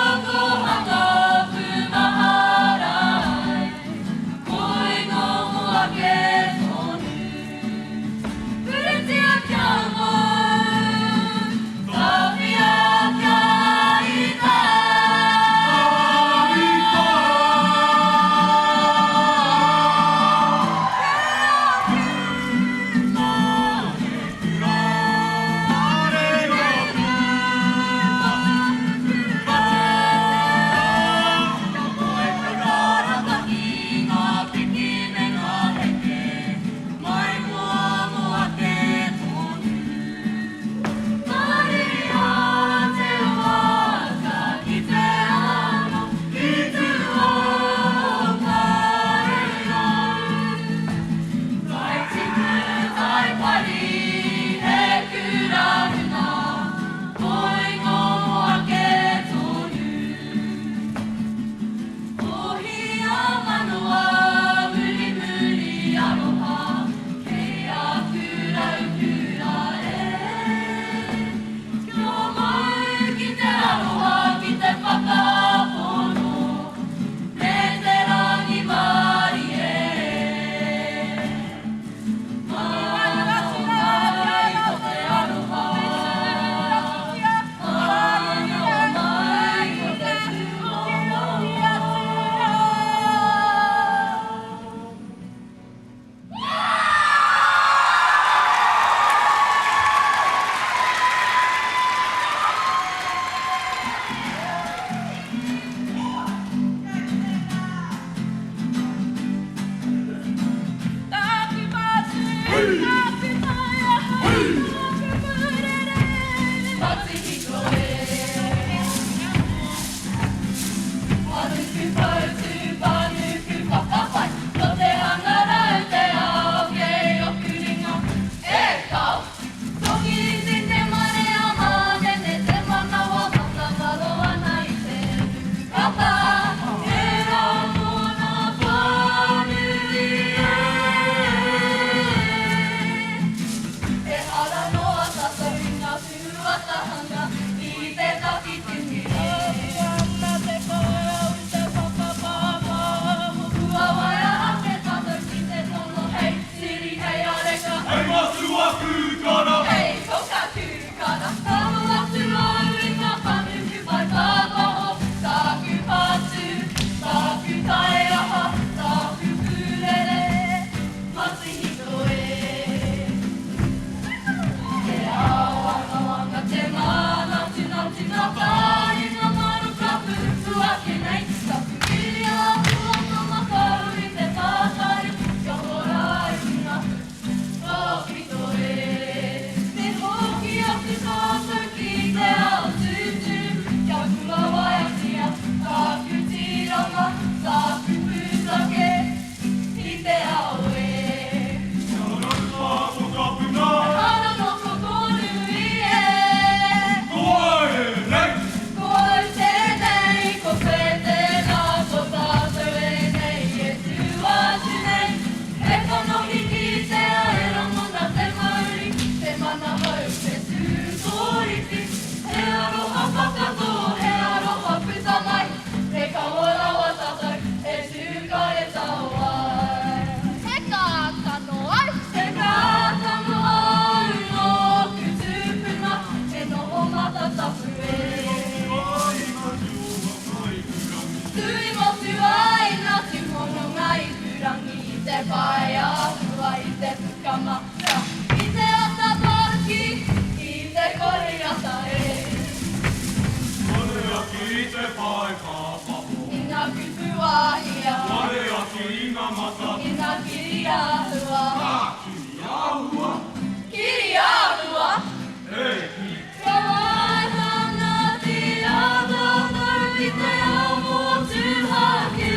mata. Ki ngā kiriāhua. Ngā kiriāhua. Kiriāhua. E ki. Ka waihangatia tātou ki te ao motuhake.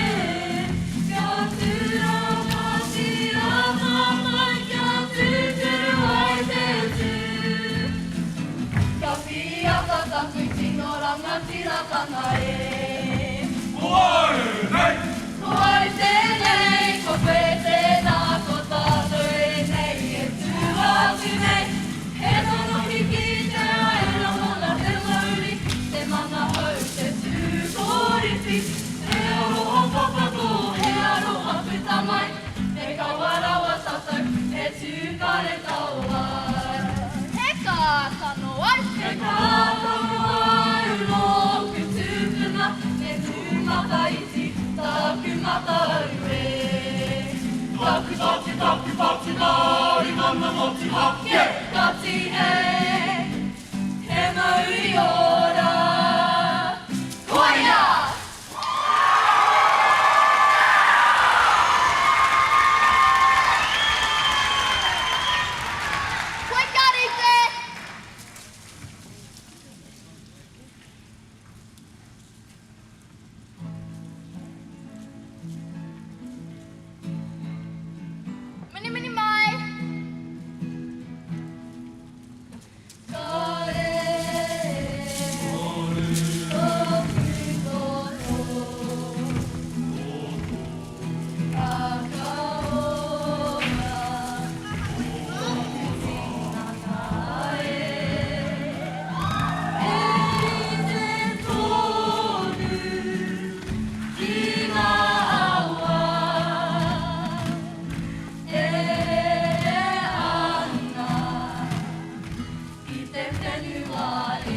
Kia tūramatia tātou kia tūturu ai te tū. Kia whiriata taku tino rangatiratanga e. Ko au nei. Ko au tēnei, ko koe tēnā, ko tātou ēnei e tū atu nei. He tono hiki te ao e rangona te mauri, te mana hou, te tū kōripi. He aroha papako, he aroha puta mai, he kawa rawa tātou, he tū karetao ai. He kākano au. He kākano au nōku tūpuna, me Tūmataiti, tāku matau e. Taku patu, taku patu, nāri mana motuhake. Ka tihei, he mauri ora. Koia! Koe ka rite! Minimini mai! Ka rere tōku toto, ka ora tōku tinana e. E rite tonu ki ngā awa e rere ana i te whenua e.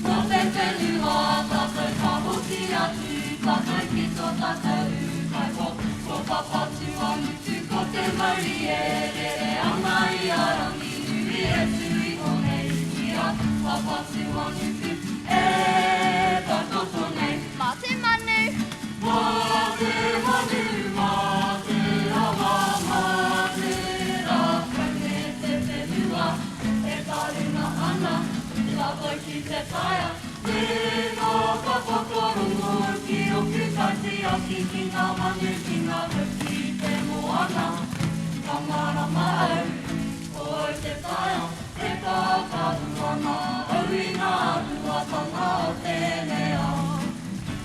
Nō te whenua tātou ka hoki atu tātou ki tō tātou ūkaipō, ko Papatūānuku, ko te mauri e rere ana i a Ranginui e tū iho nei i a Papatūānuku e takoto nei. Mā te manu. Mā te manu, mā te awa, mā te rākau me te whenua e taruna ana, tātou ki te taea. Tēnā ka whakarongo ki oku kaitiaki, ki ngā manu, ki ngā hau, ki te moana. Ka mārama au, ko au te taea, e kākahu ana au i ngā āhuatanga o tēnei ao.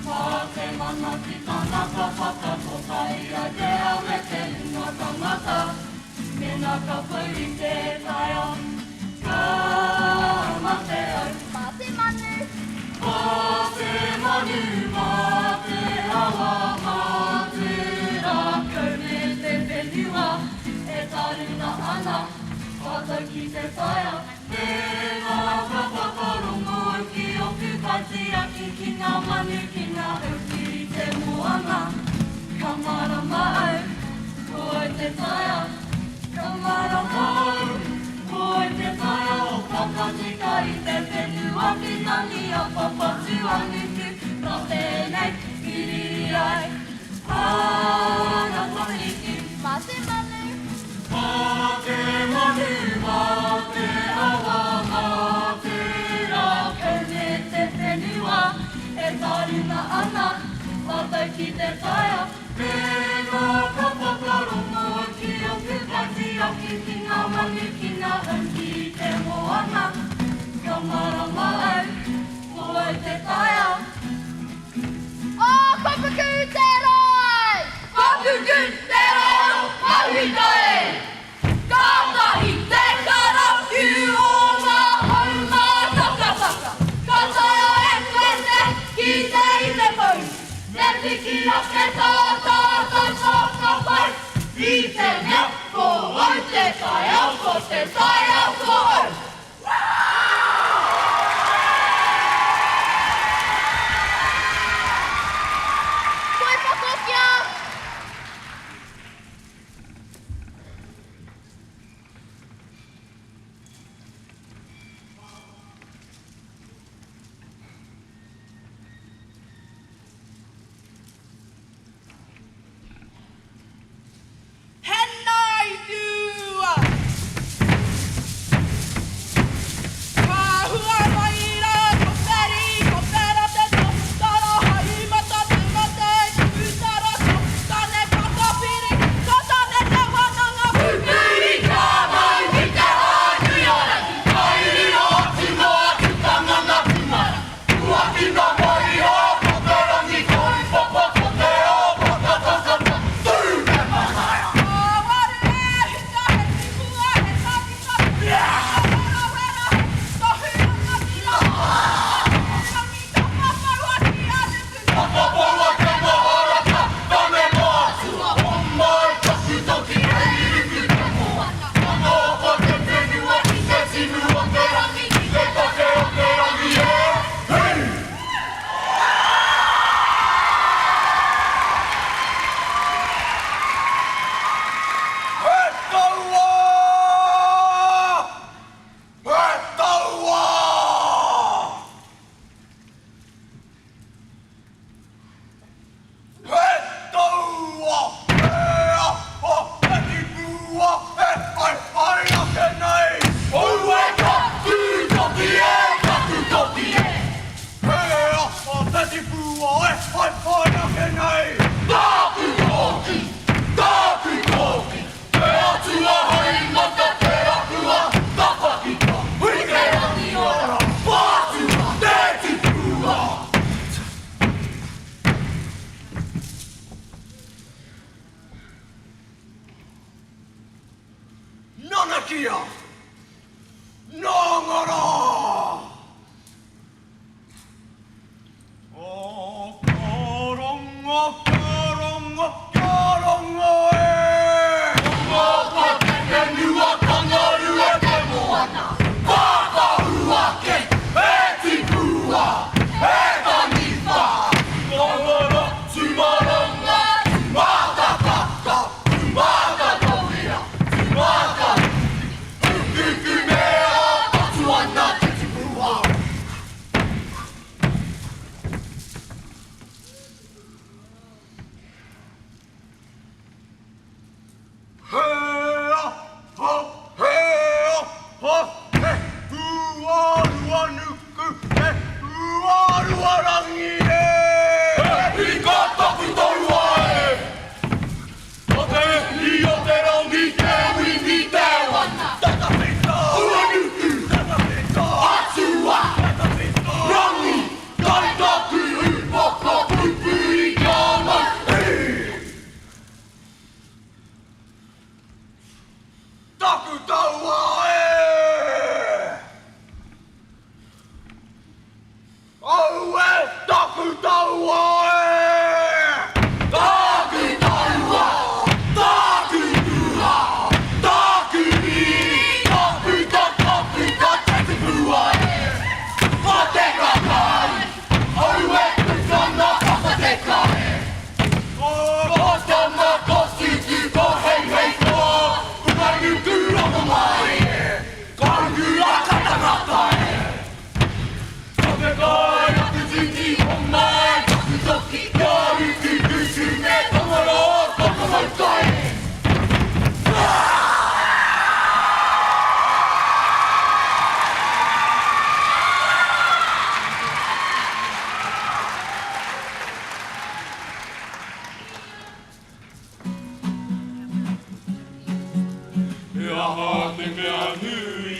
Mā te mana ki tangata whakakotahi ai te ao me te hunga tangata. Mēnā ka pau i te taea, ka mate au. Mā te manu. Mā te manu, mā te awa, mā te rākau me te whenua e taruna ana, tātou ki te taea. Tēnā ka whakarongo au ki oku kaitiaki, ki ngā manu, ki ngā hau, ki te moana. Ka mārama au, ko au te taea. Ka mārama au, ko au te taea o whakatika i te whenua ki tangi a Papatūānuku, nā tēnei i riri ai āna tamariki. Mā te manu. Mā te manu, mā te awa, mā te rākau me te whenua e taruna ana, tātou ki te taea. Mēnā ka whakarongo ki oku kaitiaki, ki ngā manu, ki ngā hau, ki te moana. Ka mārama au, ko au te taea. Oh, Kopuku te rae! Kopuku te rae o Mahuika e! Kātahi te karawhiu o ngā hau mātakataka. Ka taea e koe te kite i te pou, me piki ake tā tātou whakapai i te mea ko au te taiao, ko te taiao ko au. Koe Pakokia! Karakia. Nangara! Oh, karonga, karonga, karonga e! Ngā te whenua kangarua te moana, whakahuake, e tipua, e taniwha. Ngangara, tumaranga, tumatakaka, tumatatauira, tumatawhiti, tukukumea, patu ana te tipua. He aha, he aha, he huaruanuku, he huaruarangi e! He ika taku taua e! Ko te ihi o te rangi, te wini, te wana. Tata uanuku, tata atua, tata rangi, kai taku upoko pupuri kia mau e! Taku taua e! Aue taku taua e! Taku taua! Taku tua! Taku riri! Ka puta, ka puta te tipua e! Ka teka kai! Aue putana whakateka e! Ko Tama, ko Tutu, ko Heihei, ko Uenuku Rongomai e! Ka hura ka tangata e! Ko te kai a te tini o mai taku toki kia utu kutu me Tangaroa whakamauta e! He aha te mea nui?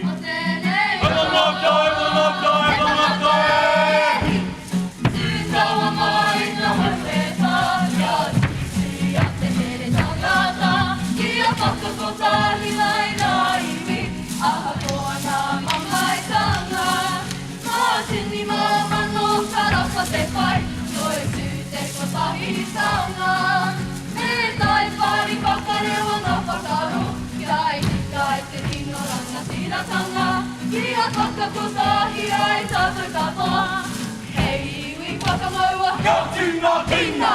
O tēnei I will not die, I will not die, I will not die! Tūtawa mai ngā hauweta Kia tuituia te here tangata Kia whakakotahi mai ngā iwi Ahakoa ngā mamaetanga Mā tini mā mano ka rapa te whai Toitū te kotahitanga Me tae whare whakarewa ngā whakaaro Kia tika ai te tino rangatiratanga Kia whakakotahi ai tātou katoa Hei iwi whakamaua Kia tina! Tina!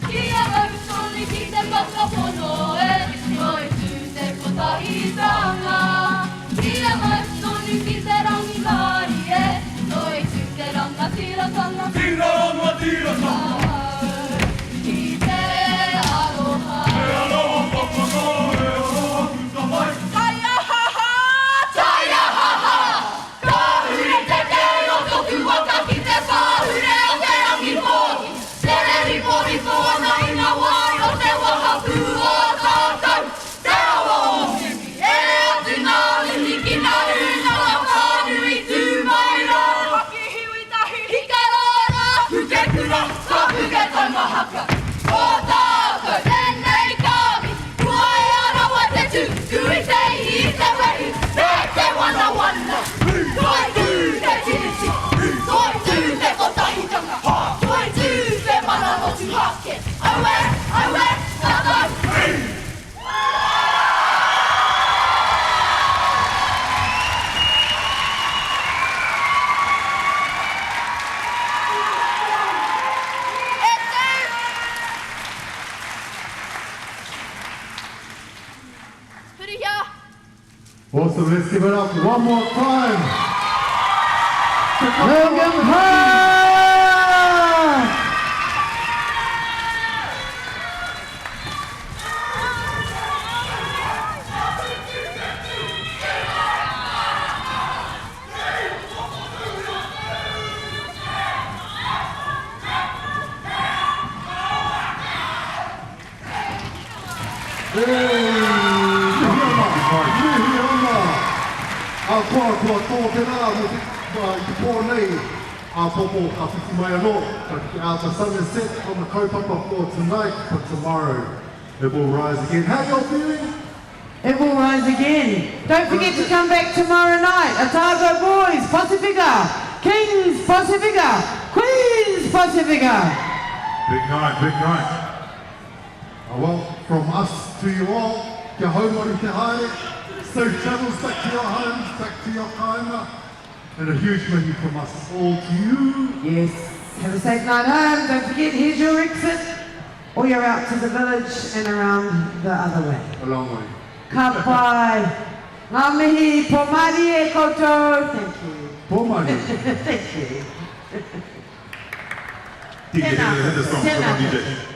Kia mau tonu ki te whakapono e Toitū te kotahitanga Kia mau tonu ki te rangimārie Toitū te rangatiratanga Tina rangatiratanga! Ki te aroha. He aroha whakangā, he aroha puta mai. Taiahaha! Taiahaha! Ka hure te kei o toku waka ki te pāhure o te rangi pōhi. Tere riporipo ana i ngā wai o te wahapū o tātou, te awa o Hemi. E atu ngā mihi ki ngā rūnanga whānui tū mai rā. Hoki hiwi tahi. Hikaroa rā, Pukekura, ka Puketaumahaka. Ko tātou tēnei ka mihi, kua ea rawa te tuku i te ihi, i te wehi, me te wanawana. Toitū te Tiriti, toitū te kotahitanga, toitū te mana motuhake. Aue, aue, tātou! E tū! Hurihia! Awesome, let's give it up one more time. Logan Park! Hey, mihi ana, mihi ana. A koa, kua tō te rā mō te, i te pō nei, āpōpō ka whiti mai anō, ka kite out the sun is set on the kaupapa for tonight, but tomorrow it will rise again. How y'all feeling? It will rise again. Don't forget to come back tomorrow night. Otago Boys, Pasifika. Kings, Pasifika. Queens, Pasifika. Big night, big night. Uh, well, from us to you all, kia haumaru te haere, safe travels back to your homes, back to your kāinga, and a huge mihi from us all to you. Yes, have a safe night home. Don't forget, here's your exit, or you're out to the village and around the other way. A long way. Ka pai. Ngā mihi, pō mārie koutou. Thank you. Pō mārie. Thank you. DJ, Tēnā hit the song. koutou. Come on, Tēnā DJ.